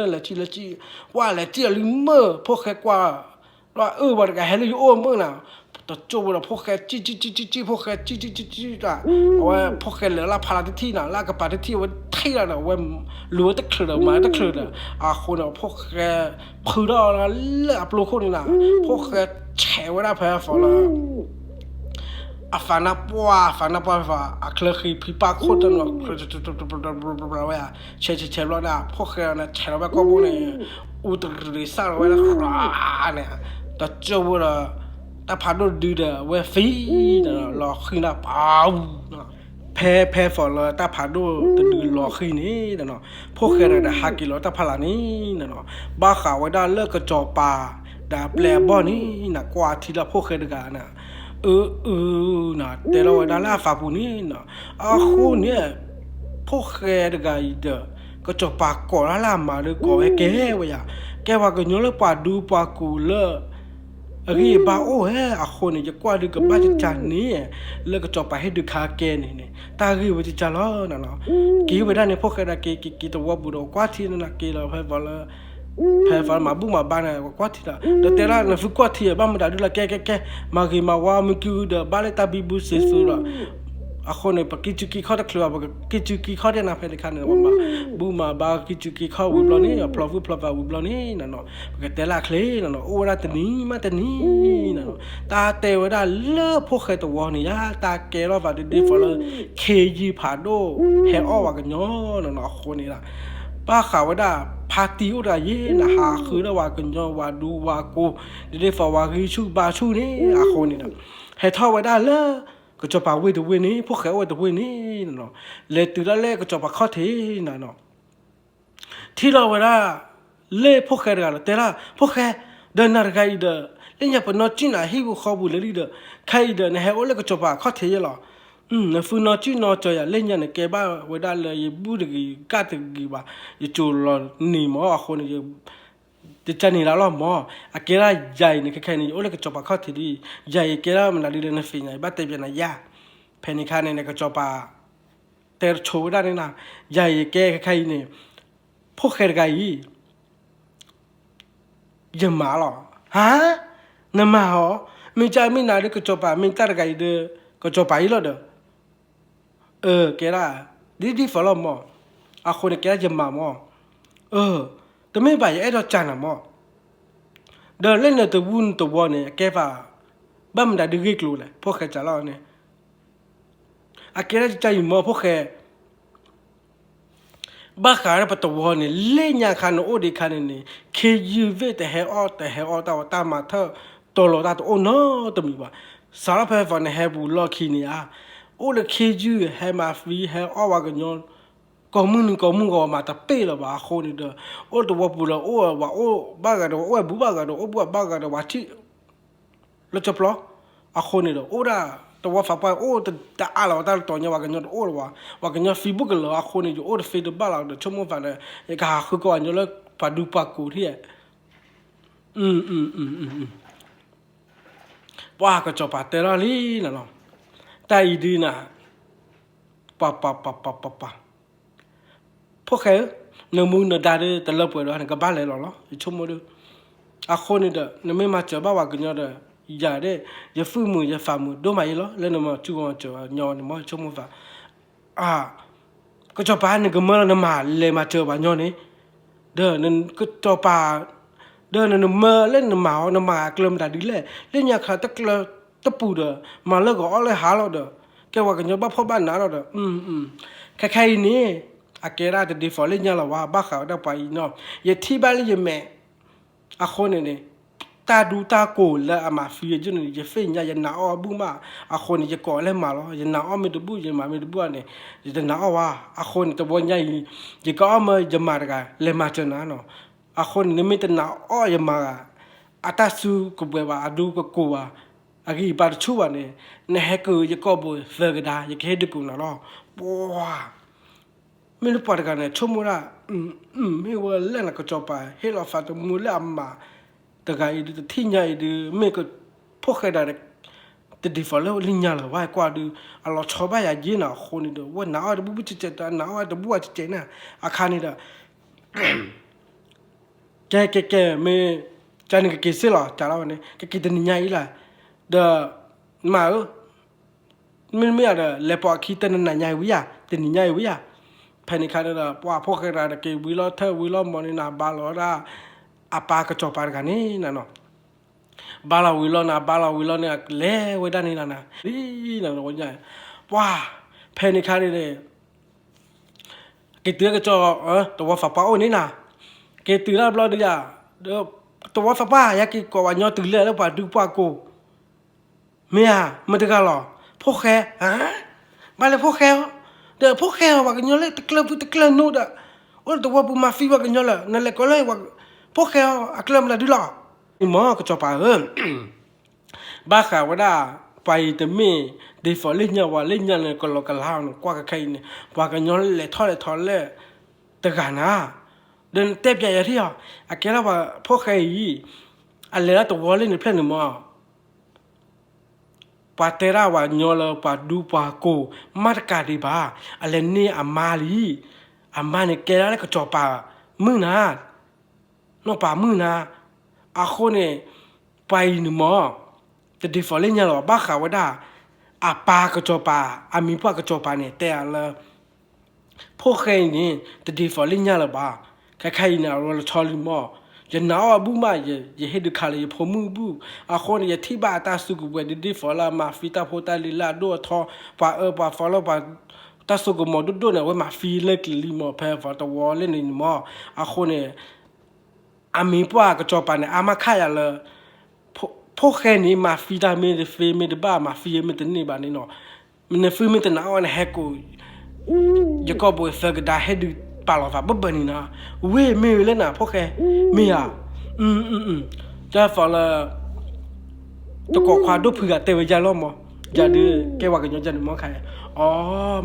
လၢလဲၤစံၣ် လဲၤစံၣ်, ပှၤလဲၤစံၣ်ဒီးလံမုၢ် ဖိၣ်ဃဲကွၢ် ဒီးအၢၣ်ဝဲတဂၤဟဲလၢယအိၣ်မုၢ်နၤ, တကၠိဖိဒီးဖိၣ်ဃဲစံၣ် စံၣ် စံၣ် စံၣ် စံၣ် ဖိၣ်ဃဲစံၣ် စံၣ် စံၣ် စံၣ် တၢ်, အဝဲဖိၣ်ဃဲလဲၤလၢဖးလၢ်တထံၣ်နၤ, လၢအကပၤတထံၣ် အဝဲထံၣ်လီၤဒီး အဝဲလူၤဝဲတချုးဒီး မၤတချုးဒီး, အဃိန့ၣ် ဖိၣ်ဃဲဖုထီၣ်လၢအပျိခိၣ်န့ၣ်နၤ, ဖိၣ်ဃဲဆဲးဝဲဒၣ်ဖဲအသီလၢ အသးနါပှၢ် အသးနါပှၢ်ဖဲ အချၢဃံဖံပၢ်ခိၣ်တနီၤ ဝဲ, ဆဲးဆဲးဆဲးဘျီန့ၣ် ဖိၣ်ဃဲန့ၣ် ဆဲးလီၤဝဲကိာ်ဘိန့ၣ် အူတရံးစၢ်လီၤဝဲဒၣ် ဃှၤန့ၣ်, တကၠိဖိဒီး တၢ်ဖးဒိၣ်တဒုဒီး အဝဲသံဒီး လီၤဃံၤနၤပၤ, ဖဲ ဖဲသီလၢတၢ်ဖးဒိၣ်တဒုလီၤဃံၤန့ၣ်ဒီးနီၤ, ဖိၣ်ဃဲဒီးဟးက့ၤလီၤတၢ်ဖးလၢ်န့ၣ်ဒီးနီၤ, ဘၣ်ဃးဝဲဒၣ်လၢကစီၤပၤ ဒီးအပျဲၢ်အဘီၣ်န့ၣ်နီၤ ကွၢ်ထံလၢဖိၣ်ဃဲတဂၤန့ၣ် အၢ အၢ နီၤ တဲလီၤဝဲဒၣ်လၢအသးပူၤန့ၣ်နီၤ, အဃိန့ၣ် ဖိၣ်ဃဲတဂၤအံၤဒီး က ကစီၤပၤကိးတၢ်လၢအမၤဒီးကိးဝဲကဲဝဲယၤ, ကဲပှၤကညီလၢပှၤဒူပှၤကိၢ်လၢ အဂံၢ်အဘါအိၣ်ဝဲအဃိန့ၣ် ယကွၢ်ဒုးကဘၣ်ကကန့ၣ် လၢကစီၤပၤဟ့ၣ်ဒုးခါကဲန့ၣ်န့ၣ် တၢ်ဂ့ၢ်ဝဲကကလီၤနၤနီၤ. က့ၤဝဲဒၣ်န့ၣ် ဖိၣ်ဃဲဒၣ်က့ၤက့ၤက့ၤတဝီပူၤဒီး ကွၢ်ထံနၤက့ၤလီၤဖဲဖီလၢ ဖဲဖီလၢမၤဘူၣ်မၤဘါန့ၣ် ကွၢ်ထံဒီး ဒီးတဲဒၣ်နသုကွၢ်ထံဘၣ်မတၤဒုလၢကဲကဲကဲ မၤဂ့ၤမၤဝါမုၢ်ကုဒီး ဘၣ်လၢတၢ်ဘံဘူစ့သုဒီး အဃိန့ၣ် ပကံၢ်စုကံၢ်ခီၣ်တချုးဘၣ် ပကံၢ်စုကံၢ်ခီၣ်ဒဲးနၤဖဲန့ၣ်ခါန့ၣ် ပမၤဘူၣ်မၤဘါကံၢ်စုကံၢ်ခီၣ်ဝံၤဘျီန့ၣ် အဖျီၣ်ဖုၣ်ဖျီၣ်ဖးဝံၤဘျီန့ၣ်နၤနီၤ ပကတဲလၢအချ့နၤနီၤ အိၣ်ဝဲဒၣ်တနံၤမးတနံၤနၤနီၤ တၢ်တဲဝဲဒၣ်လၢဖိၣ်ဃဲတဝီန့ၣ်ယါ တၢ်ကဲထီၣ်ဖးဒုဒ့ဖီလၢ ခ့ယုၢ်ဖးဒိၣ် ဟဲအီၣ်ဝဲကညီနၤနီၤ အဃိန့ၣ်ဒၣ် ဘၣ်ဃးဝဲဒၣ် ဖါတံၢ်အိၣ်တဂၤယဲ နဟးဃုဒီးပှၤကညီ ပှၤဒူပှၤကိၢ် ဒ်ဒ်သိးပှၤဂံၢ်ဆူၣ်ဘါဆူၣ်န့ၣ် အဃိန့ၣ်ဒီး ဟဲထီၣ်ဝဲဒၣ်လၢ ကစီၤပၤဝ့ၢ်တဝ့ၢ်န့ၣ် ဖိၣ်ဃဲအိၣ်ဝဲတဝ့ၢ်န့ၣ်နၤနီၤ လဲၤတုၤဒၣ်လၢကစီၤပၤခီၣ်ထံးနၤနီၤ ထံၣ်လီၤဝဲဒၣ် လၢဖိၣ်ဃဲတဂၤဒီး တဲဒၣ် ဖိၣ်ဃဲ ဒီးနၤတဂၤအံၤဒီး လၢညါပနီၢ်ကံၣ်နၤဟံၣ်ပူၤဃီပူၤလၢလံဒီး ခဲအံၤဒီး နဟဲအိၣ်လၢကစီၤပၤခီၣ်ထံးယဲလီၤ နသုနီၢ်ကံၣ်နီၢ်ကၠီယၤ လၢညါန့ၣ် ကဲဘၣ်ဝဲဒၣ်လၢယဘူၣ်တဂ့ၤ ကၣ်တဂ့ၤဘၣ် ယကၠိၤလီၤနံၤမၢ် အဃိန့ၣ် တကနံၤလၢ်လီၤမၢ် အကဲဒၣ်ယၤအံၤန့ၣ် ခဲခဲအံၤန့ၣ် ယအိၣ်လၢကစီၤပၤခီၣ်ထံးဒ် ယၤအံၤကဲဒၣ်မနုၤဒ်လၢနသ့ၣ်ညါ ယဘၣ်တဲပျဲနၤယၤ ဖဲန့ၣ်ခါန့ၣ် ကစီၤပၤ တဲတဆိဝဲဒၣ်န့ၣ်နၤ ယၤအံၤကဲခဲခဲအံၤန့ၣ် ဖိၣ်ဃဲတဂၤအံၤ ယမၤလီၤ ဟါ နမၤအီၤ မ့ၢ်ကမ့ၢ်နၤဒီးကစီၤပၤ မ့ၢ်တၢ်တဂၤအံၤဒီး ကစီၤပၤအံၤလီၤဒီး ကဲဒၣ် ဒ်ဒ်သိးလီၤမၢ် အဃိန့ၣ် ကဲဒၣ်ယမၤမၢ် တမ့ၢ်ဘၣ် ယအဲၣ်ဒိးကၢ်နၤမၢ် ဒီးလၢနတဝူနတဝီန့ၣ် အကဲဘၣ် ဘၣ်မတၤဒုဂ့ၢ်ကျိၤလဲၣ် ဖိၣ်ဃဲစးလီၤန့ၣ် အကဲဒၣ်ကၢ်ယံၤမၢ်ဖိၣ်ဃဲ ဘၣ်ဃးဒီးပတဝီန့ၣ် လၢညါခါနအိၣ်ဒံးခါန့ၣ်န့ၣ် ခ့ယုၢ်သ့ၣ်တဟဲအီၣ်တဟဲအီၣ်တၢ်ဝဲတၢ်မၤထၢၣ်တီၤလီၤတၢ်တအိၣ်နီတမံၤဘၣ်. စးထီၣ်ဖဲဖီန့ၣ်ဟဲပူၤလီၢ်ခံန့ၣ်ဧါ, အိၣ်လၢခ့ယုၢ်ဟဲမၤသံဟဲအီၣ်ဝဲကညီ ကိးမုၢ်နံၤကိးမုၢ်ဂီၤမၤတပ့ၢ်လၢၤဘၣ်အဃိန့ၣ်ဒီး အိၣ်တဝီပူၤလၢအိၣ်ဝဲအိၣ်ဘၣ်ဂၤဒီး အိၣ်ဝဲဘူးဘၣ်ဂၤဒီး အိၣ်ဘူးဘၣ်ဂၤဒီး ဝဲထံၣ် လၢကၠီပျီ အဃိန့ၣ်ဒီး အိၣ်ဒၣ်တဝီဖးပှၢ်အိၣ်တအါလီၤ တၢ်တတီၤညါ ပှၤကညီတအိၣ်လၢၤဘၣ်, ပှၤကညီသံဘူးကလၢၤအဃိန့ၣ် ယအိၣ်တသ့တဘၣ်လီၤဒီး ဆိကမိၣ်သးဒီး ယကဟးဃုကိးပှၤကညီလၢပှၤဒူပှၤကိးထံၣ်, ပှၤကစီၤပၤတဲထီၣ်လံနၤလီၤ, တၢ်အံၤဒုးနၤ ပှၤပှၤပှၤပှၤပှၤပှၤ ဖိၣ်ဃဲဧၢ, နမူနဒါဒီးတလၢပှဲၤဒီး နကဘၣ်လဲၤလီၤလီၤ ယဆိကမိၣ်ဒီး, အဃိန့ၣ်ဒီး နမ့ၢ်မၤစၢၤဘၣ်ပှၤကညီဒီး ယၤဒီး ယသူၣ်မုာ်ယသးမုာ်ဒိၣ်မးအံၤလီၤ, လၢနမၤစုကဝဲၤမၤစၢၤညီန့ၣ် မ့ၢ်ယဆိကမိၣ်သး, ကစီၤပၤန့ၣ်ကမၢလီၤ နမၤလဲၤမၤစၢၤပှၤညီန့ၣ်, ဒီးကစီၤပၤ ဒီးနမၢလၢနမၤအီၤ နမၤအကျၢၤမတၤဒ်လဲၣ်, လၢညါခါတကျၢၤတပူၤဒီး မၤလၢဂီၤအီၣ်လၢဟါလီၤဒီး ကဲပှၤကညီဘၣ်ဖှီၣ်ဘၣ်နးလီၤဒီး, ခဲခဲအံၤန့ၣ် အကဲဒၣ်တဒ်သိးလၢညါလီၤဝဲ ဘၣ်ဃးဝဲဒၣ်ပှၤအံၤနီၤ, ယထံၣ်ဘၣ်လၢယမဲာ် အဃိန့ၣ်န့ၣ် တၢ်ဒူတၢ်ကိၢ်လၢအမၤသံယၤန့ၣ် ယသ့ၣ်ညါ ယနာ်အီၣ်အဘူၣ်မး, အဃိန့ၣ် ယကိးလဲၤမၤလီၤ, ယနာ်အီၣ်မ့ၢ်တဘူၣ် ယမၤမ့ၢ်တဘူၣ်န့ၣ် ယတနာ်အီၣ်ဝဲ, အဃိန့ၣ် တဝီညါအံၤ ယကအီၣ်မၢယမၤတဂၤ လဲၤမၤစၢၤနၤနီၤ, အဃိန့ၣ် နမ့ၢ်တနာ်အီၣ်ယမၤဂၤ အတၢ်စုကဘှဲးဘၣ် အဒူကကိၢ်ဘၣ် အဂံၢ်အဘါတဆူၣ်ဘၣ်န့ၣ် နဟဲက့ၤယကိာ်ဘိၣ်သၢကဒါ ယကဟ့ၣ်ဒုးကိးနၤလီၤ, ပှၤ မ့ၢ်လၢပှၤတဂၤန့ၣ် ဆိကမိၣ်ဒၣ်, မ့ၢ်ဝဲလဲၣ်နကစီၤပၤ ဟ့ၣ်လီၤသးတမူလၢအမၤတဂၤအံၤဒုး တထံၣ်ညါအံၤဒုး မ့ၢ်ဖိၣ်ဃဲဒၣ် တဒ်သိးလၢလၢညါလီၤဝဲ ကွၢ်ဒုး အလီၤဆီဘၣ်ယၤယ့ၢ်နၤအဃိန့ၣ်ဒီး ဝဲနာ်အီၣ်တဘူၣ်ဘုၣ်ကဲးကဲး နာ်အီၣ်ဝဲတဘူၣ်ဝဲကဲးကဲးန့ၣ် အခါန့ၣ်ဒီး ကဲကဲကဲ မ့ၢ် ကန့ၣ်ကက့ၤစ့ၢ်လီၤ ကလီၤဝဲန့ၣ် ကက့ၤတနံၤညါအံၤလီၤ, ဒီး မၤဧၢ မ့မ့ၢ်ဒီး လဲၤပိာ်အခံတနံၤညါအံၤဝံၤဧါ တနံၤညါအံၤဝံၤဧါ, ဖဲန့ၣ်ခါန့ၣ်ဒီး ပှၤဖိၣ်ဃဲတဂၤတက့ၤဝံၤလီၤထၢၣ်ဝံၤလီၤမီၤန့ၣ် နဘါလီၤဝဲဒၣ် အပၢ်ကစီၤပၤတဂၤန့ၣ်နၤနီၤ, ဘါလီၤဝံၤလီၤနၤ ဘါလီၤဝံၤလီၤန့ၣ် လဲၤဝဲဒၣ်န့ၣ်နၤနၤ လံနၤဝဲညါ, ပှၤ ဖဲန့ၣ်ခါန့ၣ်န့ၣ် က့ၤတုၤလၢကစီၤ တဝီသးပှၢ်အိၣ်န့ၣ်နၤ, က့ၤတုၤတၢ်ဘျီဒုးယၤ, တဝီသးပှၢ် ယက့ၤကိးပှၤညီတုၤလဲၣ်လၢပှၤဒူပှၤကိၢ်, မ့ၢ်ဧါ မတၤတဂၤလီၤ, ဖိၣ်ဃဲ, ဘၣ်လဲၤဖိၣ်ဃဲအီၤ, ဒီးဖိၣ်ဃဲအီၤ ပှၤကညီလၢတကျၢၤဖုတကျၢၤနိဒီး, အိၣ်လၢတဝီပူၤမၤသံပှၤကညီလၢ နလဲၤကိးလၢ ဖိၣ်ဃဲအီၤ အကျၢၤမတၤဒုလီၤ, မ့ၢ်ကစီၤပၤဧၢ ဘၣ်ဃးဝဲဒၣ် ပှၤအံၤတမ့ၢ် ဒ်သိးလၢညါဝဲလၢညါန့ၣ် ကလီကလါန့ၣ် ကွၢ်ကခဲအံၤန့ၣ် ပှၤကညီလဲၤထီၣ်လဲၤထီလဲၣ်, တဂၤနၤ, ဒီးနတဲပျဲယၤထံၣ်အီၤ, အကဲလၢပှၤဖိၣ်ဃဲအံၤ, အလဲၤလၢတဝီလၢန့ၣ်ဖျဲၣ်န့ၣ်မၢ် ပှၤတဲဒၣ်ပှၤညီလၢပှၤဒူပှၤကိၢ် မးတကးဒံးဘၣ်, အလဲၤန့ၢ်အမါလံ, အမါန့ၣ်ကဲဒၣ်လၢကစီၤပၤမုၣ်နၤ, နီၢ်ပၤမုၣ်နၤ, အဃိန့ၣ် ပှၤအံၤန့ၣ်မၢ် တဒ်သိးလၢညါလၢၤဘၣ် ဘၣ်ဃးဝဲဒၣ် အပၢ်ကစီၤပၤ, အမံၤပှၢ်ကစီၤပၤန့ၣ် တဲအလၢ ဖိၣ်ဃဲအံၤန့ၣ် တဒ်သိးလၢညါလၢၤဘၣ်, ခဲခါအံၤန့ၣ် အလီၤဆီလံမၢ်, ယနာ်အီၤအဘူၣ်မး, ယဟ့ၣ်ဒုးခးလၢယဖိမုၣ်အဘူၣ်, အဃိန့ၣ် ယထံၣ်ဘၣ်အတၢ်စုကဝဲၤ ဒ်ဒ်သိးလၢအမၤသံတၢ်ဖိတၢ်လံၤလၢအဒိၣ်အထီ, ပှၤအၢပှၤသီလၢပှၤ တၢ်စိကမီၤဒိၣ်ဒိၣ်န့ၣ် အဝဲမၤသံလၢကျဲလံမၢ်, ဖဲတဝီလၢန့ၣ်န့ၣ်မၢ်, အဃိန့ၣ် အမံၤပှၢ်ကစီၤပၤန့ၣ် အါမးခးယၤလၢ ဖိၣ်ဃဲန့ၣ် မၤသံတၢ်မ့ၢ်တသ့မ့ၢ်တဘၣ် မၤသံမ့ၢ်တန့ၢ်ဘၣ်န့ၣ်နီၤ, နသုမ့ၢ်တနာ်အီၤန့ၣ် ဟဲကိး ယကိာ်ပူၤသၢကဒါ ဟဲဒုးပာ်လီၤသးဘၣ်ဘၣ်န့ၣ်နီၤ, ဝ့ၢ်မ့ၢ်ဝဲလၢနၤ ဖိၣ်ဃဲ, မ့ၢ်ဧါ, တၢ်သီလၢ တကိးခွါဒိၣ်ဖုဂၤတဲဝဲယၤလီၤမၢ်, ယၤဒုး ကဲဝဲကညီယၤန့ၣ်မၢ်ခါအံၤ, အိ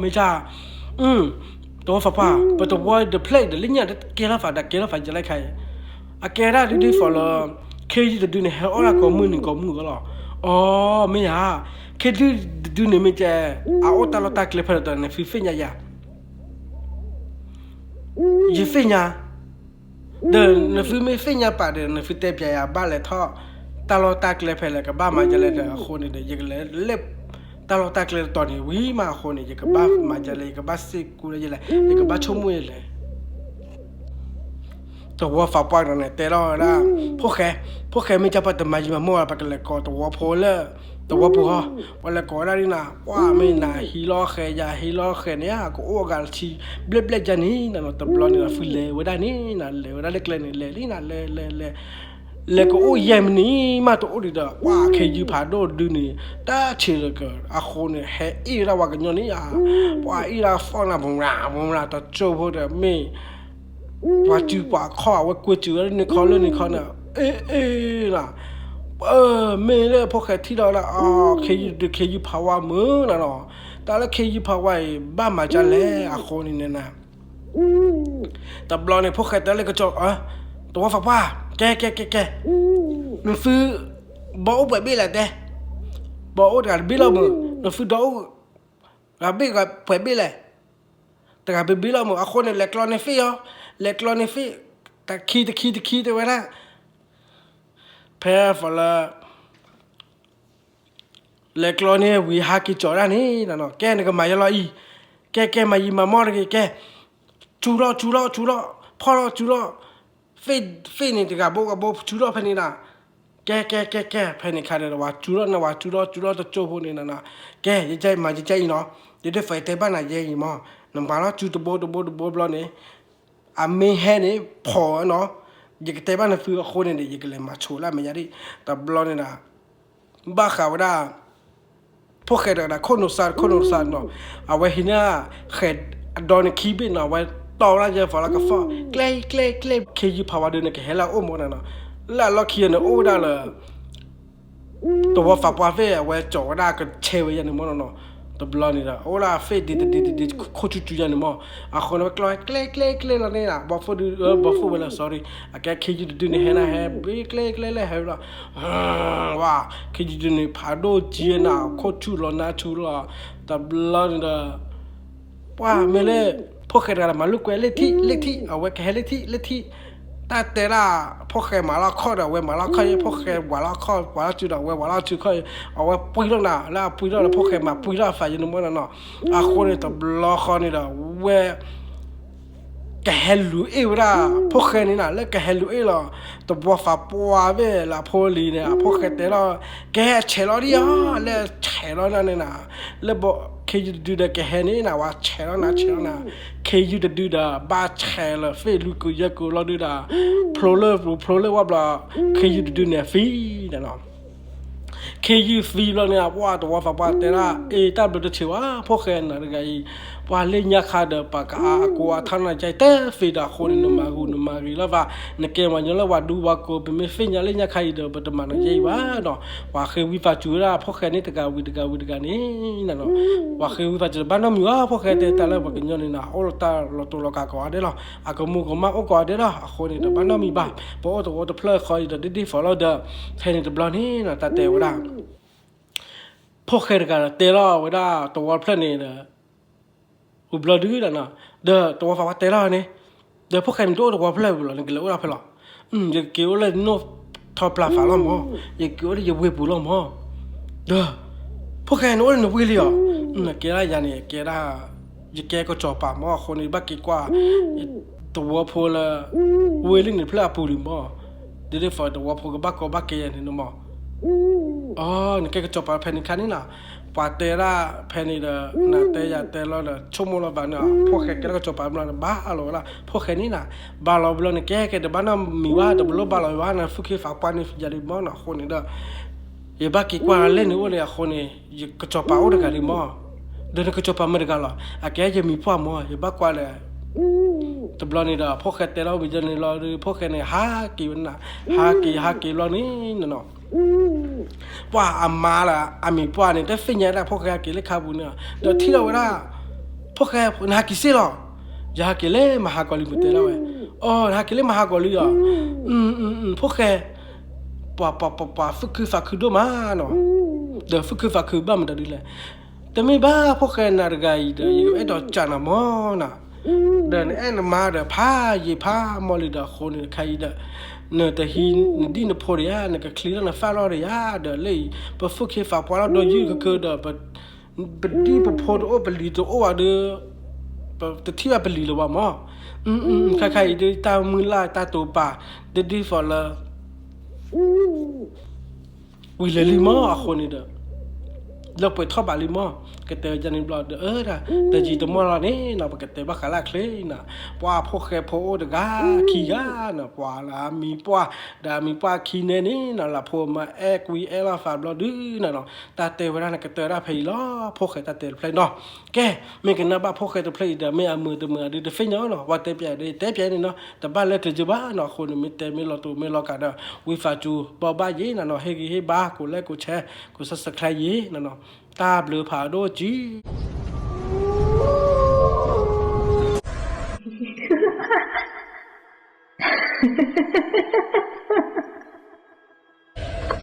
မ့ၢ်တၢ် တဝီဖးပှၢ် ပတဝီတဖျၢၣ်ဒီးလၢညါ ကဲထီၣ်သးဒီးကဲထီၣ်သးယဲလၢခါအံၤ, အကဲဒၣ်ဒ်ဒ်သိးလၢ ခ့ယုၢ်တဒုန့ၣ် ဟဲအိၣ်ဒၣ်ကိးမုၢ်နံၤကိးမုၢ်ဂီၢ်လီၤ, အိ မ့ၢ်ဧါ, ခ့ယုၢ်တဒုန့ၣ်မ့ၢ်ကဲ အအိၣ်တၢ်လီၢ်တၢ်ကျဲဖဲလဲၣ်ဒီး နသုသ့ၣ်ညါယၤ ယသ့ၣ်ညါ, ဒီးနသုမ့ၢ်သ့ၣ်ညါပာ်ဒီး နသုတဲပျဲယၤဘၣ်လဲၤထီၣ် တၢ်လီၢ်တၢ်ကျဲဖဲလဲၣ် ကဘၣ်မၤဒ်လဲၣ်ဒီး အဃိန့ၣ်ဒီး ယကလဲၤလၢ တၢ်လီၢ်တၢ်ကျဲတတီၤန့ၣ်ဝံၤမးအဃိန့ၣ် ယကဘၣ်မၤဒ်လဲၣ် ယကဘၣ်စ့ၢ်ကီးဒ်လဲၣ် ယကဘၣ်ဆိကမိၣ်ဒ်လဲၣ် တဝီဖးပှၢ်ဒီးန့ၣ် တဲထီၣ်ဝဲဒၣ် ဖိၣ်ဃဲ, ဖိၣ်ဃဲမ့ၢ်ကဲပှၤတမၤယံာ်မၤမီၢ် ပကလဲၤကိးတဝီဖိလၢ တဝီပူၤဟီ, ပလဲၤကိးဝဲဒၣ်ဒ်နၤ, ပှၤမ့ၢ်နၤဟံးလီၤဃဲၤယၤ ဟံးလီၤဃဲၤန့ၣ် ကအိၣ်အဂၤတဆံ ဘျဲၣ်ဘျဲၣ်ယါန့ၣ် နနီၤ တဘျီန့ၣ်ဒီး ဖုလဲၤဝဲဒၣ်န့ၣ်နၤ လဲၤဝဲဒၣ်လၢကျဲန့ၣ် လဲၤလံနၤ လဲၤလဲၤလဲၤ လဲၤကအိၣ်ယဲၢ်မံးနံးမး တအိၣ်ဒံးဒီး ပှၤခ့ယုၢ်ဖးဒိၣ်ဒုန့ၣ် တၢ်ဆံးလၢက အဃိန့ၣ် ဟဲအ့ၣ်ဝဲဒၣ်ပှၤကညီန့ၣ်ဧါ, ပှၤအ့ၣ်ဒၣ်သီၣ်နၤ ဘုံရၤ ဘုံရၤ တကၠိဖိဒီးမ့ၢ် ပှၤစုပှၤခီၣ် အဝဲကွ့စုဝဲလၢန့ၣ်ခီလၢန့ၣ်ခီန့ၣ် အ့ၣ်အ့ၣ်နၤ, မ့ၢ်လၢဖိၣ်ဃဲထံၣ်ဒီးဝဲဒၣ် အ ခ့ယုၢ်ဒု ခ့ယုၢ်ဖးဝါမုၢ်နၤနီၤ, တၢ်လၢခ့ယုၢ်ဖးဝါအံၤ ဘၣ်မၤဒ်လဲၣ်အဃိန့ၣ်နၤ တဘျီန့ၣ် ဖိၣ်ဃဲတဲလၢကစီၤ တဝီဖးပှၢ် ကဲကဲကဲကဲ, နသု ဘီအိၣ်ပှဲၤဘ့ၣ်လဲၣ်တဲ, ဘီအိၣ်တဂၤတဘ့ၣ်လီၤမုၢ်, နသုဒီအိၣ် တဂၤဘ့ၣ်ပှဲၤဘ့ၣ်လဲၣ်, တဂၤဘ့ၣ်ဘ့ၣ်လီၤမုၢ်, အဃိန့ၣ် လဲၤကျီန့ၢ်သ့ၣ်အီၤ, လဲၤကျီန့ၢ်သ့ၣ်, တခံတခံတခံတဲဝဲဒၣ်, ဖဲဖီလၢ လဲၤကျီန့ၢ်ဝံၤဟးက့ၤကၠီၤဒၣ်န့ၣ်နၤနီၤ, ကဲနကမၤယဲလီၤအံၤ, ကဲကဲမၤယံာ်မၤမီၢ်တဂ့ၤ ကဲ, စူၤထီၣ်စူၤထီၣ်စူၤထီၣ်, ဖီၣ်ထီၣ်စူၤထီၣ်, သ့ၣ်န့ၣ်တဂၤဘိကဘိစူၤထီၣ်ဖဲန့ၣ်နၤ, ကဲကဲကဲကဲ ဖဲန့ၣ်ခါဒီး ဝၤစူၤထီၣ်န့ၣ် ဝၤစူၤထီၣ်စူၤထီၣ်တကၠိဖိန့ၣ်နၤနီၤ, ကဲ ယကမၤယကအံၤနီၤ, ယဒ်သိးယတဲဘၣ်နၤယဲအံၤမီၢ်, နမၤလီၤစူၤတဘိတဘိတဘိဘျီန့ၣ် အမ့ၢ်ဟဲန့ၣ် ဖီၣ်ဝဲနီၤ, ယကတဲဘၣ်နသုအဃိန့ၣ်ဒီး ယကလဲၤမၤဆိးလၢအမဲာ်ညါဒံး, တဘျီန့ၣ်ဒီး ဘၣ်ဃးဝဲဒၣ် ဖိၣ်ဃဲတဂၤဒီး ခိၣ်နူာ်စၢ်တခိၣ်နူာ်စၢ်နီၤ, အဝဲဟံးန့ၢ် ဃဲၤအဒီန့ၣ်ခံဘ့ၣ်နီၤ, အဝဲတီဝဲဒၣ်ယဲ ဖီလၢကသီၣ် ကျဲကျဲကျဲ ခ့ယုၢ်ဖးဝါဒုန့ၣ် ကဟဲလၢအအိၣ်မီၢ်နၤနီၤ, လၢအလီၢ်ခံန့ၣ် အိၣ်ဝဲဒၣ်လၢ တဝီဖးပှၢ်သ့ၣ် အဝဲကၠီၤဝဲဒၣ်ကဆဲဝဲယဲန့ၣ်မီၢ်နီၤနီၤ, တဘျီန့ၣ်ဒီး အိၣ်ဒၣ်သ့ၣ်ဒ်တဒ်တဒ်ခိၣ်ဆူၣ်ဆူၣ်ယဲန့ၣ်မီၢ်, အဃိန့ၣ် ဝဲကျီကျဲကျဲကျဲလီၤန့ၣ် ဘီဖိဒု ဘီဖိဝဲလၢ sorry အကဲခ့ယုၢ်တဒုန့ၣ် ဟဲနၤဟဲ ဘ့ကျဲကျဲလၢဟဲလီၤ, ဝါ ခ့ယုၢ်တဒုန့ၣ် ဖးဒိၣ်ကၠံနၤ ခိၣ်ဆူၣ်လီၤနါဆူၣ်လီၤ, တဘျီန့ၣ်ဒီး ပှၤမ့ၢ်လၢ ဖိၣ်ဃဲတဂၤဒီး မၤလိာ်ကွဲလၢထံၣ်လၢထံၣ် အဝဲကဟဲလၢထံၣ်လၢထံၣ်, တၢ်တဲဒၣ် ဖိၣ်ဃဲမၤလီၤခီၣ်ဒီး အဝဲမၤလီၤခီၣ်ယဲ ဖိၣ်ဃဲဝၤလီၤခီၣ် ဝၤလီၤစုဒီး အဝဲဝၤလီၤစုခီၣ်ယဲ, အဝဲပှံထီၣ်နၤ လၢအပှံထီၣ်ဒီး ဖိၣ်ဃဲမၤပှံထီၣ်အသးယဲန့ၣ်မီၢ်နီၤနီၤ, အဃိန့ၣ် တဘျီဃီန့ၣ်ဒီး ဝဲ ကဟဲလူၤအ့ၣ်ဝဲဒၣ် ဖိၣ်ဃဲန့ၣ်နၤ လၢကဟဲလူၤအ့ၣ်လီၤ တဝီဖးပှၢ်ဘ့ၣ်လၢအဖိလံၤန့ၣ် အဖိၣ်ဃဲတဲလီၤ ကဟဲဆဲးလီၤဒံးဧါ လၢဆဲးလီၤနၤန့ၣ်နၤ, လၢဘီ ခ့ယုၢ်တဒုဒီးကဟဲန့ၣ်နၤ ဝဲဆဲးလီၤနၤ ဆဲးလီၤနၤ, ခ့ယုၢ်တဒုဒီး ဘၣ်ဆဲးလီၤသ့ၣ်လွံၢ်ကုာ်ယဲၢ်ကုာ်လီၤဒုဒီး ဖျိလၢပူၤဖျိလၢဝါဘျီ ခ့ယုၢ်တဒုန့ၣ်သံနၤနီၤ ခ့ယုၢ်သံဘျီန့ၣ် ပှၤတဝီဖးပှၢ်တဲဒၣ် အ့ တၢ်ဘျုးတဆံးဝဲ ဖိၣ်ဃဲနၤတဂၤအံၤ, ပှၤလၢညါခါဒီး ပှၤကအါအကိးအထီၣ်နၤယါအံၤ တသ့ဒီးအဃိန့ၣ် နမၤဂ့ၤနမၤဂ့ၤလီၤဘၣ်, နကဲမၤညီလၢပှၤဒူပှၤကိး ပမ့ၢ်သ့ၣ်ညါလၢညါခါအံၤဒီး ပတမၤနၤယါအံၤဘၣ်နီၤ. ပှၤဃ့ဝံသးစူၤဝဲဒၣ် ဖှိၣ်ဃဲန့ၣ်တဂၤဝံၤတဂၤဝံၤတဂၤန့ၣ်နီၤ, ပှၤဃ့ဝံသးစူၤတဘၣ်နီတမံၤဘၣ်, ဖှိၣ်ဃဲတဲတၢ်လၢပှၤကညီန့ၣ်နီၤ အိၣ်လီၤတၢ်လီၤတူာ်လီၤကာ်ကိးဂၤဒဲးလီၤ, အကမူကမၣ်အိၣ်ကိးဂၤဒဲးလီၤ, အဃိန့ၣ် တဘၣ်နီတမံၤဘၣ်, ပအိၣ်သဝီတဖျၢၣ်ဃီအံၤဒီး ဒ်ဒ်သိးလီၤဒီး ဖဲန့ၣ်တဘျီန့ၣ်နီၤ တၢ်တဲဝဲဒၣ် ဖှိၣ်ဃဲတဂၤဒီးတဲလီၤဝဲဒၣ်သဝီတဖျၢၣ်န့ၣ်ဒီး ဝံၤဘျီဒုဒီးနီၤ, ဒီးသဝီဖးပှၢ်တဲလီၤန့ၣ်, ဒီးဖှိၣ်ဃဲန့ၣ်တအိၣ်သဝီဖျၢၣ်ဝံၤလီၤ, နကလဲၤအိၣ်ဒၣ်ဖဲလဲၣ်, ယက့ၤအိၣ်လၢနိၣ်ထီပျၢ်ဖးလီၤမၢ်, ယက့ၤအိၣ်လၢယဝ့ၢ်ပူၤလီၤမၢ်, ဒီး ဖှိၣ်ဃဲန့ၣ်အိၣ်လၢနဝ့ၢ်လံဧါ, နကဲဒၣ်ယၤန့ၣ် ကဲဒၣ် ယကဲကစီၤပၤမၢ်, အဃိန့ၣ် ဘၣ်က့ၤကွၢ် သဝီဖိလၢ ဝ့ၢ်လံန့ၣ်တဖျၢၣ်အပူၤလံမၢ်, ဒ်ဒ်သိးသဝီဖိကဘၣ်ကီဘၣ်ကဲယၤန့ၣ်မၢ်, အ နကဲကစီၤပၤဖဲန့ၣ်ခါန့ၣ်နီၤ, ပှၤတဲဒၣ်ဖဲန့ၣ်ဒီး နတဲယၤတဲလီၤဒီး ဆိကမိၣ်လီၤဘၣ်န့ၣ် ဖှိၣ်ဃဲကဲလၢကစီၤပၤဘျီန့ၣ် ဘၣ်လီၤဝဲဒၣ် ဖှိၣ်ဃဲန့ၣ်နီၤ, ဘၣ်လီၤဘျီန့ၣ် ကဲကဲတဘၣ်နီတမံၤဘၣ်, တဘၣ်လိၣ်ဘၣ်လီၤဝဲဘၣ်န့ၣ် ဖုၣ်ခ့ဖးပှၢ်န့ၣ်ယၤလံမၢ်နီၤ, အဃိန့ၣ်ဒီး ယဘၣ်က့ၤကွၢ်လၢန့ၣ်အိၣ်န့ၣ် အဃိန့ၣ် ယကစီၤပၤအိၣ်တဂၤလံမၢ်, ဒီးနကစီၤပၤမ့ၢ်တဂၤလီၤ, အကဲယမံၤပှၢ်မၢ်, ယဘၣ်ကွၢ်ဒီး တဘျီန့ၣ်ဒီး ဖှိၣ်ဃဲတဲလီၤဝံၤန့ၣ်လီၤ, ဖှိၣ်ဃဲန့ၣ် ဟးက့ၤဝဲနၤ, ဟးက့ၤ ဟးက့ၤဘျီန့ၣ်နီၤ ပှၤအမါလၢအမံၤပှၢ်န့ၣ် တသ့ၣ်ညါဒၣ်ဖှိၣ်ဃဲဟဲက့ၤလၢခါပူၤန့ၣ်, ဒီးထံၣ်လီၤဝဲဒၣ် ဖှိၣ်ဃဲ နဟးက့ၤစ့ၢ်လီၤ, ယဟးက့ၤလၢမဟါကီၤလံ မ့ၢ်တဲဒၣ်ဝဲ, အ နဟးက့ၤလၢမဟါကီၤလံအီၤ, ဖှိၣ်ဃဲ ပှၤ ပှၤ ပှၤ ပှၤသူၣ်ခုသးခုဒိၣ်မး, ဒီးသူၣ်ခုသးခုဘၣ်မတၤဒ်လဲၣ်, တမ့ၢ်ဘၣ်ဖှိၣ်ဃဲနၤတဂၤအံၤဒီး ယအဲၣ်ဒိးစံးနၤမၢ်နီၤ, ဒီးနအဲၣ်နမါဒီးဖးယံာ်ဖးမီၢ်လံဒီး အဃိန့ၣ်တခါအံၤဒီး နတဟံးနဒံၣ်နဖိဒီးယၤ, နကချံလီၤနသၣ်လီၤဒီးယၤ, ဒီးလၢအံၤ ပသူၣ်ခ့သးပှၢ်လီၤဒီးယုၢ်ကကၢဒီး ပဒံၣ်ပဖိတအိၣ် ပလံၤတအိၣ်ဘၣ်ဒီး ပတထံၣ်ဘၣ်ပလံၤလၢၤဘၣ်မၢ်, ခါခါအံၤဒ်တၢ်မုၢ်လၢ်တၢ်တိာ်ပာ် ဒ်ဒ်သိးလၢ ဝံၤလၢာ်လံမၢ်, အဃိန့ၣ်ဒီး လၢပှဲၤထီၣ်ဘးလံမၢ်, ကတဲဝဲဒ်န့ၣ်ဘျီဒီး အၢ တယံာ်တမီၢ်လီၤန့ၣ်နီၤ ပကတဲဘၣ်ဃးလၢအချ့နီၤ, ပှၤဖှိၣ်ဃဲဖိအိၣ်တဂၤခံဂၤနီၤ, ပှၤလၢအမံၤပှၢ် ဒီးအမံၤပှၢ်ခံန့ၣ်န့ၣ်နီၤ လၢဖိမၤအဲၣ်ကွံအဲၣ်လီၤသးဘျီဒုနီၤနီၤ, တၢ်တဲဝဲဒၣ်န့ၣ် ကတၢၢ်ဒၣ်ဖဲအံၤလီၤ, ဖှိၣ်ဃဲတၢ်တဲတဖျၢၣ်နီၤ, ကဲ မ့ၢ်ကနၣ်ဘၣ်ဖှိၣ်ဃဲတဖျၢၣ်အံၤဒီး မ့ၢ်အမုာ်တမုာ်အဒုးတသ့ၣ်ညါနီၤ, ပှၤတဲပျဲဒီး တဲပျဲန့ၣ်နီၤ, တဘၣ်လၢတယုဘၣ်နီၤ, အဃိန့ၣ် မ့ၢ်တဲမ့ၢ်လီၤတူာ်မ့ၢ်လီၤကးဒီး ဝံသးစူၤ ဘိးဘၣ်ယဲနီၤနီၤ, ဟ့ၣ်ဂံၢ်ဟ့ၣ်ဘါ ကိးလဲၣ်ကိး share ကိး subscribe ယဲနီၤနီၤ, တၢ်ဘျုးဖးဒိၣ်ကံ